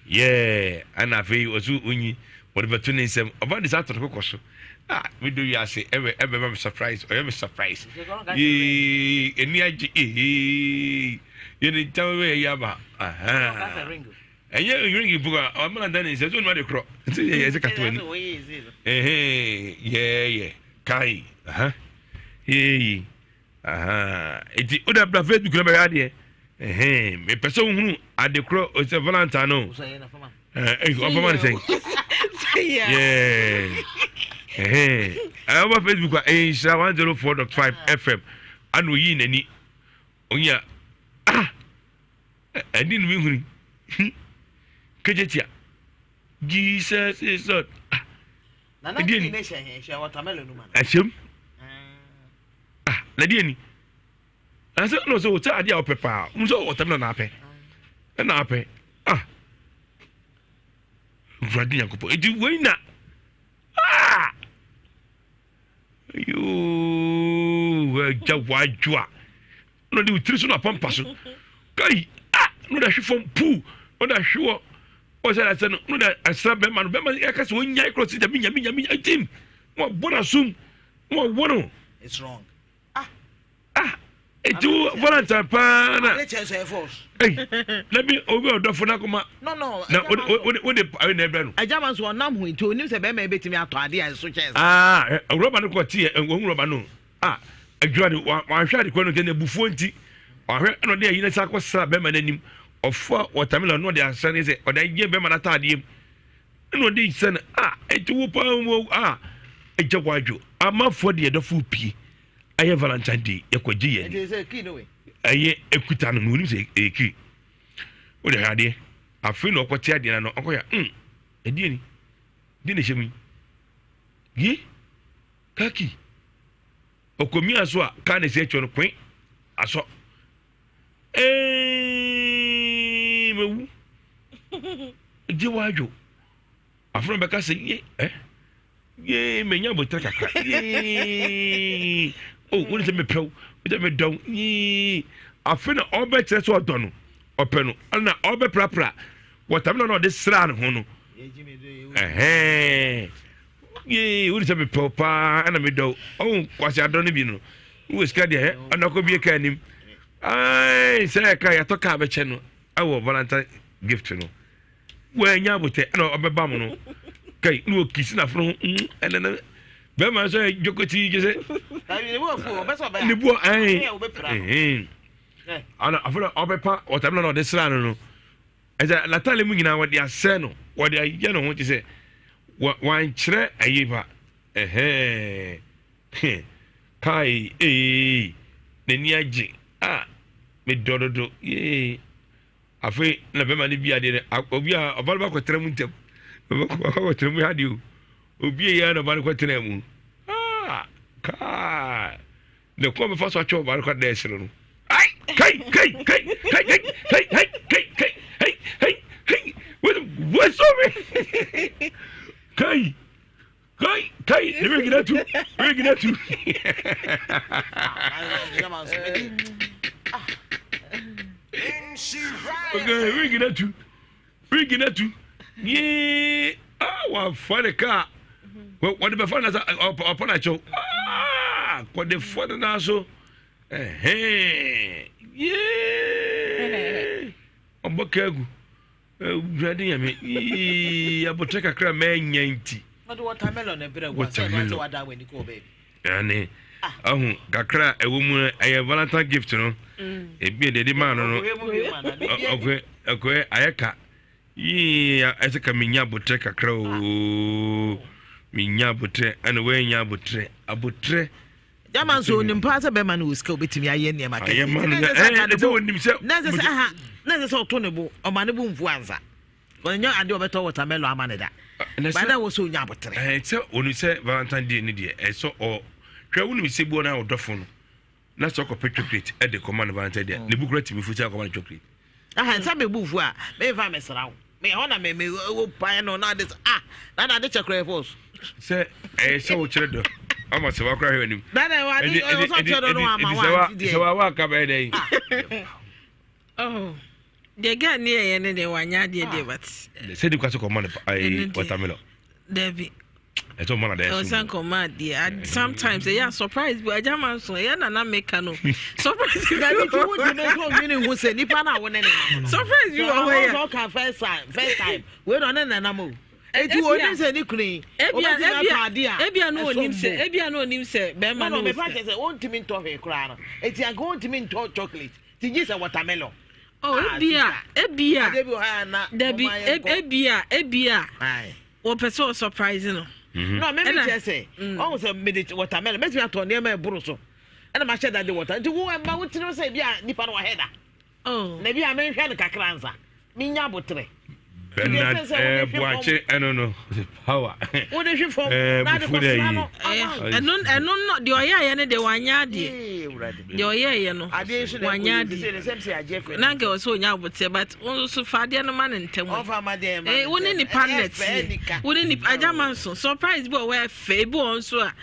yeah ɛna afei ɔso onyi wɔde bɛto ne nsam ɔba de saa ato ne koko so ah me do wiase ɛbɛ ɛbɛma me surprise ɔyɛ me surprise yee ani agye ee yɛ ne ntam bɛ yɛ aba ɛnyɛ ring mpo a ɔma na da ne nsam so onima de korɔ nti yɛ yɛ sɛ kato ani ɛhɛn yɛɛyɛ kai aha yee. Eti o da bra Facebook na bɛhwɛ adeɛ. Ɛhɛn mepɛ sɛ wohunu ade korɔ sɛ valentine no. Ɔfama ne sɛn. Ɛhɛn ɛwɔ Facebook a ɛyɛ nhyira 104.5 FM ana oyii n'ani onya ah ɛde no mehuni kegyetia Jesus is Lord. Ah ɛdeɛ ni ɛhyɛm ah na deɛ ni ɛsɛ na ɔsɛ ɔsɛ adeɛ a ɔpɛ paa ɔmo sɛ ɔtɛm na n'apɛ ɛna apɛ ah wurade nyankopɔn eti wei na ah yoo ɛgya wadwo a. Na ɔde tiri so na apampa so. Kai ah na ɔde ahwe fam puu na ɔde ahwe wɔ ɔsɛ asɛ no na ɔde asra bɛrima no bɛrima yɛ kasa ɔnya korɔ sɛ nyame nyame nyame atim na wabɔ n'asom na wawɔ no. It's wrong. Ah ah eti wo valentine paa na. Ade kyɛn sɛ force. Ɛy na bi obi ɔdɔfo na kɔma. No no. Na o de o de o de ayi na ɛbrɛ no. Agya ma nso ɔnam ho nti onim sɛ bɛrima ebetumi atɔ ade a ɛso kyɛn. Ah rɔba no kɔ ti yɛ ohun rɔba no. Ah, adwuma de wanhwɛ ade kora no nti na abufuo nti wahwɛ ɛna ɔde ayi no sa akɔsra bɛrima no anim ɔfa wɔtamilɔn na ɔde asra ne sɛ ɔde ayɛ bɛrima no ataadeɛ mu ɛna ɔde sɛ no ah ɛnti wo paa mu ah ɛgya wadwo amanfoɔ deɛ ɛdɔfo pie ayɛ valentine day yɛkɔgye yɛn ɛyɛ ekuta no na onim sɛ ɛyɛ kii wode hwɛ adeɛ afei na ɔkɔte adeɛ no ɔkɔyɛ mm ɛdeɛ ni deɛ na ɛhyɛ mu yi ye Kaki. Ɔkɔmia so a kaa na ɛsi akyerɛ no kwen asɔ. Eeii mawu. Gye wadwo. Afei na bɛka sɛ ye eh yee menya abotire kakra yee oh wone sɛ mepɛ wo wone sɛ medɔ wo yee afei na ɔbɛkyerɛ sɛ ɔdɔ no ɔpɛ no ɛna ɔbɛprapra wɔtamina na ɔde sraa ne ho no ɛhɛn Yee, wode sɛ mepɛ wo paa ɛna medɔ wo. Ɔhu kwasi adɔ no bi no. Wowɔ sika deɛ ɛ ɔna kɔ bie kaa anim. Ae sɛ ɛka yɛatɔ kaa bɛkyɛ no ɛwɔ valentine gift no. Wɔanya abotɛ ɛna ɔbɛba mu no. Kai na ɔkisi n'afono ho mm ɛna na bɛrima nso yɛ dwokoti gye sɛ. Ne bu ɛn. Ɛna afei ɔbɛpa wɔtamina na ɔde sra no no. Ɛsɛ n'ataade mu nyinaa wɔde asɛ no, wɔde ayɛ ne ho te sɛ wankyerɛ ayi pa. Ɛhɛn. Kai ee n'ani agye a medɔ dodo yee. Afei na bɛma no bi adeɛ no obi a ɔba no bakɔtena mu ntɛm. Ɔba mu adeɛ o. Obi yɛ na ɔba no kɔtena mu. Ah, kai. Na kwan bɛfa so atwa ɔbaa no kɔ dɛɛse no no. Ai kai kai kai kai kai kai kai kai kai kai kai kai wɔsɔ me kai kai kai ne bɛ gyina tu bɛ gyina tu. Okay, we gyina tu. Wigi no atu yee ah wafa ne kaa wɔde bɛfa no sa ɔpɔ no akyɛw ah kɔde fɔ no nan so ɛhɛn yee ɔbɔ kaa gu awurade nyame yee abotire kakra mɛnya nti watermelon ɛne ahu kakra a ɛwɔ mu no ɛyɛ valentine gift no mm. ebi yɛ deɛ maa no no ɔkɔ ɛkɔ ayɛ ka yii ɛsɛ ka menya abotrɛ kakra ooo menya abotrɛ ɛna wɔanya abotrɛ abotrɛ. Jama nso onim paa sɛ bɛrima no wɔ sika obetumi ayɛ nneɛma kɛse. Ayɛ ma no na ɛsɛ onim sɛ. Na ɛsɛ sɛ aha na ɛsɛ sɛ ɔto ne bo ɔma ne bo nfu ansa. Ɔnyɛ adeɛ ɔbɛtɔ watermelon ama ne da. Bada wɔ sɛ onya abotere. Ɛɛ sɛ onim sɛ Valentine day ne deɛ ɛsɛ ɔ hwɛ wonim sɛ buo na ɔdɔfo no na sɛ ɔkɔpɛ chocolate ɛde kɔma no Valentine day ne bu kura tumi fu sɛ akɔma no chocolate. Aha nsa me bu fu a mefa mesra wo me hɔ na me me wo pae no na ade ah na na ade kyɛ koraa force. Sɛ ɛyɛ sɛ wokyerɛ dɔ ama sɛ wakora hwɛ anim. Dada wade ɔsɔ kyerɛ dɔ no ama wa nti deɛ. Sɛ wa wa ka bɛyɛ dɛ. Oh. Deɛ girl ne yɛyɛ ne deɛ wanyɛ adeɛ deɛ but. Sɛ di kwa sɛ kɔma no ayi watermelon. Dabi. Ɛsɛ ɔma na dɛ ɛso. Ɔsan kɔma adeɛ sometimes ɛyɛ surprise bi agya ma nso ɛyɛ nana meka no surprise bi. Dabi ti wo di ne nso ɔnwene ho sɛ nipa na wo ne ne nam no. Surprise bi wɔ hɔ yɛ. Ɔsɔ ɔka first time first time wei na ɔne ne nam o. Eti wo onim sɛ ne kunu yi. Obetumi atɔ adeɛ a. Ebia no onim sɛ ebia no onim sɛ bɛrima no wɔ sika. No no mepa kyɛ sɛ ontumi ntɔ hwee koraa no eti anka ontumi ntɔ chocolate. Ti gye sɛ watermelon. Oh, ah, ebia, ebia. Dabi, ebia, ebia. Wɔpɛ sɛ ɔsurprise no. Mhm. No, mɛmi kyerɛ sɛ, mm. ɔhu sɛ mede watermelon, mɛtumi atɔ nneɛma ɛboro so. Ɛna mahyɛ da de water. Nti wo ɛma wo tirim sɛ ebia nipa no wahɛ da. Oh. Na ebia menhwɛ no kakra nsa. Menya abotrɛ. Bernard eh, Boakye ɛno no power. Wode hwe fam eh, na ade kɔsra no. Ɛno ɛno no deɛ ɔyɛ ayɛ no deɛ wanyɛ adeɛ. Deɛ ɔyɛɛyɛ no wanyɛ adeɛ. Na nka ɛwɔ sɛ ɔnya aboteɛ but wo nso fa adeɛ no ma no ntɛm. Eh, wo ne nipa no na teɛ. Wo ne nipa agya ma nso surprise bi wɔ hɔ ɛfɛ ebi wɔ nso a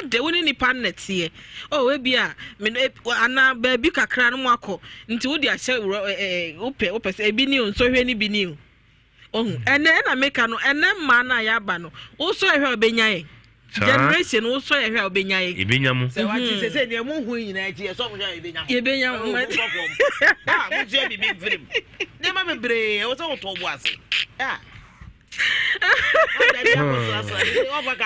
adɛ wo ne nipa no na teɛ. Oh ebi a me no anaa baabi kakra no mo akɔ nti wo de ahyɛ wura eh wopɛ wopɛ sɛ ebi ni o nsɔhwɛ ni bi ni o. Ohu, ɛnɛ ɛna meka no, ɛnɛ mmaa no a yɛaba no, wosɔ ɛhwɛ a wobɛnya yɛn. Generation wosɔ yɛ hwɛ a wobɛnya yɛn. Yɛbɛnya mo. Sɛ wate sɛ sɛ nea mo hu nyinaa akyi yɛsɔ mo hwɛ a yɛbɛnya mo. Yɛbɛnya mo. Ah, mo nso yɛ biribi mfiri mu. Nneɛma bebree ɛwɔ sɛ wotɔ bo ase. Ah.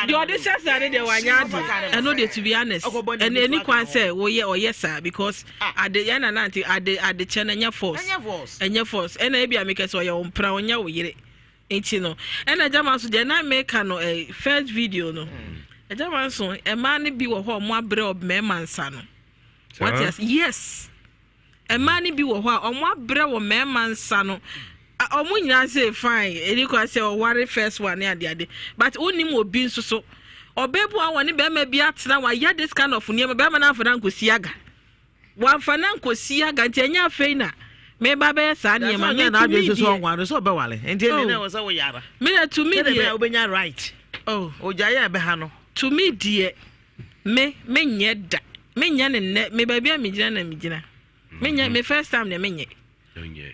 Deɛ ɔde hyɛ saa no deɛ wanyɛ ade. Ɛno deɛ to be honest, ɛno ɛni kwan sɛ woyɛ ɔyɛ saa because ade yɛn nana ante ade ade kyɛ no ɛnyɛ force. Ɛnyɛ force. Ɛna ebi a mekɛ sɛ ɔyɛ wo mpena ɔnyɛ wo yere. Nti no ɛna gyama nso deɛ na meka no eh, first video no. Ɛgyama nso mmaa no bi wɔ hɔ a wɔn abrɛ mmarima nsa no. Wate ase? Yes. Mmaa no bi wɔ hɔ a wɔn abrɛ wɔ mmarima nsa no. Wɔn nyinaa sɛ fine ɛni kwan sɛ ɔware first one ne adeade but wonim obi nso so ɔbaa bi wɔ ne barima bi atena wayɛ this kind of nneɛma barima no amfa no ankɔsi aga wamfa no ankɔsi aga nti ɛnyɛ afei na meba bɛyɛ saa nneɛma me tumi deɛ sɛ ɔnware sɛ ɔbɛware nti ɛne na ɛwɔ sɛ woyara me na tumi deɛ sɛdeɛ wobɛnya right oh ogya yɛ ɛbɛha no tumi deɛ Me, menyɛ da. Menyɛ no nnɛ. Me baabi a megyina na megyina. Menyɛ, me first time deɛ menyɛ.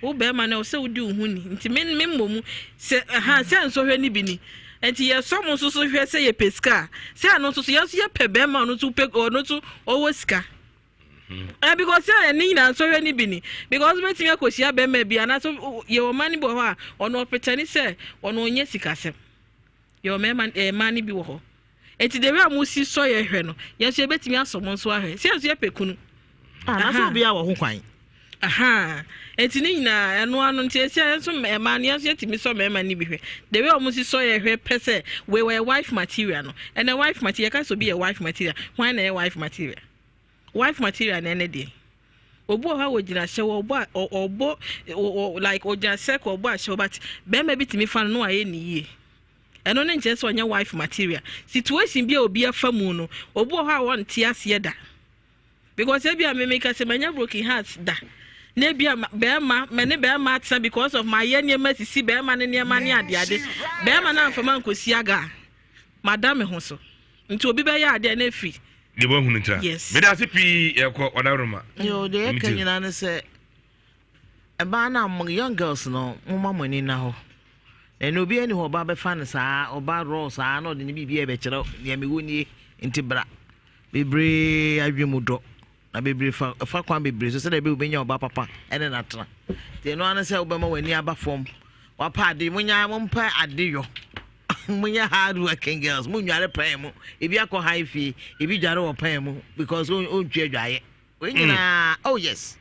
Wo bɛrima no sɛ wodi wo ho ni. Nti me me mmɔ mu sɛ ɛha sɛ nsɔhwɛ no bi ni. Nti yɛsɔ mo nso so hwɛ sɛ yɛpɛ sika a. Sɛ ɛno nso so yɛn nso yɛpɛ bɛrima ɔno nso pɛ ɔno nso ɔwɔ sika. Eh, because sɛ ɛne nyinaa nsɔhwɛ no bi ni. Because wobɛtumi akɔhyia bɛrima bi anaasɛ yɛwɔ mma no bi wɔ hɔ a ɔno ɔpetɛne sɛ ɔno ɔnyɛ sikasɛm. Yɛwɔ mmarima eh, mmaa no bi wɔ hɔ. Eti the way a mo si sɔ yɛ hwɛ no, yɛn nso yɛbɛtumi asɔ mo nso ahwɛ. Sɛ yɛn nso yɛpɛ kunu. Ah, na sɛ obiara wɔ ho kwan. Aha. Eti ne nyinaa ɛno ano nti esi yɛn nso mmaa no yɛn nso yɛtumi sɔ mmarima no bi hwɛ. The way a wɔn si sɔ yɛ hwɛ pɛ sɛ wei wɔyɛ wife material no. Ɛnɛ wife material yɛka sɛ obi yɛ wife material. Hwan na ɛyɛ wife material? Wife material na ɛne deɛ. Obi wɔ hɔ a wɔgyina hyɛ wɔ ɔbɔ a ɔbɔ like ɔgyina circle ɔbɔ ahyɛ but bɛrima bi tumi fa no na wayɛ ne yie. Ɛno ne nkyerɛ sɛ ɔnyɛ wife material. Situation bi a obi afa mu no, obi wɔ hɔ a wɔnte aseɛ da. Because ebi a mimi ka sɛ manya broken heart da. Na ebi a bɛrima mɛ ne bɛrima atena because of mayɛ nneɛma sisi bɛrima ne nneɛma ne adeade. Bɛrima no amfa ma nkosi aga a, mada me ho so. Nti obi bɛyɛ adeɛ na efiri. Deɛ wahunu ntira. Yes. Meda ase pii yɛkɔ ɔdaworoma. Yo, deɛ yɛka nyinaa ne sɛ ɛbaa no a mo young girls no momma mo ani nna hɔ. Ɛnna obiara ni hɔ ɔba bɛfa no saa ɔba raw saa na ɔde ne biribi a ɛbɛkyerɛ nea mewɔ nie nti bra. Bebree adwene mu dɔ na bebree fa fa kwan bebree so sɛdeɛ ɛbɛyɛ wobɛnya ɔba papa ɛne no atena. Nti ɛno ara ne sɛ wobɛma w'ani aba fam wapa ade monya mompɛ ade yɔ monyɛ hard working girls monnware pan mu ebi akɔ high fie ebi dware wɔ pan mu because ɔntwi adwaeɛ wei nyinaa oh yes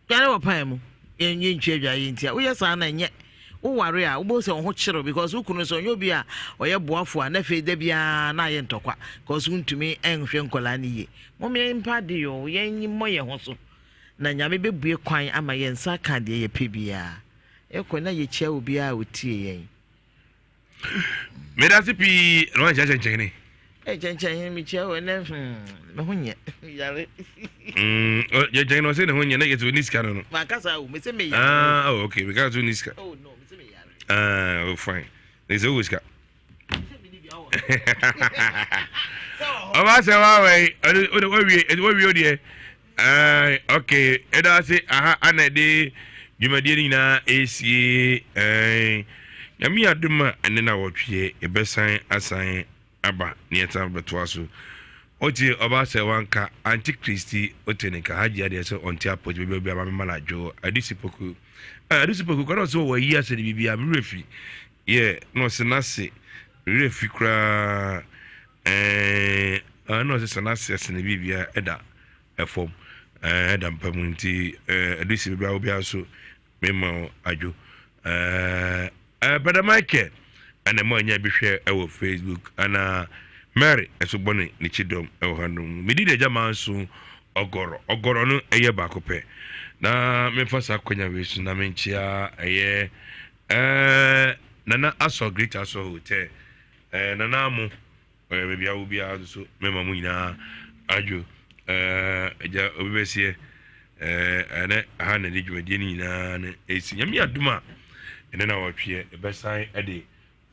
Dware wɔ pan mu. Yɛn yɛntwi adwaeɛ nti a woyɛ saa na ɛnyɛ woware a wobɛhu sɛ wo ho kyerew because wo kunu nso ɔnyɛ obi a ɔyɛ boafo a na afei da biara na ayɛ ntɔkwa because wontumi nhwɛ nkwadaa no yie. Mom yɛn mpa ade yɛ o yɛn mmɔ yɛn ho so na Nyame bɛbue kwan ama yɛn nsa aka deɛ yɛpɛ biara. Yɛkɔ na yɛkyia obiara a ɔtie yɛn. Medase pii na wankyia kyɛnkyɛn ne. Ɛ kyɛnkyɛn mekyia wɔ ɛnɛ hmm me ho nyɛ yare. Mm kyɛnkyɛn na ɔsɛ ne ho nyɛ na yɛ sɛ ɔni sika no no. Mankasa o mese me yare. Ah oh okay meka sɛ ɔni sika. Oh no mese me yare. Ah oh fine. Na sɛ ɔwɔ sika. Ɔba sɛ wa wɔ yi ɔde wawie wawie o deɛ. Ɛɛ ok ɛda ase aha ana ɛde dwumadie no nyinaa ɛresie ɛɛ nyame adom a ɛne na wɔtweɛ yɛbɛsan asan aba ne yɛsan bɛtoa so wote ɔba sɛ wanka anti kristi wote ne nka hagye adeɛ sɛ ɔnte apɔgye baabi obi ama mema no adwo adusi poku adusi poku kora na ɔsɛ wɔwɔ ayi asɛ ne biribi a mewerɛ fi yɛ na ɔsɛ n'ase mewerɛ fi koraa Ɛɛ, ɛna ɔsɛ sɛ n'ase ase ne biribia ɛda ɛfam, ɛɛ ɛda mpa mu nti ɛɛ ɛde si baabi a obiara so mema wo adwo. Ɛɛ ɛɛ Brother Michael ɛna ɛma anya bi hwɛ ɛwɔ Facebook ɛna Mary ɛso bɔ ne ne kyidɔm ɛwɔ ha nom. Medi de agya maa nso ɔgɔrɔ ɔgɔrɔ no ɛyɛ baako pɛ na memfa saa kwanya wei so na menkyea ɛyɛ ɛɛ Nana Asɔ Great Asɔ Hotel. Eh, Nana mo, eh, baabi a wo biara nso mɛma mo nyinaa adwo. Agya obi bɛseɛ ɛnɛ ha na ne dwumadie no nyinaa no ɛsi. Nyame adom a ɛnɛ na wɔtweɛ ɛbɛsan ɛde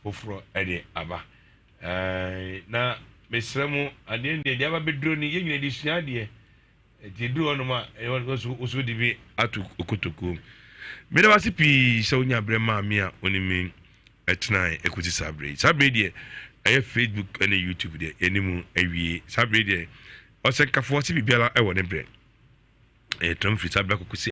foforɔ ɛde aba. Na mesrɛ mo adeɛ deɛ deɛ aba bɛduro no yɛn nyina de sua adeɛ. Nti ɛduru hɔnom a ɛwɔ wo so de bi ato kotokuo. Meda wase pii sɛ wonya berɛ maa me a wo ne me ɛtenae ɛkɔsi saa berɛ yi. Saa berɛ yi deɛ ɛyɛ Facebook ne YouTube deɛ yɛne mu awie. Saa berɛ yi deɛ ɔsɛnkafoɔ se biribiara ɛwɔ ne berɛ. Ɛyɛ tram firi saa berɛ akɔkɔsi